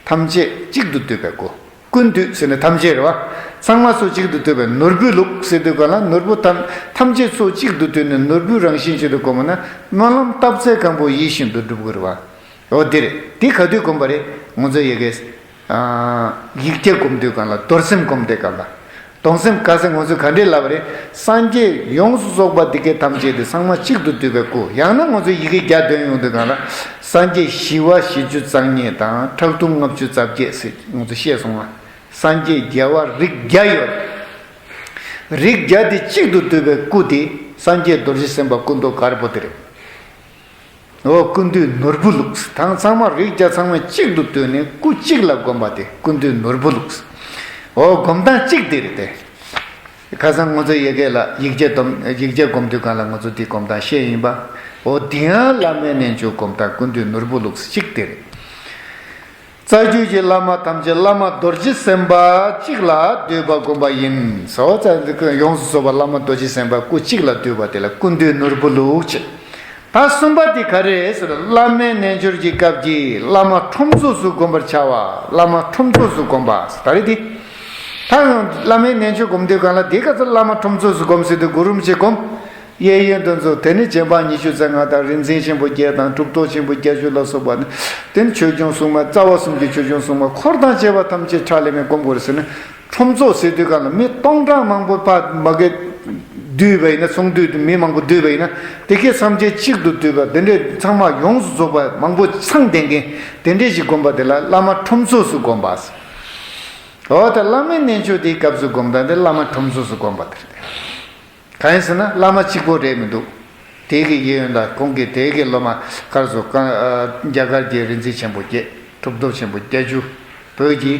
ཐམས་ཅད་གཅིག་ཏུ་བསྡུས་པའི་སྐུ། ཀུན་འདུས་ཟེར་ནས་ཐམས་ཅད་རེད་བ། ཚང་མ་སོགས་གཅིག་ཏུ་བསྡུས་པའི་ནོར་བུའི་ལུགས་ཟེར་དུས་ག་ལ་ནོར་བུ་ཐམས་ཐམས་ཅད་སོགས་གཅིག་ཏུ་བསྡུས་ནས་ནོར་བུའི་རང་བཞིན་གཅིག་ཏུ་བསྒོམས་ན་སྨོན་ལམ་བཏབ་ཚད་གང་པོ་ཡིད་བཞིན་དུ་འགྲུབ་དགོས་རེད་བ། འོ་དེ་རེད། དེ་ག་དུས་བསྒོམ་པ་རེད། ང་ཚོ་ཡི་གེ་ཡིག་བརྒྱ་བསྒོམ་དུས་གང་ལ་རྡོར་སེམས་བསྒོམ་དུས་གང་ལ། སྡོམ་སེམས་དགའ་སེམས་ང་ཚོས་ག་འདྲས་ལབ་པ་རེད། སངས་རྒྱས་ཡོངས་སུ་རྫོགས་པ་དེ་གའི་ཐམས་ཅད་དེ་ཚང་མ་གཅིག་ཏུ་བསྡུས་པའི་སྐུ། ཡང་ན་ང་ཚོས་ཡི་གེ་བརྒྱ་འདོན་ཡོང་དུས་གང་ལ། སངས་རྒྱས་ཞི་བ་བཞི་བཅུ་རྩ་གཉིས་དང་ཁྲག་འཐུང་ལྔ་བཅུ་རྩ་བརྒྱད་ཟེར་ང་ཚོས་བཤད་སོང་ང་། སངས་རྒྱས་རྒྱལ་བ་རིགས་བརྒྱ་ཡོད། རིགས་བརྒྱ་དེ་གཅིག་ཏུ་བསྡུས་པའི་སྐུ་དེ་སངས་རྒྱས་རྡོ་རྗེ་སེམས་དཔའ་སྐུ་མདོག་དཀར་པོ་དེ་རེད། འོ་ཀུན་འདུས་ནོར་བུ་ལུགས། དང་ཚང་མ་རིགས་བརྒྱ་ཚང་མ་གཅིག་ཏུ་བསྡུས་ནས་སྐུ་གཅིག་ལ་བསྒོམ་པ་དེ་ཀུན་འདུས་ནོར་བུ་ལུགས། འོ་སྒོམ་སྟངས་གཅིག་དེ་རེད་དེ། ཁ་སང་ང་ཚོ་ཡི་གེ་ལ་ཡིག་བརྒྱ་སྡོམ་ཡིག་བརྒྱ་སྒོམ་དུས་གང་ལ་ང་ཚོ་དེ་སྒོམ་སྟངས་བཤད་ཡིན་པ། འོ་དེ་ཡང་བླ་མའི་རྣལ་འབྱོར་སྒོམ་སྟངས་ཀུན་འདུས་ནོར་བུ་ལུགས་གཅིག་དེ་རེད། རྩ་རྒྱུད་ཀྱི་བླ་མ་ཐམས་ཅད་བླ་མ་རྡོ་རྗེ་སེམས་དཔའ་གཅིག་ལ་འདུས་པ་བསྒོམ་པ་ཡིན། ཟོ་ཙ་ཡོངས་སུ་རྫོགས་པ་བླ་མ་རྡོ་རྗེ་སེམས་དཔའ་སྐུ་གཅིག་ལ་འདུས་པ་དེ་ལ་ཀུན་འདུས་ནོར་བུ་ལུགས་བྱེད། ད་གསུམ་པ་དེ་ག་རེ་ཟེར་བླ་མའི་རྣལ་འབྱོར་གྱི་སྐབས་ཀྱི་བླ་མ་ཁྲོམ་ཚོགས་སུ་བསྒོམ་པར་བྱ་བ། བླ་མ་ཁྲོམ་ཚོགས་སུ་བསྒོམ་པ་ད་རེད་དེ། ད་ཡང་བླ་མའི་རྣལ་འབྱོར་སྒོམ་དུས་གང་ལ་དེ་ག་ཚོད་བླ་མ་ཁྲོམ་ཚོགས་སུ་བསྒོམ་ཟེར་དུས་གུ་རུ་རིན་པོ་ཆེ་བསྒོམ། གཡས་གཡོན་དུ་འཛུགས། དེ་ནི་རྗེ་འབངས་ཉི་ཤུ་རྩ་ལྔ་དང་རིག་འཛིན་ཆེན་པོ་བརྒྱད་དང་གྲུབ་ཐོབ་ཆེན་པོ་བརྒྱད་ཅུ་ལ་སོགས་པ་ནི། དེ་ནི་ཆོས་སྐྱོང་སྲུང་མ་རྩ་བ་གསུམ་གྱི་ཆོས་སྐྱོང་སྲུང་མ་འཁོར་དང་བཅས་པ་ཐམས་ཅད་ཁྲག་ལས་མེད་བསྒོམ་དགོས་ཟེར་ནས་ཁྲོམ་ཚོགས་ཟེར་དུས་གང་ལ་མི་སྟོང་ཕྲག་མང་པོ་ཕ་མ་གི་འདུས་པ་ཡིན་ན་ཚོགས་འདུས་དུ་མི་མང་པོ་འདུས་པ་ཡིན་ན་དེ་གའི་ཐམས་ཅད་གཅིག་ཏུ་འདུས་པ་དེ་འདྲའི་ཚང་མ་ཡོངས་སུ་རྫོགས་པ་མང་པོ་ཚང་ལྡན་མཁན་དེ་འདྲའི་ཞིག་བསྒོམ་པ་དེ་ལ་བླ་མ་ཁྲོམ་ཚོགས་སུ་བསྒོམ་པ། འོ་ད་བླ་མའི་རྣལ་འབྱོར་དེའི་སྐབས་སུ་བསྒོམ་སྟངས་དེ་བླ་མ་ཁྲོམ་ཚོགས་སུ་བསྒོམ་པ་དེ་རེད། གང་ཡིན་ཟེར་ན་བླ་མ་གཅིག་པོ་རེད་མི་འདུག་དེ་གི་གཡས་གཡོན་ལ་ཁོང་གི་དེ་གི་སློབ་མ་གར་སོ་གང་རྒྱ་གར་གྱི་རིག་འཛིན་ཆེན་པོ་བརྒྱད། གྲུབ་ཐོབ་ཆེན་པོ་བརྒྱད་ཅུ། བོད་ཀྱི་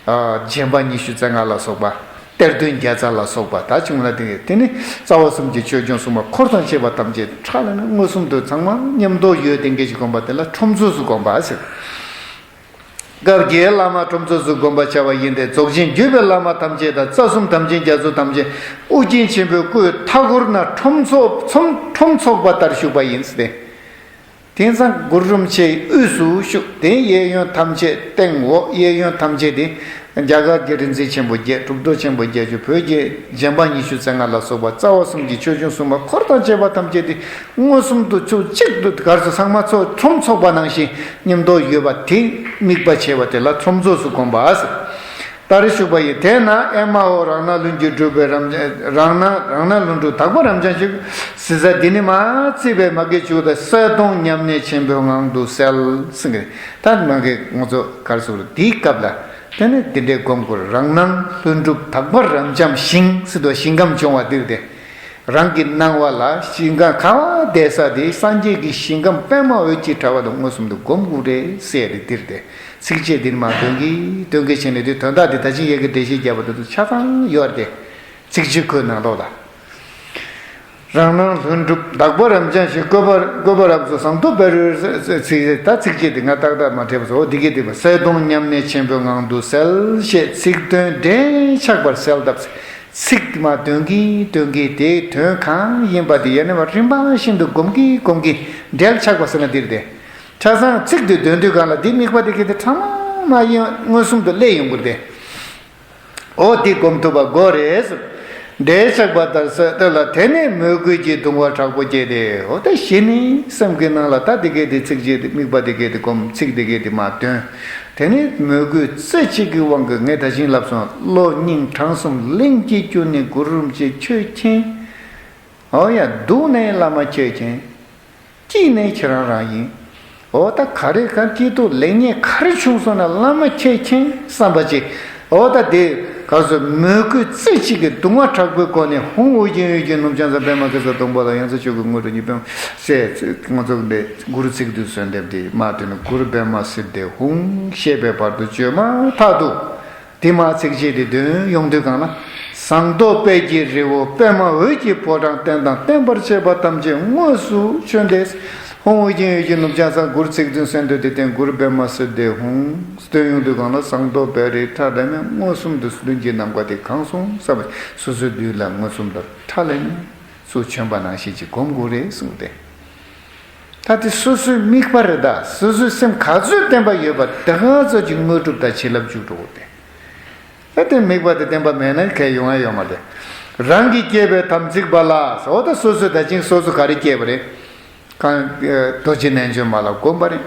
རྗེ་འབངས་ཉི་ཤུ་རྩ་ལྔ་ལ་སོགས་པ། གཏེར་སྟོན་བརྒྱ་རྩ་ལ་སོགས་པ་ད་བྱུང་ན་དེ་དེ་ནི་རྩ་བ་གསུམ་གྱི་ཆོས་སྐྱོང་སྲུང་མ་འཁོར་དང་བཅས་པ་ཐམས་ཅད་ཁྲག་ལས་ནི་མངོན་སུམ་དུ་ཚང་མ་མཉམ་དུ་ཡོད་དེ་འགའི་ཞིག་བསྒོམ་པ་དེ་ལ་ཁྲོམ་ཚོགས་སུ་བསྒོམ་པ་ཟེར། སྐབས་ཀྱི་བླ་མ་ཁྲོམ་ཚོགས་སུ་བསྒོམ་པར་བྱ་བ་ཡིན་ཏེ། རྫོགས་ཆེན་བརྒྱུད་པའི་བླ་མ་ཐམས་ཅད་དང་། རྩ་གསུམ་དམ་ཅན་རྒྱ་མཚོ་ཐམས་ཅད་ཨོ་རྒྱན་ཆེན་པོའི་སྐུའི་མཐའ་སྐོར་ན་ཁྲོམ་ཚོགས་ཁྲོམ་ཁྲོམ་ཚོགས་པ་ལྟར་བཞུགས་པ་ཡིན་ཏེ། དེང་སང་གུ་རུ་རིན་པོ་ཆེའི་དབུས་སུ་བཞུགས་ཏེ་གཡས་གཡོན་ཐམས་ཅད་སྟེང་འོག་གཡས་གཡོན་ཐམས་ཅད་དེ། རྒྱ་གར་གྱི་རིག་འཛིན་ཆེན་པོ་བརྒྱད། གྲུབ་ཐོབ་ཆེན་པོ་བརྒྱད་ཅུ། བོད་ཀྱི་རྗེ་འབངས་ཉི་ཤུ་རྩ་ལྔ་ལ་སོགས་པ་རྩ་བ་གསུམ་གྱི་ཆོས་སྐྱོང་སྲུང་མ་འཁོར་དང་བཅས་པ་ཐམས་ཅད་དེ། མངོན་སུམ་དུ་ཚུར་གཅིག་ཏུ་གར་སོ་ཚང་མ་ཚོ་ཁྲོམ་ཚོགས་པ་ནང་བཞིན་མཉམ་དུ་ཡོད་པ་དེ་དམིགས་པ་བྱས་པ་དེ་ལ་ཁྲོམ་ཚོགས་སུ་བསྒོམ་པ་ཟེར། ལྟར་བཞུགས་པ་ཡི། དེས་ན་ཨེ་མ་ཧོ། རང་སྣང་ལྷུན་གྱིས་གྲུབ་པའི་རང་རང་སྣང་རང་སྣང་ལྷུན་གྲུབ་དག་པ་རབ་འབྱམས་ཤིང་། ཟེར་ས་འདི་ནི་མ་བརྩིས་པའི་མ་གི་བྱུག་དང་གསལ་སྟོང་མཉམ་གནས་ཆེན་པོའི་ངང་དུ་གསལ་ཟེར་གི། ད་མ་གི་ང་ཚོ་གར་སོ་འདིའི་སྐབས་ལ། དེ་ནི་འདི་འདྲའི་སྒོམ་དགོས། རང་སྣང་ལྷུན་གྲུབ་དག་པ་རབ་འབྱམས་ཤིང་ཟེར་དུས་ཞིང་ཁམས་སྦྱོང་བ་འདིར་ཏེ། རང་གི་སྣང་བ་ལ་ཞིང་ཁམས་ག་བ་བསྡད་ས་དེ་སངས་རྒྱས་ཀྱི་ཞིང་ཁམས་པདྨ་འོད་ཀྱི་དྲ་བ་དང་མངོན་སུམ་དུ་སྒོམ་དགོས་རེད་ཟེར་ཏེ་འདིར་ཏེ། ཚིགས་བཅད་འདིར་མ་དོན་གྱིས་དོན་གྱིས་བྱས་ནས་དེ་དོན་དག་འདི་ད་ཅི་ཡ་གི་འགྲེལ་བཤད་བརྒྱབ་པ་དེ་ཚོ་ཆ་ཚང་ཡོད་རེད་དེ། ཚིགས་བཅད་ཁོའི་ནང་ལོགས་ལ། རང་སྣང་ལྷུན་གྲུབ་དག་པ་རབ་འབྱམས་ཤིང་། བཀོད་པ་བཀོད་པ་རབ་རྫོགས་ཟངས་མདོག་དཔལ་རིར། ཚིག་ད་ཚིགས་བཅད་འདི་ང་ཏག་ཏག་མ་བྲིས་པ་སོ་འདི་གས་འདི་པ་གསལ་སྟོང་མཉམ་གནས་ཆེན་པོའི་ངང་དུ་གསལ་ཞེས་ཚིག་དོན་འབྲེལ་ཆགས་པར་གསལ་བཏབ། ཚིག་མ་དོན་གྱིས་དོན་གྱིས་དེའི་དོན་གང་ཡིན་པ་དེ་ཡང་ནས་མ་རིམ་པ་བཞིན་དུ་སྒོམ་གྱིས་སྒོམ་གྱིས་འབྲེལ་ཆགས་པ་ཟེར་ན་འདིར་ཏེ། ཆ་ཚང་ཚིག་དེ་འདོན་དུས་གང་ལ་འདི་དམིགས་པ་དེ་གས་དེ་ཚང་མ་མ་ཡིན་མངོན་སུམ་དུ་སླེབས་ཡོང་དགོས་ཏེ། འོ་འདི་སྒོམ་ཐུབ་པ་དགོས་རེད། འབྲེལ་ཆགས་པ་ལྟར་གསལ་དེ་ལ་དེ་ནས་མོས་གུས་ཀྱི་གདུང་བ་དྲག་པོ་སྐྱེས་ཏེ། འོ་ད་གཞི་ནི་སེམས་ཀྱི་ནང་ལ་ད་འདི་གས་དེ་ཚིགས་བཅད་དེ་དམིགས་པ་འདི་གས་དེ་སྒོམ། ཚིག་འདི་གས་དེ་མ་འདོན། དེ་ནི་མོས་གུས་རྩེ་གཅིག་གི་དབང་གིས་ངས་ད་བཞིན་ལབ་སོང་། བློ་སྙིང་བྲང་གསུམ་གླིང་གཅིག་གྱུར་ནས་གུ་རུ་རིན་པོ་ཆེ་ཁྱོད་མཁྱེན། འོ་ཡ་སྡུག་ནས་བླ་མ་ཁྱོད་མཁྱེན། སྐྱིད་ནས་ཁྱེད་རང་རང་ཡིན། འོ་ད་ག་རེ་ག་སྐྱིད་སྡུག་ལེགས་ཉེས་ག་རེ་བྱུང་སོང་ན་བླ་མ་ཁྱེད་མཁྱེན་བསམ་པ་ཅིག་འོ་ད་དེ་ག་ཚོད་མོས་གུས་རྩེ་གཅིག་གི་གདུང་བ་དྲག་པོའི་སྒོ་ནས་ཧཱུྃ་ཨོ་རྒྱན་ཡུལ་གྱི་ནུབ་བྱང་མཚམས་པདྨ་གེ་སར་སྡོང་པོ་ལ་ཡང་རྩེ་མཆོག་གི་དངོས་གྲུབ་ཉིད་ཕན་ཟེར། ང་ཚོ་འདི་གུ་རུ་ཚིག་བསྡུས་གསོལ་འདེབས་འདི་མ་དོན་གུ་རུ་པདྨ་སིདྡྷི་ཧཱུྃ་ཞེས་པའི་བར་དུ་བརྗོད་མ་ཐག་ཏུ། དེ་མ་ཚིགས་བཅད་དེ་འདོན་ཡོང་དུས་གང་ལ། ཟངས་མདོག་དཔལ་གྱི་རི་བོ་པདྨ་འོད་ཀྱི་ཕོ་བྲང་རྟེན་དང་བརྟེན་པར་བཅས་པ་ཐམས་ཅད་དངོས་སུ་བྱོན་ཏེ། ཧཱུྃ། ཨོ་རྒྱན་ཡེ་ཤེས་ནུབ་བྱང་གསང་། གུ་རུ་ཚིག་བདུན་གསན་ཏེ། དེ་སྟེང་གུ་རུ་པདྨ་སིདྡྷི་ཧཱུྃ། འདོན་ཡོང་དུས་སྒང་ལ་ཟངས་མདོག་དཔལ་རིའི་ཁྲ་ལེམ་ལེམ། མངོན་སུམ་དུ་མདུན་གྱི་ནམ་མཁའ་དེ་གང་སོང་བསམ་པ། སོ་སོའི་མདུན་ལ་མངོན་སུམ་དུ་ཁྲ་ལེམ་ལེམ་ཚུར་བྱོན་པ་ནང་བཞིན་ཅིག་སྒོམ་དགོས་རེད་གསུངས་ཏེ། ད་དེ་སོ་སོའི་དམིགས་པ་རེད། ད་སོ་སོའི་སེམས་ག་ཚོད་བརྟན་པ་ཡོད་པ་དེ་ག་ཚོད་ཀྱི་དངོས་གྲུབ་དང་བྱིན་རླབས་འཇུག་འགྲོ་གི་རེད། ད་དེ་དམིགས་པ་དེ་བརྟན་པ་མེད་ན་གལ་ཡོང་ཡ་ཡོད་མ་རེད། རང་གིས་བསྐྱེད་པའི་དམ་ཚིག་པ་ལ། འོ་ད་སོ་སོས་ད་ཅིང་སོ་སོ་ག་རེ་བསྐྱེད་པ་རེད། གང་། རྡོ་རྗེ་རྣལ་འབྱོར་མ་ལ་བསྒོམ་པ་རེད།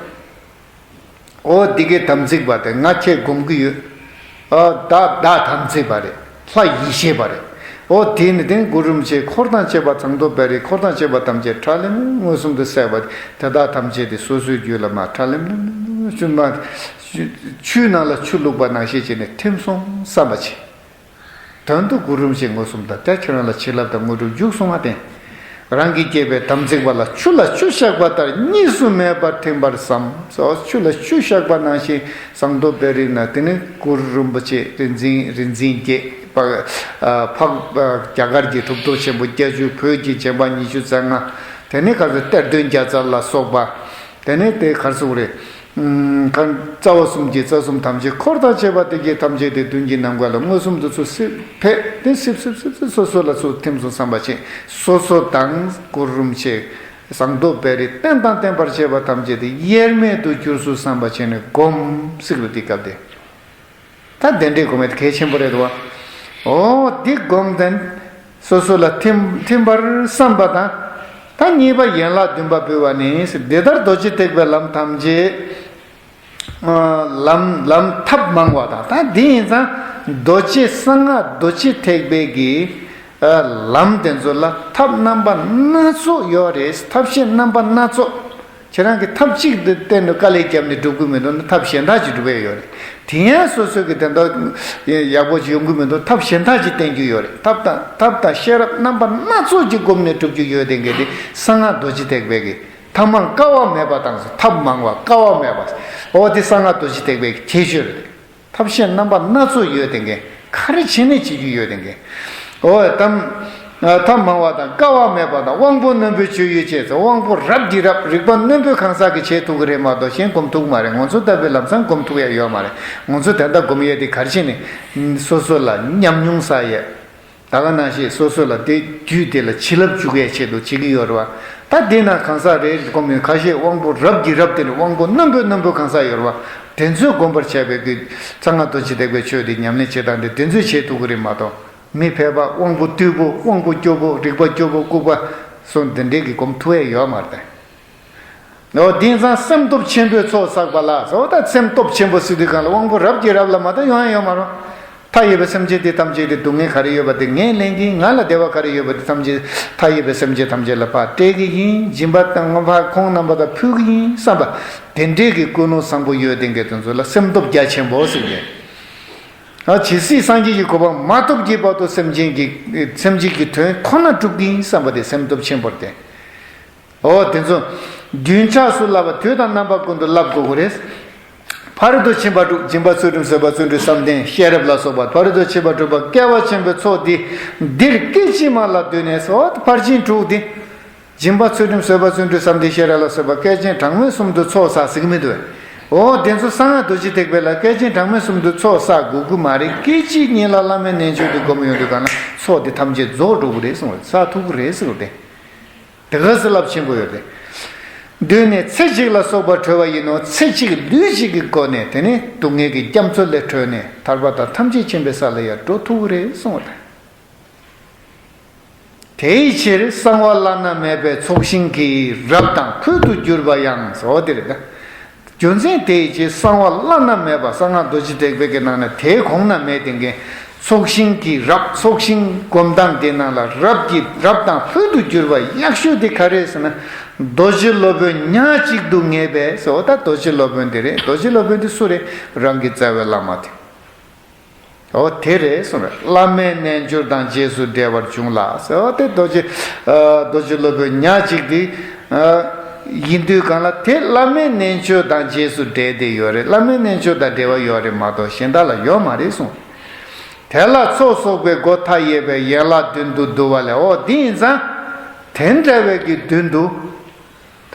འོ་འདི་གའི་དམ་ཚིག་པ་དེ་ང་ཁྱེད་སྒོམ་གྱི་ཡོད། ཨ་བདག་བདག་དམ་ཚིག་པ་རེད། ལྷ་ཡེ་ཤེས་པ་རེད། འོ་དེ་ནི་དེ་གུ་རུ་རིན་པོ་ཆེ་འཁོར་དང་བཅས་པ་ཟངས་མདོག་དཔལ་རིའི་འཁོར་དང་བཅས་པ་ཐམས་ཅད་ཁྲ་ལམ་ལམ་མངོན་སུམ་དུ་གསལ་བ་དེ་དག་ཐམས་ཅད་དེ་སོ་སོའི་རྒྱུད་ལ་མར་ཁྲ་ལམ་ལམ་ལམ་ལམ་ཆུ་མ། ཆུའི་ནང་ལ་ཆུ་བླུགས་པ་ནང་བཞིན་བྱས་ནས་ཐིམ་སོང་བསམ་པ་བྱེད། དོན་དུ་གུ་རུ་རིན་པོ་ཆེ་མངོན་སུམ་དུ་ད་ཁྱེད་རང་ལ་བྱིན་རླབས་དང་དངོས་གྲུབ་འཇུག་སོང་བ་དེ། རང་གིས་བསྐྱེད་པའི་དམ་ཚིག་པ་ལ། ཆུ་ལ་ཆུ་བཞག་པ་ལྟར་གཉིས་སུ་མེད་པར་ཐིམ་པར་བསམ། སོ། ཆུ་ལ་ཆུ་བཞག་པ་ནང་བཞིན་ཟངས་མདོག་དཔལ་རི་ན་དེ་ནི་གུ་རུ་རིན་པོ་ཆེ་རིག་འཛིན་རིག་འཛིན་བརྒྱད་པ། ཨ་འཕགས་པ་རྒྱ་གར་གྱི་གྲུབ་ཐོབ་ཆེན་པོ་བརྒྱད་ཅུ། བོད་ཀྱི་རྗེ་འབངས་ཉི་ཤུ་རྩ་ལྔ། དེ་ནི་ག་ཚོད་གཏེར་སྟོན་བརྒྱ་རྩ་ལ་སོགས་པ། དེ་ནི་དེ་གར་སོང་རེད། ཨུམ། གང་། རྩ་བ་གསུམ་གྱི་རྩ་གསུམ་ཐམས་ཅད་འཁོར་དང་བཅས་པ་དེ་གའི་ཐམས་ཅད་དེ་མདུན་གྱི་ནམ་མཁའ་ལ་མངོན་སུམ་དུ་ཚུར་སིབ་ཕེབས་ཏེ་སིབ་སིབ་སིབ་སིབ་སོ་སོ་ལ་ཚུར་ཐིམ་སོང་བསམ་པ་བྱེད། སོ་སོ་དང་གུ་རུ་རིན་པོ་ཆེ་ཟངས་མདོག་དཔལ་རི་རྟེན་དང་བརྟེན་པར་བཅས་པ་ཐམས་ཅད་དེ་དབྱེར་མེད་དུ་གྱུར་སོང་བསམ་པ་བྱས་ནས་སྒོམ་ཟེར་གི་འདུག་དེ་སྐབས་དེ། ད་དེ་འདྲའི་སྒོམ་ཡ་དེ་གལ་ཆེན་པོ་རེད་དོ། འོ་འདི་སྒོམ་དེ་སོ་སོ་ལ་ཐིམ་ཐིམ་པར་བསམ་པ་དང་། ད་གཉིས་པ་ཡན་ལག་བདུན་པ་འབུལ་བ་ནི། འདི་ལྟར་རྡོ་རྗེ་ཐེག་པའི་ལམ་ཐམས་ཅད། ལམ་ལམ་ཐབས་མང་བ་དང་། ད་འདི་ཡིན་ཙང་རྡོ་རྗེ་གསང་སྔགས་རྡོ་རྗེ་ཐེག་པའི་གི་ལམ་དེ་ཚོ་ལ་ཐབས་རྣམ་པ་སྣ་ཚོགས་ཡོད་རེད། ཐབས་ཤེས་རྣམ་པ་སྣ་ཚོགས། ཁྱེད་རང་གིས་ཐབས་གཅིག་ཏུ་བསྟེན་ནས་དཀའ་ལས་བརྒྱབ་ནས་སྒྲུབ་ཀྱི་མི་འདུག་ན། ཐབས་གཞན་དག་ཅིག་སྒྲུབ་ཡ་ཡོད་རེད། དེ་ཡང་སོ་སོ་གི་དོན་དག་ཡག་པོ་ཅིག་ཡོང་གི་མི་འདུག། ཐབས་གཞན་དག་ཅིག་བསྟེན་རྒྱུ་ཡོད་རེད། ཐབས་དང་ཐབས་དང་ཤེས་རབ་རྣམ་པ་སྣ་ཚོགས་ཀྱིས་བསྒོམས་ནས་སྒྲུབ་རྒྱུ་ཡོད་དེ། གལ་ཏེ་གསང་སྔགས་རྡོ་རྗེ་ཐེག་པའི་གི་ཐབས་མང་དཀའ་བ་མེད་པ་དང་། ཐབས་མང་བ་དཀའ་བ་མེད་པ། འོ་དེ་གསང་སྔགས་རྡོ་རྗེ་ཐེག་པའི་གི་ཁྱད་ཆོས་རེད། ཐབས་ཤེས་རྣམ་པ་སྣ་ཚོགས་ཡོད་དེ་གས། ག་རེ་བྱས་ནས་བྱེད་རྒྱུ་ཡོད་དེ་གས། འོ་དམ། ཐབས་མང་བ་དང་དཀའ་བ་མེད་པ་དང་། དབང་པོ་རྣོན་པོས་ཆོས་ཡོད་ཅེས་སོ། དབང་པོ་རབ་ཀྱིས་རབ། རིག་པ་རྣོན་པོས་གང་ཟག་གིས་བྱེད་ཐུབ་ཀྱི་རེད་མ་གཏོགས་གཞན་སྒོམ་ཐུབ་ཀྱི་མ་རེད། ང་ཚོ་ལྟ་བུའི་ལམ་སང་སྒོམ་ཐུབ་ཡ་ཡོད་མ་རེད། ང་ཚོ་དེ་འདྲ་སྒོམ་ཡས་དེ་ག་རེ་བྱས་ནས། སོ་སོ་ལ་ཉམས་མྱོང་བསགས་ཡས། ད་ག་ནང་བཞིན་སོ་སོ་ལ་དེ་རྒྱུད་དེ་ལ་བྱིན་རླབས་འཇུག་ཡས་ཆེད་དུ་བྱེད་ཀྱི་ཡོད་རེད་བ། ད་དེ་ན་གང་ཟག་རེ་རེ་སྒོམ་ཡོད། ཁ་ཤས་དབང་པོ་རབ་ཀྱིས་རབ། དེ་ནི་དབང་པོ་རྣོན་པོས་རྣོན་པོ་གང་ཟག་ཡོད་རེད་བ། དེ་ཚོས་སྒོམ་པར་བྱ་བའི་གི་གསང་སྔགས་རྡོ་རྗེ་ཐེག་པའི་ཆོས་དེ་ཉམས་ལེན་བྱེད་སྟངས་དེ་དེ་ཚོས་བྱེད་ཐུབ་ཀྱི་རེད་མ་གཏོགས། མི་ཕལ་པ་དབང་པོ་རྟུལ་པོ། དབང་པོ་སྐྱོ་པོ། རིག་པ་སྐྱོ་པོ། ལྐུགས་པ་སོགས་འདི་འདྲས་ཀྱིས་སྒོམ་ཐུབ་ཡས་ཡོད་མ་རེད། འོ་དེང་སང་སེམས་སྟོབས་ཆེན་པོའི་ཚོགས་བསགས་པ་ལ་སོགས། ད་སེམས་སྟོབས་ཆེན་པོ་ཟེར་དུས་སྒང་ལ་དབང་པོ་རབ་ཀྱིས་རབ་ལ་མ་གཏོགས་ཡོང་ཡ་ཡོད་མ་རེད། མཐའ་ཡས་པའི་སེམས་ཅན་དེ་ཐམས་ཅད་དེ་སྡུག་བསྔལ་ག་རེ་ཡོད་པ་དེ་ངས་ལེན་གྱི་ཡིན། ང་ལ་བདེ་བ་ག་རེ་ཡོད་པ་དེ་ཐམས་ཅད་མཐའ་ཡས་པའི་སེམས་ཅན་ཐམས་ཅད་ལ་ཕར་སྤྲད་ཀྱི་ཡིན། སྦྱིན་པ་དང་ཕར་ཁོང་རྣམ་པ་དང་ཕུལ་གྱི་ཡིན་བསམ་པ། དེ་འདྲས་ཀྱི་ཀུན་སློང་བཟང་པོ་ཡོད་དེ་གས་དེ་ཚོ་ལ་སེམས་སྟོབས་རྒྱ་ཆེན་པོ་ཟེར་གྱི། ཨ་ཇི་སྲིད་སངས་རྒྱས་ཀྱི་གོ་འཕང་མ་ཐོབ་ཀྱི་བར་དུ་སེམས་ཅན་གྱི་སེམས་ཅན་གྱི་དོན་ཁོ་ན་སྒྲུབ་ཀྱི་ཡིན་བསམ་པ་དེ་སེམས་སྟོབས་ཆེན་པོ་རེད་དེ། འོ་དེ་ཚོ། རྒྱུན་ཆགས་སུ་བསླབ་པ། དུས་དང་རྣམ་པ་ཀུན་ཏུ་བསླབ་དགོས་ཀྱི་རེད། ཕ་རོལ་ཏུ་ཕྱིན་པ་དྲུག། སྦྱིན་པ་ཚུལ་ཁྲིམས་བཟོད་པ་བརྩོན་འགྲུས་བསམ་གཏན་ཤེས་རབ་ལ་སོགས་པ། ཕ་རོལ་ཏུ་ཕྱིན་པ་དྲུག་པ་སྐལ་བ་ཆེན་པོའི་ཚོགས་འདི་འདིར་སྐད་ཅིག་མ་ལ་བསྡུས་ནས་སོ། ཕར་ཕྱིན་དྲུག་འདི། སྦྱིན་པ་ཚུལ་ཁྲིམས་བཟོད་པ་བརྩོན་འགྲུས་བསམ་གཏན་ཤེས་རབ་ལ་སོགས་པ་སྐལ་ཆེན་གྲངས་མེད་གསུམ་དུ་ཚོགས་བསགས་ཟེར་གྱི་མི་འདུག། འོ་དེ་ཚོ་གསང་སྔགས་རྡོ་རྗེ་ཐེག་པའི་ལ་སྐལ་ཆེན་གྲངས་མེད་གསུམ་དུ་ཚོགས་བསགས་དགོས་ཀྱི་མ་རེད། སྐད་ཅིག་ཉིད་ལ་བླ་མའི་རྣལ་འབྱོར་དེ་སྒོམ་ཡོང་དུས་སྒང་ལ་ཚོགས་དེ་ཐམས་ཅད་རྫོགས་འགྲོ་གི་རེད་གསུངས་པ་རེད། བསགས་ཐུབ་ཀྱི་རེད་གསུངས་པ་རེད། དེ་ག་ཚོད་རླབས་ཆེན་པོ་ཡོད་རེད། གདོད་ནས་ཚེ་གཅིག་ལ་སོགས་པ་གྲོལ་བ་ཡིན་ནོ། ཚེ་གཅིག་ལུས་གཅིག་གི་སྒོ་ནས་དེ་ནི་སྡུག་བསྔལ་གྱི་རྒྱ་མཚོ་ལས་གྲོལ་ནས་ཐར་པ་དང་ཐམས་ཅད་མཁྱེན་པའི་ས་ལ་ཡང་འགྲོ་ཐུབ་ཀྱི་རེད་གསུངས་པ་རེད། དེའི་ཕྱིར་གསང་བ་བླ་ན་མེད་པའི་ཚོགས་ཞིང་གི་རབ་དང་ཕུལ་དུ་གྱུར་པ་ཡང་ཟེར་བ་དེ་རེད་ད། རྒྱུ་མཚན་དེའི་ཕྱིར་གསང་བ་བླ་ན་མེད་པ། གསང་སྔགས་རྡོ་རྗེ་ཐེག་པའི་གི་ནང་ན་དེའི་གོང་ན་མེད་དེ་གའི་ཚོགས་ཞིང་གི་རབ། ཚོགས་ཞིང་སྒོམ་སྟངས་དེ་ནང་ལ་རབ་ཀྱི་རབ་དང་ཕུལ་དུ་གྱུར་པ་ཡག་ཤོས་དེ་ག་རེ་ཟེར་ན། རྡོ་རྗེ་སློབ་དཔོན་ཉག་གཅིག་ཏུ་ངེས་པས་ཟེར་བ་ད་རྡོ་རྗེ་སློབ་དཔོན་དེ་རེད། རྡོ་རྗེ་སློབ་དཔོན་དེ་སུ་རེད། རང་གི་རྩ་བའི་བླ་མ་དེ། འོ་དེ་རེད་གསུངས་རེད། བླ་མའི་རྣལ་འབྱོར་དང་རྗེས་སུ་འབྲེལ་བར་འབྱུང་ལ་ཟེར་བ་དེ་རྡོ་རྗེ། ཨ་རྡོ་རྗེ་སློབ་དཔོན་ཉག་གཅིག་དེ། ཨ་ཡིན་དུས་སྒང་ལ་དེ་བླ་མའི་རྣལ་འབྱོར་དང་རྗེས་སུ་འབྲེལ་ཏེ་ཡོད་རེད། བླ་མའི་རྣལ་འབྱོར་དང་འབྲེལ་བ་ཡོད་རེད་མ་གཏོགས་གཞན་དག་ལ་ཡོད་མ་རེད་གསུངས། དེ་ལ་ཚོགས་གསོག་པའི་སྒོ་མཐའ་ཡས་པའི་ཡན་ལག་བདུན་དུ་བསྡུ་བ་ལས། འོ་དེ་ཡིན་ཙང་། དེ་འདྲ་བའི་གི་མདུན་དུ།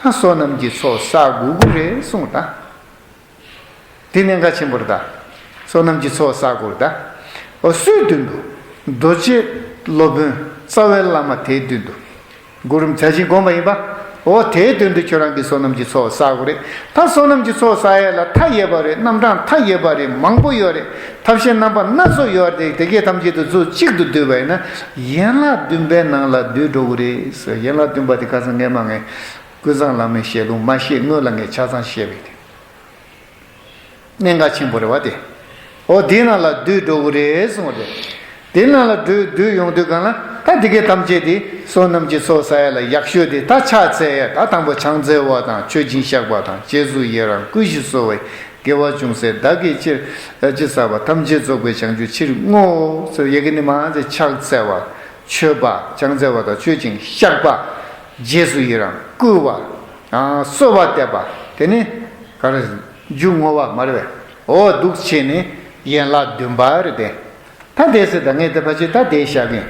ད་ ད་བསོད་ནམས་ཀྱི་ཚོགས་བསགས་དགོས་ཀྱི་རེད་གསུངས་ད། དེ་གནད་འགག་ཆེན་པོ་རེད་ད། བསོད་ནམས་ཀྱི་ཚོགས་བསགས་དགོས་རེད་ད། འོ་སུའི་མདུན་དུ། རྡོ་རྗེ་སློབ་དཔོན་རྩ་བའི་བླ་མ་དེའི་མདུན་དུ། གུ་རུ་མཚན་ཅན་དགོངས་པ་ཡིན་པ། འོ་དེའི་མདུན་དུ་ཁྱོད་རང་གིས་བསོད་ནམས་ཀྱི་ཚོགས་བསགས་དགོས་རེད། ད་བསོད་ནམས་ཀྱི་ཚོགས་བསགས་ཡས་ལ་མཐའ་ཡས་པ་རེད། རྣམ་གྲངས་མཐའ་ཡས་པ་རེད། མང་པོ་ཡོད་རེད། ཐབས་ཤེས་རྣམ་པ་སྣ་ཚོགས་ཡོད་རེད། དེ་གས་ཐམས་ཅད་དུ་མཛོད་གཅིག་ཏུ་བསྡུས་པ་ཡིན་ན། ཡན་ལག་བདུན་པའི་ནང་ལ་འདུས་འགྲོ་གི་རེད་ཟེར། ཡན་ལག་བདུན་པ་དེ་ཁ་སང་ངས་མ་ངས་ཀུན་བཟང་བླ་མའི་ཞལ་ལུང་མ་བཤད་སྔོན་ལ་ངས་ཆ་ཚང་བཤད་པའི་དེ། གནད་འགག་ཆེན་པོ་རེད་བ་དེ། འོ་དེའི་ནང་ལ་འདུས་འགྲོ་གི་རེད་གསུངས་པ་རེད། དེའི་ནང་ལ་འདུས་འདུས་ཡོང་དུས་གང་ལ་ད་དེ་གའི་ཐམས་ཅད་དེ་བསོད་ནམས་ཀྱི་ཚོགས་བསགས་ཡ་ལ་ཡག་ཤོས་དེ་ད་ཕྱག་འཚལ་ཡ། ད་དང་པོ་ཕྱག་འཚལ་བ་དང་མཆོད་ཅིང་བཤགས་པ་དང་རྗེས་སུ་ཡི་རང་བསྐུལ་ཞིང་གསོལ་བའི་དགེ་བ་ཅུང་ཟད་བདག་གིས་ཅི་ཅི་བསགས་པ་ཐམས་ཅད་རྫོགས་པའི་བྱང་ཆུབ་ཕྱིར་བསྔོའོ་ཟེར། ཡ་གི་ནི་མ་ཟེར། ཕྱག་འཚལ་བ། མཆོད་པ། ཕྱག་འཚལ་བ་དང་མཆོད་ཅིང་བཤགས་པ། རྗེས་སུ་ཡི་རང་བསྐུལ་བ། གསོལ་བ་འདེབས་པ། དེ་ནི་ག་རེ་མཇུག་བསྔོ་བ་མ་རེད་པས། འོ་འདུག་བྱས་ནས་ཡན་ལག་བདུན་པ་རེད་དེ། ད་དེ་ཟེར་ད་ངས་དེ་ཕ་ཆེ་ད་དེ་བཞག་གིན།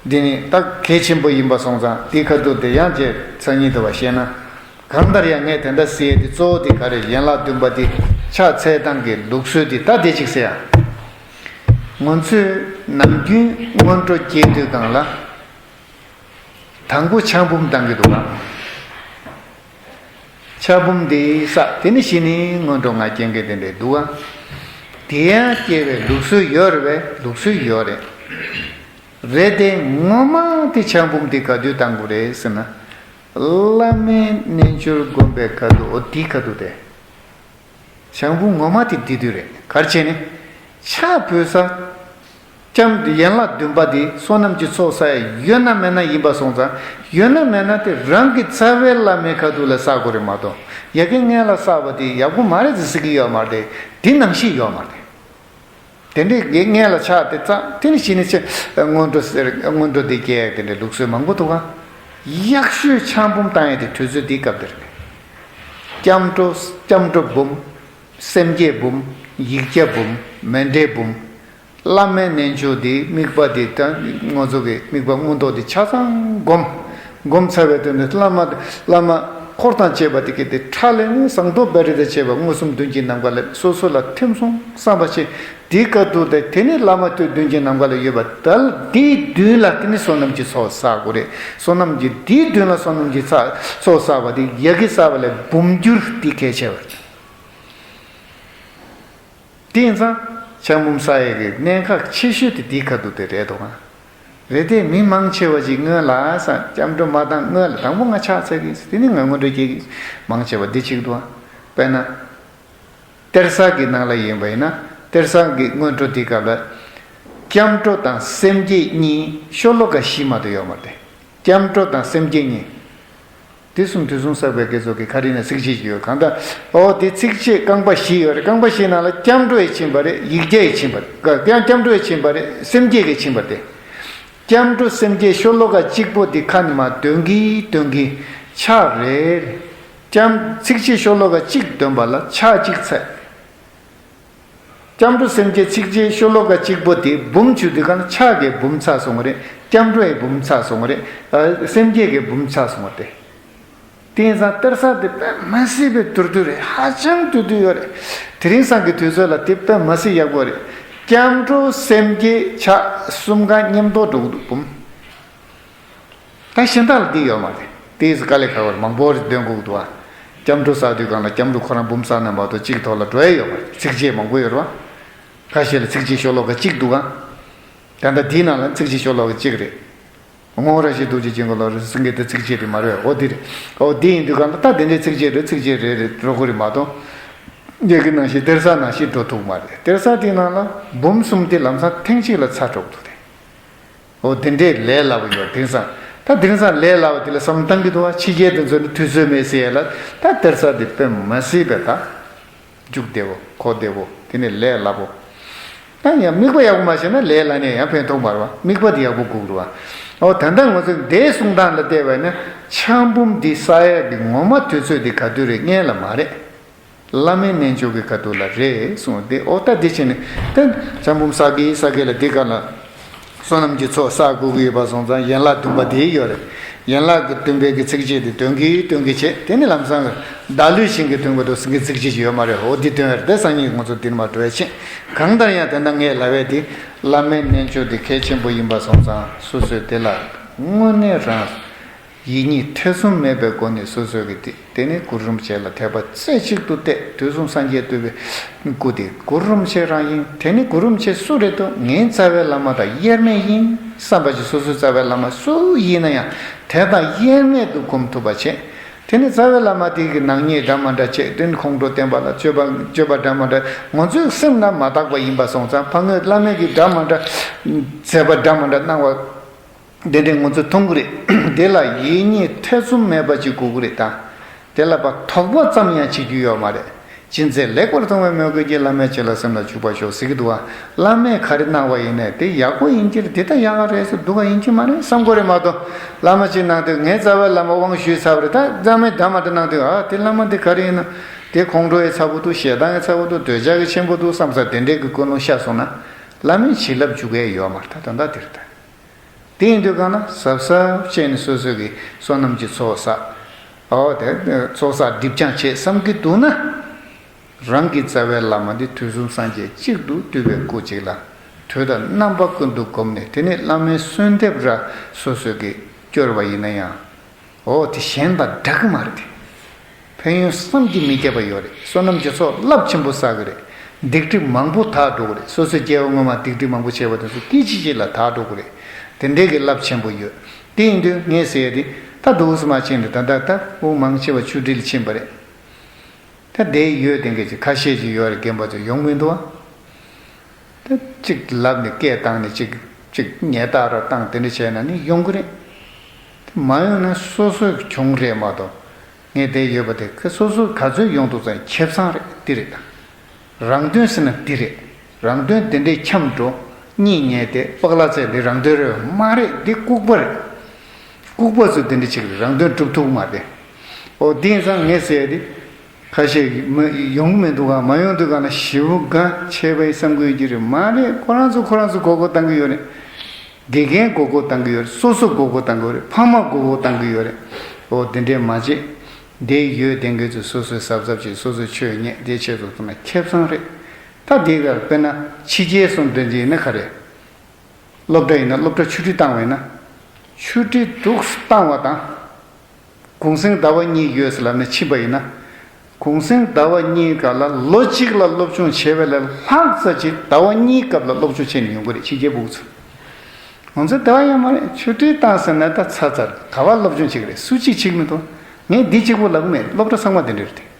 འདི་ནི་ད་གལ་ཆེན་པོ་ཡིན་པ་སོང་ཙང་དེའི་ཁ་ཐུག་དེ་ཡང་བྱས་མཚན་ཉིད་དུ་བ་བཤད་ན། གང་ལྟར་ཡང་ངས་དེ་འདྲ་ཟེར་ཡས་དེ་གཙོ་བོ་དེ་ག་རེ། ཡན་ལག་བདུན་པ་དེ་ཕྱག་འཚལ་སྟངས་ཀྱི་ལུགས་སྲོལ་དེ་ད་དེ་གཅིག་ཟེར་ཡ། ང་ཚོས་ནམ་རྒྱུན་སྔོན་འགྲོ་སྐྱེལ་དུས་སྒང་ལ། དང་པོ་ཕྱག་འབུམ་བཏང་གི་འདུག་ག་ཕྱག་འབུམ་འདི་བསགས། དེ་ནི་གཞི་ནས་སྔོན་འགྲོ་ང་རྐྱང་གི་དེ་འདྲས་འདུག་ག་དེ་ཡང་སྐྱེ་བའི་ལུགས་སྲོལ་ཡོད་རེད་པས། ལུགས་སྲོལ་ཡོད་རེད། རེད་དེ་ངོ་མ་དེ་ཕྱག་འབུམ་དེ་ག་དུས་བཏང་དགོས་རེད་ཟེར་ན། བླ་མའི་རྣལ་འབྱོར་བསྒོམ་པའི་ཁ་ཐུག་འོ་དེའི་ཁ་ཐུག་དེ། ཕྱག་འབུམ་ངོ་མ་དེ་དེ་དུས་རེད། ག་རེ་བྱས་ནས། ཕྱག་ཕུལ་ས། ལྕམ་དུ་ཡན་ལག་བདུན་པ་དེ་བསོད་ནམས་ཀྱི་ཚོགས་བསགས་ཡ་ཡོད་ན་མེད་ན་ཡིན་པ་སོང་ཙང་། ཡོད་ན་མེད་ན་དེ་རང་གི་རྩ་བའི་བླ་མའི་ཁ་ཐུག་ལ་བསགས་དགོས་རེད་མ་གཏོགས། ཡ་གི་སྔོན་ལ་བསགས་པ་དེ་ཡག་པོ་མ་རེད་ཟེར་གྱི་ཡོད་མ་རེད། དེ་ནང་བཞིན་ཡོད་མ་རེད། དེ་འདྲའི་སྔོན་ལ་ཕྱག་དེ་བསགས། དེ་ནི་གཞི་ནས་ཆེ་སྔོན་འགྲོ་ཟེར། སྔོན་འགྲོ་དེ་སྐྱེལ་ཡ་དེ་འདྲའི་ལུགས་སྲོལ་མང་པོ་འདུག་ག་ཡག་ཤོས་ཕྱག་འབུམ་བཏང་ཡ་དེ་དུས་ཚོད་འདིའི་སྐབས་དེ་རེད། སྐྱབས་འགྲོ། སྐྱབས་འགྲོ་འབུམ། སེམས་བསྐྱེད་འབུམ། ཡིག་བརྒྱ་འབུམ། མཎྜལ་འབུམ། བླ་མའི་རྣལ་འབྱོར་འདི་དམིགས་པ་འདི་དང་ང་ཚོ་གི་དམིགས་པ་མངོན་རྟོགས་འདི་ཆ་ཚང་སྒོམ། སྒོམ་ཚར་བའི་དོན་དུ་བླ་མ་བླ་མ་འཁོར་དང་བཅས་པ་དེ་གི་དེ་ཁྲ་ལས་ནི་ཟངས་མདོག་དཔལ་རི་དང་བཅས་པ་མངོན་སུམ་མདུན་གྱི་ནམ་མཁའ་ལ་སོ་སོ་ལ་ཐིམ་སོང་བསམ་པ་བྱེད། དེའི་སྐབས་དུ་དེ་དེ་ནི་བླ་མ་ཐུགས་མདུན་གྱི་ནམ་མཁའ་ལ་ཡོད་པ་དལ་དེའི་མདུན་ལ་དེ་ནི་བསོད་ནམས་ཀྱི་ཚོགས་བསགས་དགོས་རེད། བསོད་ནམས་ཀྱི་དེའི་མདུན་ལ་བསོད་ནམས་ཀྱི་ཚ་ཚོགས་བསགས་པ་དེ་ཡ་གི་བསགས་པ་ལས་འབུམ་འགྱུར་དེ་གལ་ཆེ་བ་རེད། དེ་ཡིན་ཙང་ཕྱག་འབུམ་བསགས་ཡས་ཀྱི་གནད་འགག་ཆེ་ཤོས་དེ་དེའི་ཁ་ཐུག་དེ་རེད་དོ། རེད་དེ་མི་མང་ཆེ་བ་ཞིག་སྔོན་ལ་ས་སྐྱབས་འགྲོ་མ་བཏང་སྔོན་ལ་དང་པོ་ང་ཕྱག་འཚལ་གི་ཟེར། དེ་ནི་ང་སྔོན་འགྲོ་སྐྱེལ་གི། མང་ཆེ་བ་འདི་གཅིག་འདུག་དཔེར་ན། གཏེར་གསར་གྱི་ནང་ལ་ཡིན་པ་ཡིན་ན། གཏེར་གསར་གྱི་སྔོན་འགྲོ་དེའི་སྐབས་ལ། སྐྱབས་འགྲོ་དང་སེམས་བསྐྱེད་གཉིས་ཤོ་ལོ་ཀ་བཞི་མ་གཏོགས་ཡོད་མ་རེད། སྐྱབས་འགྲོ་དང་སེམས་བསྐྱེད་གཉིས། དེ་གསུམ་དུས་གསུམ་བསགས་པའི་དགེ་ཚོགས་ཀྱི་ཁ་རིག་ནས་ཚིགས་བཅད་ཅིག་ཡོད། གང་ལྟར་འོ་དེ་ཚིགས་བཅད་རྐང་པ་བཞི་ཡོད་རེད། རྐང་པ་བཞི་ནང་ལ་སྐྱབས་འགྲོ་ཡིས་ཕྱིན་པ་རེད། ཡིག་བརྒྱ་ཡིས་ཕྱིན་པ་རེད། ཀྱང་སྐྱབས་འགྲོ་ཡིས་ཕྱིན་པ་རེད། སེམས་བསྐྱེད་ཀྱིས་ཕྱིན་པ་རེད། སྐྱབས་འགྲོ་སེམས་བསྐྱེད་ཤོ་ལོ་ཀ་གཅིག་པོ་དེ་ཁ་ནས་མར་འདོན་གྱིན་འདོན་གྱིན་ཕྱག་རེ་རེ། སྐྱབས་ཚིགས་བཅད་ཤོ་ལོ་ཀ་གཅིག་འདོན་པ་ལ་ཕྱག་གཅིག་འཚལ། སྐྱབས་འགྲོ་སེམས་བསྐྱེད་ཚིགས་བཅད་ཤོ་ལོ་ཀ་གཅིག་པོ་དེ་འབུམ་བྱུང་དུས་གང་ལ་ཕྱག་གི་འབུམ་ཚར་སོང་བ་རེད། སྐྱབས་འགྲོ་ཡི་འབུམ་ཚར་སོང་བ་རེད། ཨ་སེམས་བསྐྱེད་ཀྱི་འབུམ་ཚར་སོང་བ་རེད། དེ་ཡིན་ཙང་གཏེར་གསར་དེ་དཔེ་མ་སྲིད་པའི་དུར་དུ་རེད། ཧ་ཅང་དུར་དུ་ཡོད་རེད། དེ་རིང་སང་གི་དུས་ཚོད་ལ་དེ་དཔེ་མ་སྲིད་ཡག་པོ་རེད། སྐྱབས་འགྲོ་སེམས་བསྐྱེད་ཕྱག་གསུམ་ཀ་མཉམ་དུ་འགྲོ་གི་འདུག་འབུམ། ད་གཞན་དག་ལ་འདི་ཡོད་མ་རེད། དེ་ཡིས་དཀའ་ལས་ཁག་པོ་རེད། མང་པོ་རེ་འདོན་དགོས་ཀྱི་འདུག་ཨ། སྐྱབས་འགྲོ་བསགས་དུས་སྒང་ལ་སྐྱབས་འགྲོ་ཁོ་རང་འབུམ་བསགས་ན་མ་གཏོགས་གཅིག་ཐོག་ལ་འགྲོ་ཡས་ཡོད་མ་རེད། ཚིགས་བཅད་མང་པོ་ཡོད་རེད་བ། ཁ་ཤས་ལ་ཚིགས་བཅད་ཤོ་ལོ་ཀ་གཅིག་འདུག་ཨ། ད་ལྟ་དེའི་ནང་ལ་ཚིགས་བཅད་ཤོ་ལོ་ཀ་གཅིག་རེད། དངོས་ར་ཞིག་རྡོ་རྗེ་སྤྱན་སྔོན་ལ་རེ་སེང་གེ་དེ་ཚིགས་བཅད་དེ་མ་རེད། འོ་འདི་རེད། འོ་འདི་ཡིན་དུས་སྒང་ལ་ད་དེ་འདྲའི་ཚིགས་བཅད་རེད། ཚིགས་བཅད་རེད་རེད་འགྲོ་གི་རེད་མ་གཏོགས། ཡ་གི་ནང་བཞིན་གཏེར་གསར་ནང་བཞིན་འགྲོ་ཐུབ་མ་རེད། གཏེར་གསར་དེའི་ནང་ལ་འབུམ་གསུམ་དེ་ལམ་སང་ཐེངས་གཅིག་ལ་ཚར་འགྲོ་གི་འདུག་སྟེ། འོ་དེ་འདྲའི་ལས་སླ་པོ་ཡོད། དེང་སང་ད་དེང་སང་ལས་སླ་པོ་དེ་ལ་བསམ་བཏང་གི་འདུག་བ། ཕྱི་རྒྱལ་དེ་ཚོ་ནི་དུས་ཚོད་མེད་ཟེར་ཡས་ལ། ད་གཏེར་གསར་དེ་དཔེ་མ་སྲིད་པའི་ད་མཇུག་བདེ་བོ་གོ་བདེ་བོ། དེ་ནི་ལས་སླ་པོ། ད་ཡང་དམིགས་པ་ཡག་པོ་མ་བྱས་ན་ལས་སླ་ནས་ཡང་ཕན་ཐོགས་མ་རེད་བ། དམིགས་པ་དེ་ཡག་པོ་དགོས་རེད་བ། འོ་ད་ལྟ་ང་ཚོ་འདིའི་གསུང་སྟངས་ལ་བལྟས་པ་ཡིན་ན་ཕྱག་འབུམ་འདི་བསགས་ཡས་ཀྱི་ངོ་མ་དུས་ཚོད་འདི་ག་དུས་རེད། སྔོན་ལ་མ་རེད། བླ་མའི་རྣལ་འབྱོར་གྱི་ཁ་ཐུག་ལ་རེད་གསུངས་ཏེ། འོ་ད་འདི་བྱས་ནས་ད་ཕྱག་འབུམ་བསགས་ཀྱི་བསགས་ཀྱི་ལ་འདི་ག་ལ་བསོད་ནམས་ཀྱི་ཚོགས་བསགས་དགོས་ཀྱི་ཡོད་པ་སོང་ཙང་ཡན་ལག་བདུན་པ་དེ་ཡོད་རེད། ཡན་ལག་གི་སྟོན་པའི་གི་ཚིགས་བཅད་དེ་འདོན་གི་འདོན་གི་བྱེད། དེ་ནི་ལམ་སང་གི་བརྡ་ལུས་ཤིང་གི་སྟོན་པ་དུ་སེང་གེ་ཚིགས་བཅད་ཅིག་ཡོད་མ་རེད། འོ་འདི་སྟོན་ཡར་དེ་སང་ཉིན་ང་ཚོ་འདིར་མ་འགྲོ་བའི་ཕྱིན། གང་ལྟར་ཡང་དེ་འདྲ་ངས་ལབ་པའི་དེ་བླ་མའི་རྣལ་འབྱོར་དེ་གལ་ཆེན་པོ་ཡིན་པ་སོང་ཙང་སོ་སོས་དེ་ལ་དངོས་གནས་རང་ཡིད་གཉིས་ཐེ་ཚོམ་མེད་པའི་སྒོ་ནས་སོ་སོ་གི་དེ་དེ་ནི་གུ་རུ་རིན་པོ་ཆེ་ལ་དད་པ་རྩེ་གཅིག་ཏུ་གཏད། དུས་གསུམ་སངས་རྒྱས་བསྟོད་པའི་སྐུ་དེ་གུ་རུ་རིན་པོ་ཆེ་རང་ཡིན། དེ་ནི་གུ་རུ་རིན་པོ་ཆེ་སུ་རེད་དོ། ངའི་རྩ་བའི་བླ་མ་དང་དབྱེར་མེད་ཡིན་བསམ་པ་ཅིག་སོ་སོའི་རྩ་བའི་བླ་མ་སུ་ཡིན་ན་ཡང་དེ་དང་དབྱེར་མེད་དུ་སྒོམ་ཐུབ་པ་བྱེད། དེ་ནི་རྩ་བའི་བླ་མ་དེ་གི་ནག་ཉེས་འདྲ་མ་འདྲ་བྱེད། དེ་ནི་ཁོང་ཁྲོ་བསྟན་པ་ལ་སྤྱོད་པ་སྤྱོད་པ་འདྲ་མ་འདྲ་ང་ཚོའི་སེམས་ན་མ་དག་པ་ཡིན་པ་སོང་ཙང་ཕ་ངོས་བླ་མས་གི་འདྲ་མ་འདྲ་མཛད་པ་འདྲ་མ་འདྲ་གནང་བ། དེ་འདྲའི་ང་ཚོས་མཐོང་གི་རེད། དེ་ལ་ཡིད་གཉིས་ཐེ་ཚོམ་མེད་པ་ཅིག་དགོས་ཀྱི་རེད་ད། དེ་ལ་ཕར་དོགས་པ་ཙམ་ཡང་བྱེད་རྒྱུ་ཡོད་མ་རེད། ཅི་མཛད་ལེགས་པར་མཐོང་བའི་མོས་གུས་ཀྱིས། བླ་མའི་ཆོས་ལ་སེམས་ལ་འཇུག་པར་ཤོག་ཟེར་གྱི་འདུག་བ། བླ་མས་ག་རེ་གནང་བ་ཡིན་ནའི་དེ་ཡག་པོ་ཡིན་གྱི་རེད། དེ་ལྟ་ཡག་ག་རེད་ཟེར་སྡུག་ག་ཡིན་གྱི་མ་རེད་བསམ་དགོས་རེད་མ་གཏོགས། བླ་མ་ཅིག་གནང་དུས་ངའི་རྩ་བའི་བླ་མ་དབང་ཞུས་ཚར་བ་རེད། ད་བླ་མས་འདྲ་མ་འདྲ་གནང་དུས་ཨ་དེ་བླ་མ་འདི་ག་རེ་ཡིན་ན། དེ་ཁོང་ཁྲོ་ཡི་ཚ་པོ་འདུག་ཞེ་སྡང་ཡི་ཚ་པོ་འདུག་འདོད་ཆགས་ཀྱི་ཆེན་པོ་འདུག་བསམ་ས་དེ་འདྲའི་གི་ཀུན་སློང་ཤར་སོང་ན། བླ་མའི་བྱིན་རླབས་འཇུག་གི་ཡོད་མ་རེད། ད་ད་ལྟ་དེ་རེད་ད། དེ་ཡིན་དུས་གང་ན་གཟབ་གཟབ་བྱས་ནས་སོ་སོ་གི་བསོད་ནམས་ཀྱི་ཚོགས་བསགས། ཨོ་དེ་ཚོགས་བསགས་སྒྲིབ་སྦྱང་བྱེད་བསམ་གྱི་འདུག་ན། རང་གི་རྩ་བའི་བླ་མ་འདི་དུས་གསུམ་སངས་རྒྱས་གཅིག་ཏུ་བསྡུས་པའི་སྐུ་གཅིག་ལ་དུས་དང་རྣམ་པ་ཀུན་ཏུ་བསྒོམས་ནས། དེ་ནས་བླ་མའི་གསོལ་འདེབས་ར་སོ་སོ་གི་སྐྱོར་བ་ཡིན་ན་ཡང་། ཨོ་དེ་གཞན་དང་འདྲ་གི་མ་རེད་དེ། ཕན་ཡོན་བསམ་གྱིས་མི་ཁྱབ་པ་ཡོད་རེད། བསོད་ནམས་ཀྱི་ཚོགས་རླབས་ཆེན་པོ་བསགས་ཀྱི་རེད། སྡིག་སྒྲིབ་མང་པོ་དག་འགྲོ་གི་རེད། སོ་སོའི་སྐྱེ་བ་སྔོན་མ་སྡིག་སྒྲིབ་མང་པོ་བྱས་པ་དེ་ཚོ་སྐད་ཅིག་གཅིག་ལ་དག་འགྲོ་གི་རེད། དེ་འདྲའི་གི་རླབས་ཆེན་པོ་ཡོད། དེ་ཡིན་དུས་ངས་ཟེར་ཡ་དེ་ད་འདུག་སེ་མ་ཕྱིན་ཏེ་ད་ལྟ་ད་དབུགས་མང་ཆེ་བ་ཆུ་འདྲིལ་ཕྱིན་པ་རེད། ད་དེ་ཡོད་དེ་འགའ་ཅིག་ཁ་ཤས་ཅིག་ཡོད་རེད། རྒན་པ་ཚོ་ཡོང་མི་འདུག་ཨ། ད་གཅིག་ལབ་ནས་སྐད་བཏང་ནས་གཅིག་གཅིག་ཉལ་ཐག་ར་བཏང་དེ་འདྲ་བྱས་ན་ནི་ཡོང་གི་རེད། དེ་མ་ཡོང་ན་སོ་སོའི་གྱོང་རེད་མ་གཏོགས། ངས་དེ་ཡོད་པ་དེ་ཁ་སོ་སོ་ག་ཚོད་ཡོང་འདུག་ཙང་ཁེ་བཟང་རེད། འདི་རེད་ད། རང་དོན་ཟེར་ན་འདི་རེད། རང་དོན་དེ་འདྲའི་འཁྱམས་འགྲོ། གཉིད་ཉལ་ཏེ་པགས་ལ་བཙལ་འདི་རང་དོན་རེད་མ་རེད། འདི་ལྐུགས་པ་རེད། ལྐུགས་པ་ཚོས་དེ་འདྲ་བྱེད་ཀྱི་རེད། རང་དོན་སྒྲུབ་ཐུབ་མ་རེད། ཨོ་དེ་ཡིན་ཙང་ངས་ཟེར་ཡ་དེ། ཁ་ཤས་ཀྱིས་མ་ཡོང་མི་འདུག་ག་མ་ཡོང་དུས་ག་ན་ཞེ་པོ་དགའ་ཆེ་བའི་བསམ་དགོས་ཀྱི་རེད་མ་རེད། ཁོ་རང་ཚོ་ཁོ་རང་ཚོ་མགོ་སྐོར་བཏང་གི་ཡོད་རེད། དགེ་རྒན་མགོ་སྐོར་བཏང་གི་ཡོད་རེད། སོ་སོ་མགོ་སྐོར་བཏང་གི་ཡོད་རེད། ཕ་མ་མགོ་སྐོར་བཏང་གི་ཡོད་རེད། འོ་དེ་འདྲས་མ་བྱེད། དེ་ཡོད་དེ་འགོས་ཚོས་སོ་སོའི་གཟབ་གཟབ་བྱེད། སོ་སོའི་ཆོས་ཉན་དེ་བྱེད་ཚོ་ཚང་མ་ཁེ་བཟང་རེད། ད་དེ་ག་དཔེར་ན་ཕྱི་རྒྱལ་སོང་དེ་འདྲས་ཡིན་ན་ག་རེ། སློབ་གྲྭ་ཡིན་ན་སློབ་གྲྭ་ཆུ་ཁྲིད་བཏང་བ་ཡིན་ན། ཆུ་ཁྲིད་འདུག་སེ་བཏང་བ་དང་། གུང་སེང་ཟླ་བ་གཉིས་ཡོད་ཟེར་ལབ་ནས་ཕྱིན་པ་ཡིན་ན། གུང་སེང་ཟླ་བ་གཉིས་སྐབས་ལ་ལོ་གཅིག་ལ་སློབ་སྦྱོང་བྱས་པ་ལས་ལྷག་ཙམ་ཅིག་ཟླ་བ་གཉིས་སྐབས་ལ་སློབ་སྦྱོང་བྱས་ནས་ཡོང་གི་རེད། ཕྱི་རྒྱལ་ཕྲུ་གུ་ཚོ། ང་ཚོ་དེ་བ་ཡོད་མ་རེད། ཆུ་ཁྲིད་བཏང་ཟེར་ན་ད་ཚར་ཚར་ག་བ་སློབ་སྦྱོང་བྱེད་ཀྱི་རེད། སུ་གཅིག་བྱེད་ཀྱི་མི་འདུག་ངས་འདི་གཅིག་པོ་ལབ་གི་མེད། སློབ་གྲྭ་ཚང་མ་དེ་འདྲ་རེད་དེ།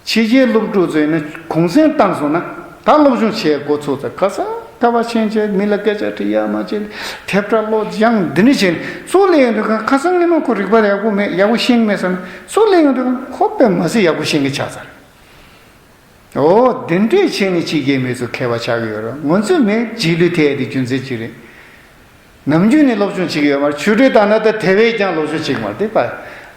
ཕྱི་རྒྱལ་སློབ་ཕྲུག་ཚོ་ཡིན་ན་གུང་སེང་བཏང་སོང་ན་ད་སློབ་སྦྱོང་བྱེད་འགོ་ཚུགས་ཚར། ག་ས་ག་བ་ཕྱིན་བྱས་མི་ལ་སྐད་ཆ་དྲི་ཡ་མ་བྱེད། དེབ་ཕྲ་ཀློག་སྦྱང་འདི་འདྲ་བྱས་ནས་ཚུར་སླེབས་ཡོང་དུས་གང་ཁ་སང་སྔོན་མ་ཁོ་རིག་པ་ཡག་པོ་མེད། ཡག་པོ་ཤེས་ཀྱི་མེད་ཟེར་ན་ཚུར་སླེབས་ཡོང་དུས་གང་ཁོ་དཔེ་མ་སྲིད་ཡག་པོ་ཤེས་ཀྱི་ཆགས་ཚར། འོ་དེ་འདྲས་བྱས་ནས་ཕྱི་རྒྱལ་མི་ཚོ་མཁས་པ་ཆགས་ཀྱི་ཡོད་རེད། ང་ཚོས་མི་རྗེས་ལུས་ཐེབས་ཡ་དེ་རྒྱུ་མཚན་ཅི་རེད། ནམ་རྒྱུན་ནས་སློབ་སྦྱོང་བྱེད་ཀྱི་ཡོད་མ་རེད། ཆུ་ཁྲིད་བཏང་ན་ད་དེ་བས་ཀྱང་སློབ་སྦྱོང་བྱེད་ཀྱི་མ་རེད། དེ་པ་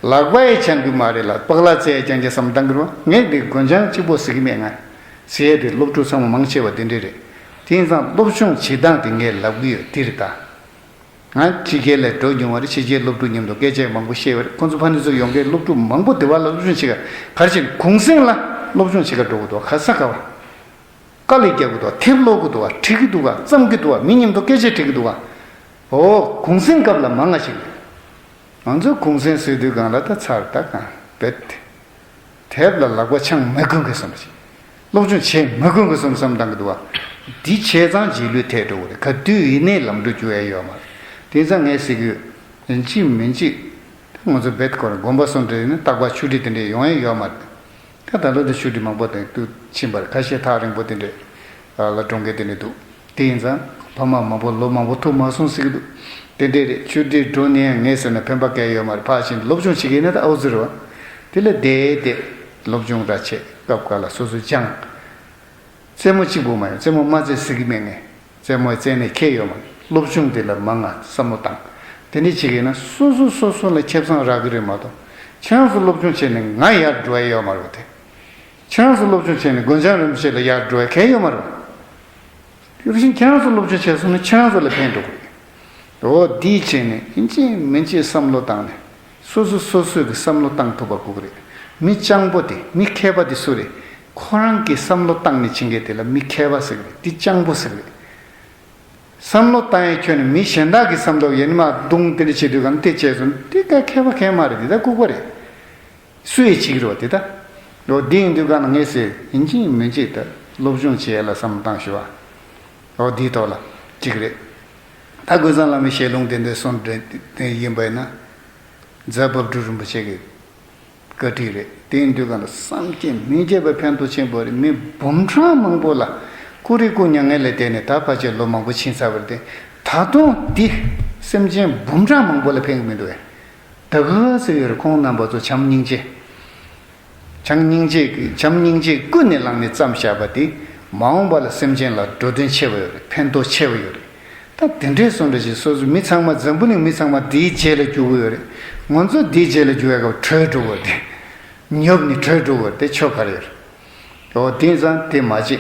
ལག་པ་ཡིས་སྦྱང་གི་མ་རེད་ལ་པགས་ལ་བཙལ་སྦྱང་རྒྱུ་བསམ་བཏང་གི་རེད་བ། ངས་འདི་སྒོ་སྦྱང་གཅིག་པོ་ཟེར་གྱི་མེད། ང་ཟེར་ཡས་དེ་སློབ་ཕྲུག་ཚང་མ་མང་ཆེ་བ་དེ་འདྲས་རེད། དེ་ཡིན་ཙང་སློབ་སྦྱོང་བྱེད་སྟངས་དེ་ངས་ལབ་གི་ཡོད། དེ་རེད་ད། ང་ཕྱི་རྒྱལ་ལ་འགྲོ་མྱོང་བ་རེད། ཕྱི་རྒྱལ་སློབ་ཕྲུག་མཉམ་དུ་སྐད་ཆ་མང་པོ་བཤད་པ་རེད། ཁོང་ཚོ་ཕ་ནི་ཚོ་ཡོང་མཁན་སློབ་ཕྲུག་མང་པོ་དེ་བ་ལ་སློབ་སྦྱོང་བྱེད་ག་ག་རེ་བྱེད་གུང་སེང་ལ་སློབ་སྦྱོང་བྱེད་ག་འགྲོ་གི་འདུག་ག་ས་ག་བ། དཀའ་ལས་རྒྱག་གི་འདུག་དེབ་ཀློག་གི་འདུག་དྲིས་ཀྱི་འདུག་བརྩམ་གྱི་འདུག་མི་མཉམ་དུ་སྐད་ཆ་དྲི་གི་འདུག་འོ་གུང་སེང་སྐབས་ལ་མང་ང་ཞིག་རེད། ང་ཚོ་གུང་སེང་ཟེར་དུས་སྒང་ལ་ད་ཚར་ད་གང་བེད་དེ། དེབ་ལ་ལག་པ་འཆང་མི་དགོས་གི་བསམ་པ་ཞིག་སློབ་སྦྱོང་བྱེད་མི་དགོས་གི་བསམ་བསམ་བཏང་གི་འདུག་བ། འདི་བྱས་ཙང་རྗེས་ལུས་ཐེབས་འགྲོ་གི་རེད། ག་དུས་ཡིན་ནའི་ལམ་འགྲོ་རྒྱུ་ཡ་ཡོད་མ་རེད། དེ་ཙང་ངས་ཟེར་གི་ཡོད། ཡིན་གཅིག་མིན་གཅིག་ང་ཚོ་བེད་ཁོ་ར་དགོན་པ་སོ་འདྲ་ཡིན་ན་རྟག་པར་ཆུ་ཁྲིད་དེ་འདྲ་ཡོང་ཡ་ཡོད་མ་རེད། ད་ད་ལོ་དེ་ཆུ་ཁྲིད་མང་པོ་དེ་དུ་ཕྱིན་པ་རེད། ཁ་ཤས་ཐག་རིང་པོ་དེ་འདྲ་ལ་འགྲོ་མཁན་དེ་འདྲ་འདུག་དེ་ཡིན་ཙང་ཕ་མ་མང་པོ་ལོ་མང་པོ་ཐུག་མ་སོང་ཟེར་གི་འདུག་དེ་འདྲས་རེད། ཆུ་ཁྲིད་འགྲོ་ནས་ཡང་ངས་ཟེར་ན་ཕན་པ་གང་ཡོད་མ་རེད། ཕར་ཕྱིན་སློབ་སྦྱོང་བྱེད་ཀྱི་ཡིན་ན་ད་ཨའུ་ཙི་རེད་བ། དེ་ལས་བསྡད་བསྡད་སློབ་སྦྱོང་ར་བྱེད་སྐབས་འགའ་ལ་སོ་སོ་སྦྱངས། རྩེད་མོ་གཅིག་པུ་མ་ཡོང་། རྩེད་མོ་མ་རྩེ་ཟེར་གི་མེད་ངས། རྩེད་མོ་རྩེ་ནས་ཁྱད་ཡོད་མ་རེད། སློབ་སྦྱོང་དེ་ལ་མང་ང་བསམ་བློ་བཏང་། དེ་འདྲས་བྱེད་ཀྱི་ཡིན་ན་སོ་སོ་སོ་སོ་ལ་ཁེ་བཟང་རག་གི་རེད་མ་གཏོགས་ཁྱེད་རང་ཚོ་སློབ་སྦྱོང་བྱས་ནས་ང་ཡར་འགྲོ་ཡ་ཡོད་མ་རེད་བ། དེ་ཁྱེད་རང་ཚོ་སློབ་སྦྱོང་བྱས་ནས་དགོན་བྱང་རིན་པོ་ཆེ་ལ་ཡར་འགྲོ་ཡ་གལ་ཡོད་མ་རེད་བ། དེ་བཞིན་ཁྱེད་རང་ཚོ་སློབ་སྦྱོང་བྱས་སོང་ན་ཁྱེད་རང་ཚོ་ལ་ཕན་འགྲོ་གི་རེད། འོ་འདིའི་ཆེད་ནས་ཡིན་གཅིག་མིན་གཅིག་བསམ་བློ་བཏང་ནས། སོ་སོ་སོ་སོས་ཀྱི་བསམ་བློ་བཏང་ཐུབ་པ་དགོས་ཀྱི་རེད། མི་སྤྱང་པོ་དེ་མི་མཁས་པ་དེ་སུ་རེད། ཁོ་རང་གིས་བསམ་བློ་བཏང་ནས་བྱེད་མཁན་དེ་ལ་མི་མཁས་པ་ཟེར་གྱི་རེད། དེ་སྤྱང་པོ་ཟེར་གྱི་རེད། བསམ་བློ་བཏང་ཡས་ཁྱོན་ནས་མི་གཞན་དག་གི་བསམ་བློ་ཡེ་ནས་མར་རྡུང་དེ་འདྲ་བྱེད་དུས་གང་དེ་བྱས་སོང་དེ་ག་མཁས་པ་མཁས་མ་རེད། དེ་ད་ལྐུགས་པ་རེད། སུས་ཡིས་བྱེད་ཀྱི་རེད་བ་དེ་ད། ལོ་འདི་ཡིན་དུས་གང་ན་ངས་ཟེར་ཡིན་གཅིག་མིན་གཅིག་ད་སློབ་སྦྱོང་བྱེད་ཡ་ལ་བསམ་བློ་བཏང་ཞུ་བ། ལོ་འདིའི་ཐོག་ལ་གཅིག་རེད། ད་ཀུན་བཟང་བླ་མའི་ཞལ་ལུང་དེ་འདྲ་གསུངས་དེ་ཡིན་པ་ཡིན་ན། རྫ་བབས་སྒྲུབ་རིན་པོ་ཆེ་གི་བཀའ་ཁྲིད་རེད། དེ་ཡིན་དུས་གང་ལ་བསམ་གྱིས་མི་ཁྱབ་པའི་ཕན་ཐོགས་ཆེན་པོ་རེད། མི་འབུམ་ཕྲག་མང་པོ་ལ་ཀུ་རེ་རྐུ་མྱ་ངན་ལས་འདས་ནས་ད་ཕལ་ཆེར་ལོ་མང་པོ་ཕྱིན་ཚར་བ་རེད་དེ། ད་དུང་འདི་སེམས་ཅན་འབུམ་ཕྲག་མང་པོ་ལ་ཕན་གྱི་མི་འདུག་བས། ད་ག་ཚོད་ཡོད་རེད། ཁོང་རྣམ་པ་ཚོ་བྱམས་སྙིང་རྗེ། བྱམས་སྙིང་རྗེ་བྱམས་སྙིང་རྗེ་ཀུན་ནས་བསླངས་ནས་བརྩམས་བཞག་པ་དེ། མ་འོངས་པ་ལ་སེམས་ཅན་ལ་འགྲོ་དོན་ཆེ་བ་ཡོད་རེད། ཕན་ཐོགས་ཆེ་བ་ཡོད་རེད། ད་དེ་འདྲའི་སོང་འདྲ་ཞིག་སོ་སོ་མི་ཚང་མ་འཛམ་བུ་གླིང་མི་ཚང་མ་དེའི་རྗེས་ལ་རྒྱུག་གི་ཡོད་རེད། ང་ཚོ་དེའི་རྗེས་ལ་རྒྱུག་ཡ་ག་བྲོས་འགྲོ་གི་ཡོད་རེད། ཉོབ་ནས་བྲོས་འགྲོ་གི་ཡོད་རེད། དེ་ཆོ་ག་རེ་ཡོད་རེད། འོ་དེང་སང་དེ་མ་བྱེད།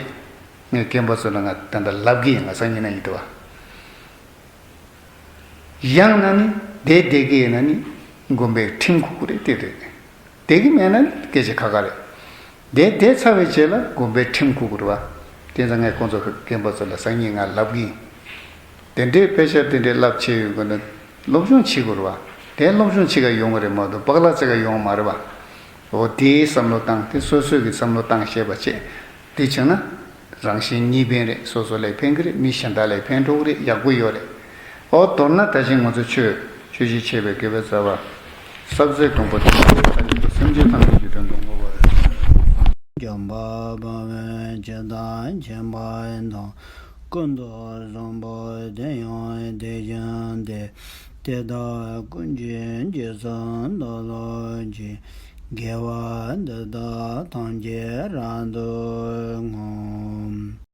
ངས་རྒན་པ་ཚོ་ལ་ང་ད་ལྟ་ལབ་གི་ཡིན། ང་སང་ཉིན་ན་ཡིན་དུ་བ། ཡང་ན་ནི་བསྡད་བསྡད་ཀྱི་ཡིན་ན་ནི་དགོན་པའི་ཁྲིམས་ཁུག་རེད་དེ་རེད། བསྡད་ཀྱི་མེད་ན་ནི་སྐད་ཆ་ཁ་ཁ་རེད། བསྡད་བསྡད་ཚར་བའི་རྗེས་ལ་དགོན་པའི་ཁྲིམས་ཁུག་རེད་བ། དེ་ཚོ་ངས་ཁོང་ཚོ་རྒན་པ་ཚོ་ལ་སང་ཉིན་ང་ལབ་གི་ཡིན། དེ་འདྲའི་དཔེ་ཆ་དེ་འདྲའི་རླབས་ཆེ་ཡོད་དགོས་ན་སློབ་སྦྱོང་བྱེད་དགོས་རེད་བ། དེ་སློབ་སྦྱོང་བྱེད་ག་ཡོང་གི་རེད་མ་གཏོགས་པག་ལག་བཙལ་ག་ཡོང་མ་རེད་བ། འོ་དེའི་བསམ་བློ་བཏང་དེ་སོ་སོས་ཀྱི་བསམ་བློ་བཏང་ཤེས་པ་བྱེད། དེ་བྱུང་ན། རང་གཞན་གཉིས་ཕན་རེད། སོ་སོ་ལ་ཕན་གྱི་རེད། མི་གཞན་དག་ལ་ཕན་ཐོགས་ཀྱི་རེད། ཡག་པོ་ཡོད་རེད། ཨོ་མདོར་ན་ད་ཅིང་ང་ཚོ་ཆོས་ཆོས་བཞིན་ཕྱེ་བའི་དགེ་བའི་རྩ་བ། ས་བརྩེགས་སྡོང་པོ་དེ་ཚོ་ཐ་སྙད་དུ་སེམས་ཅན་ཐམས་ཅད་ཀྱི་དོན་དུ་བསྔོ་བ་རེད། འཇམ་དཔལ་དཔའ་བོས་ཇི་ལྟར་མཁྱེན་པ་དང་། ཀུན་ཏུ་བཟང་པོ་དེ་ཡང་དེ་བཞིན་ཏེ། དེ་དག་ཀུན་གྱི་རྗེས་སུ་བདག་སློབ་ཅིང་། དགེ་བ་འདི་དག་ཐམས་ཅད་རབ་ཏུ་བསྔོ།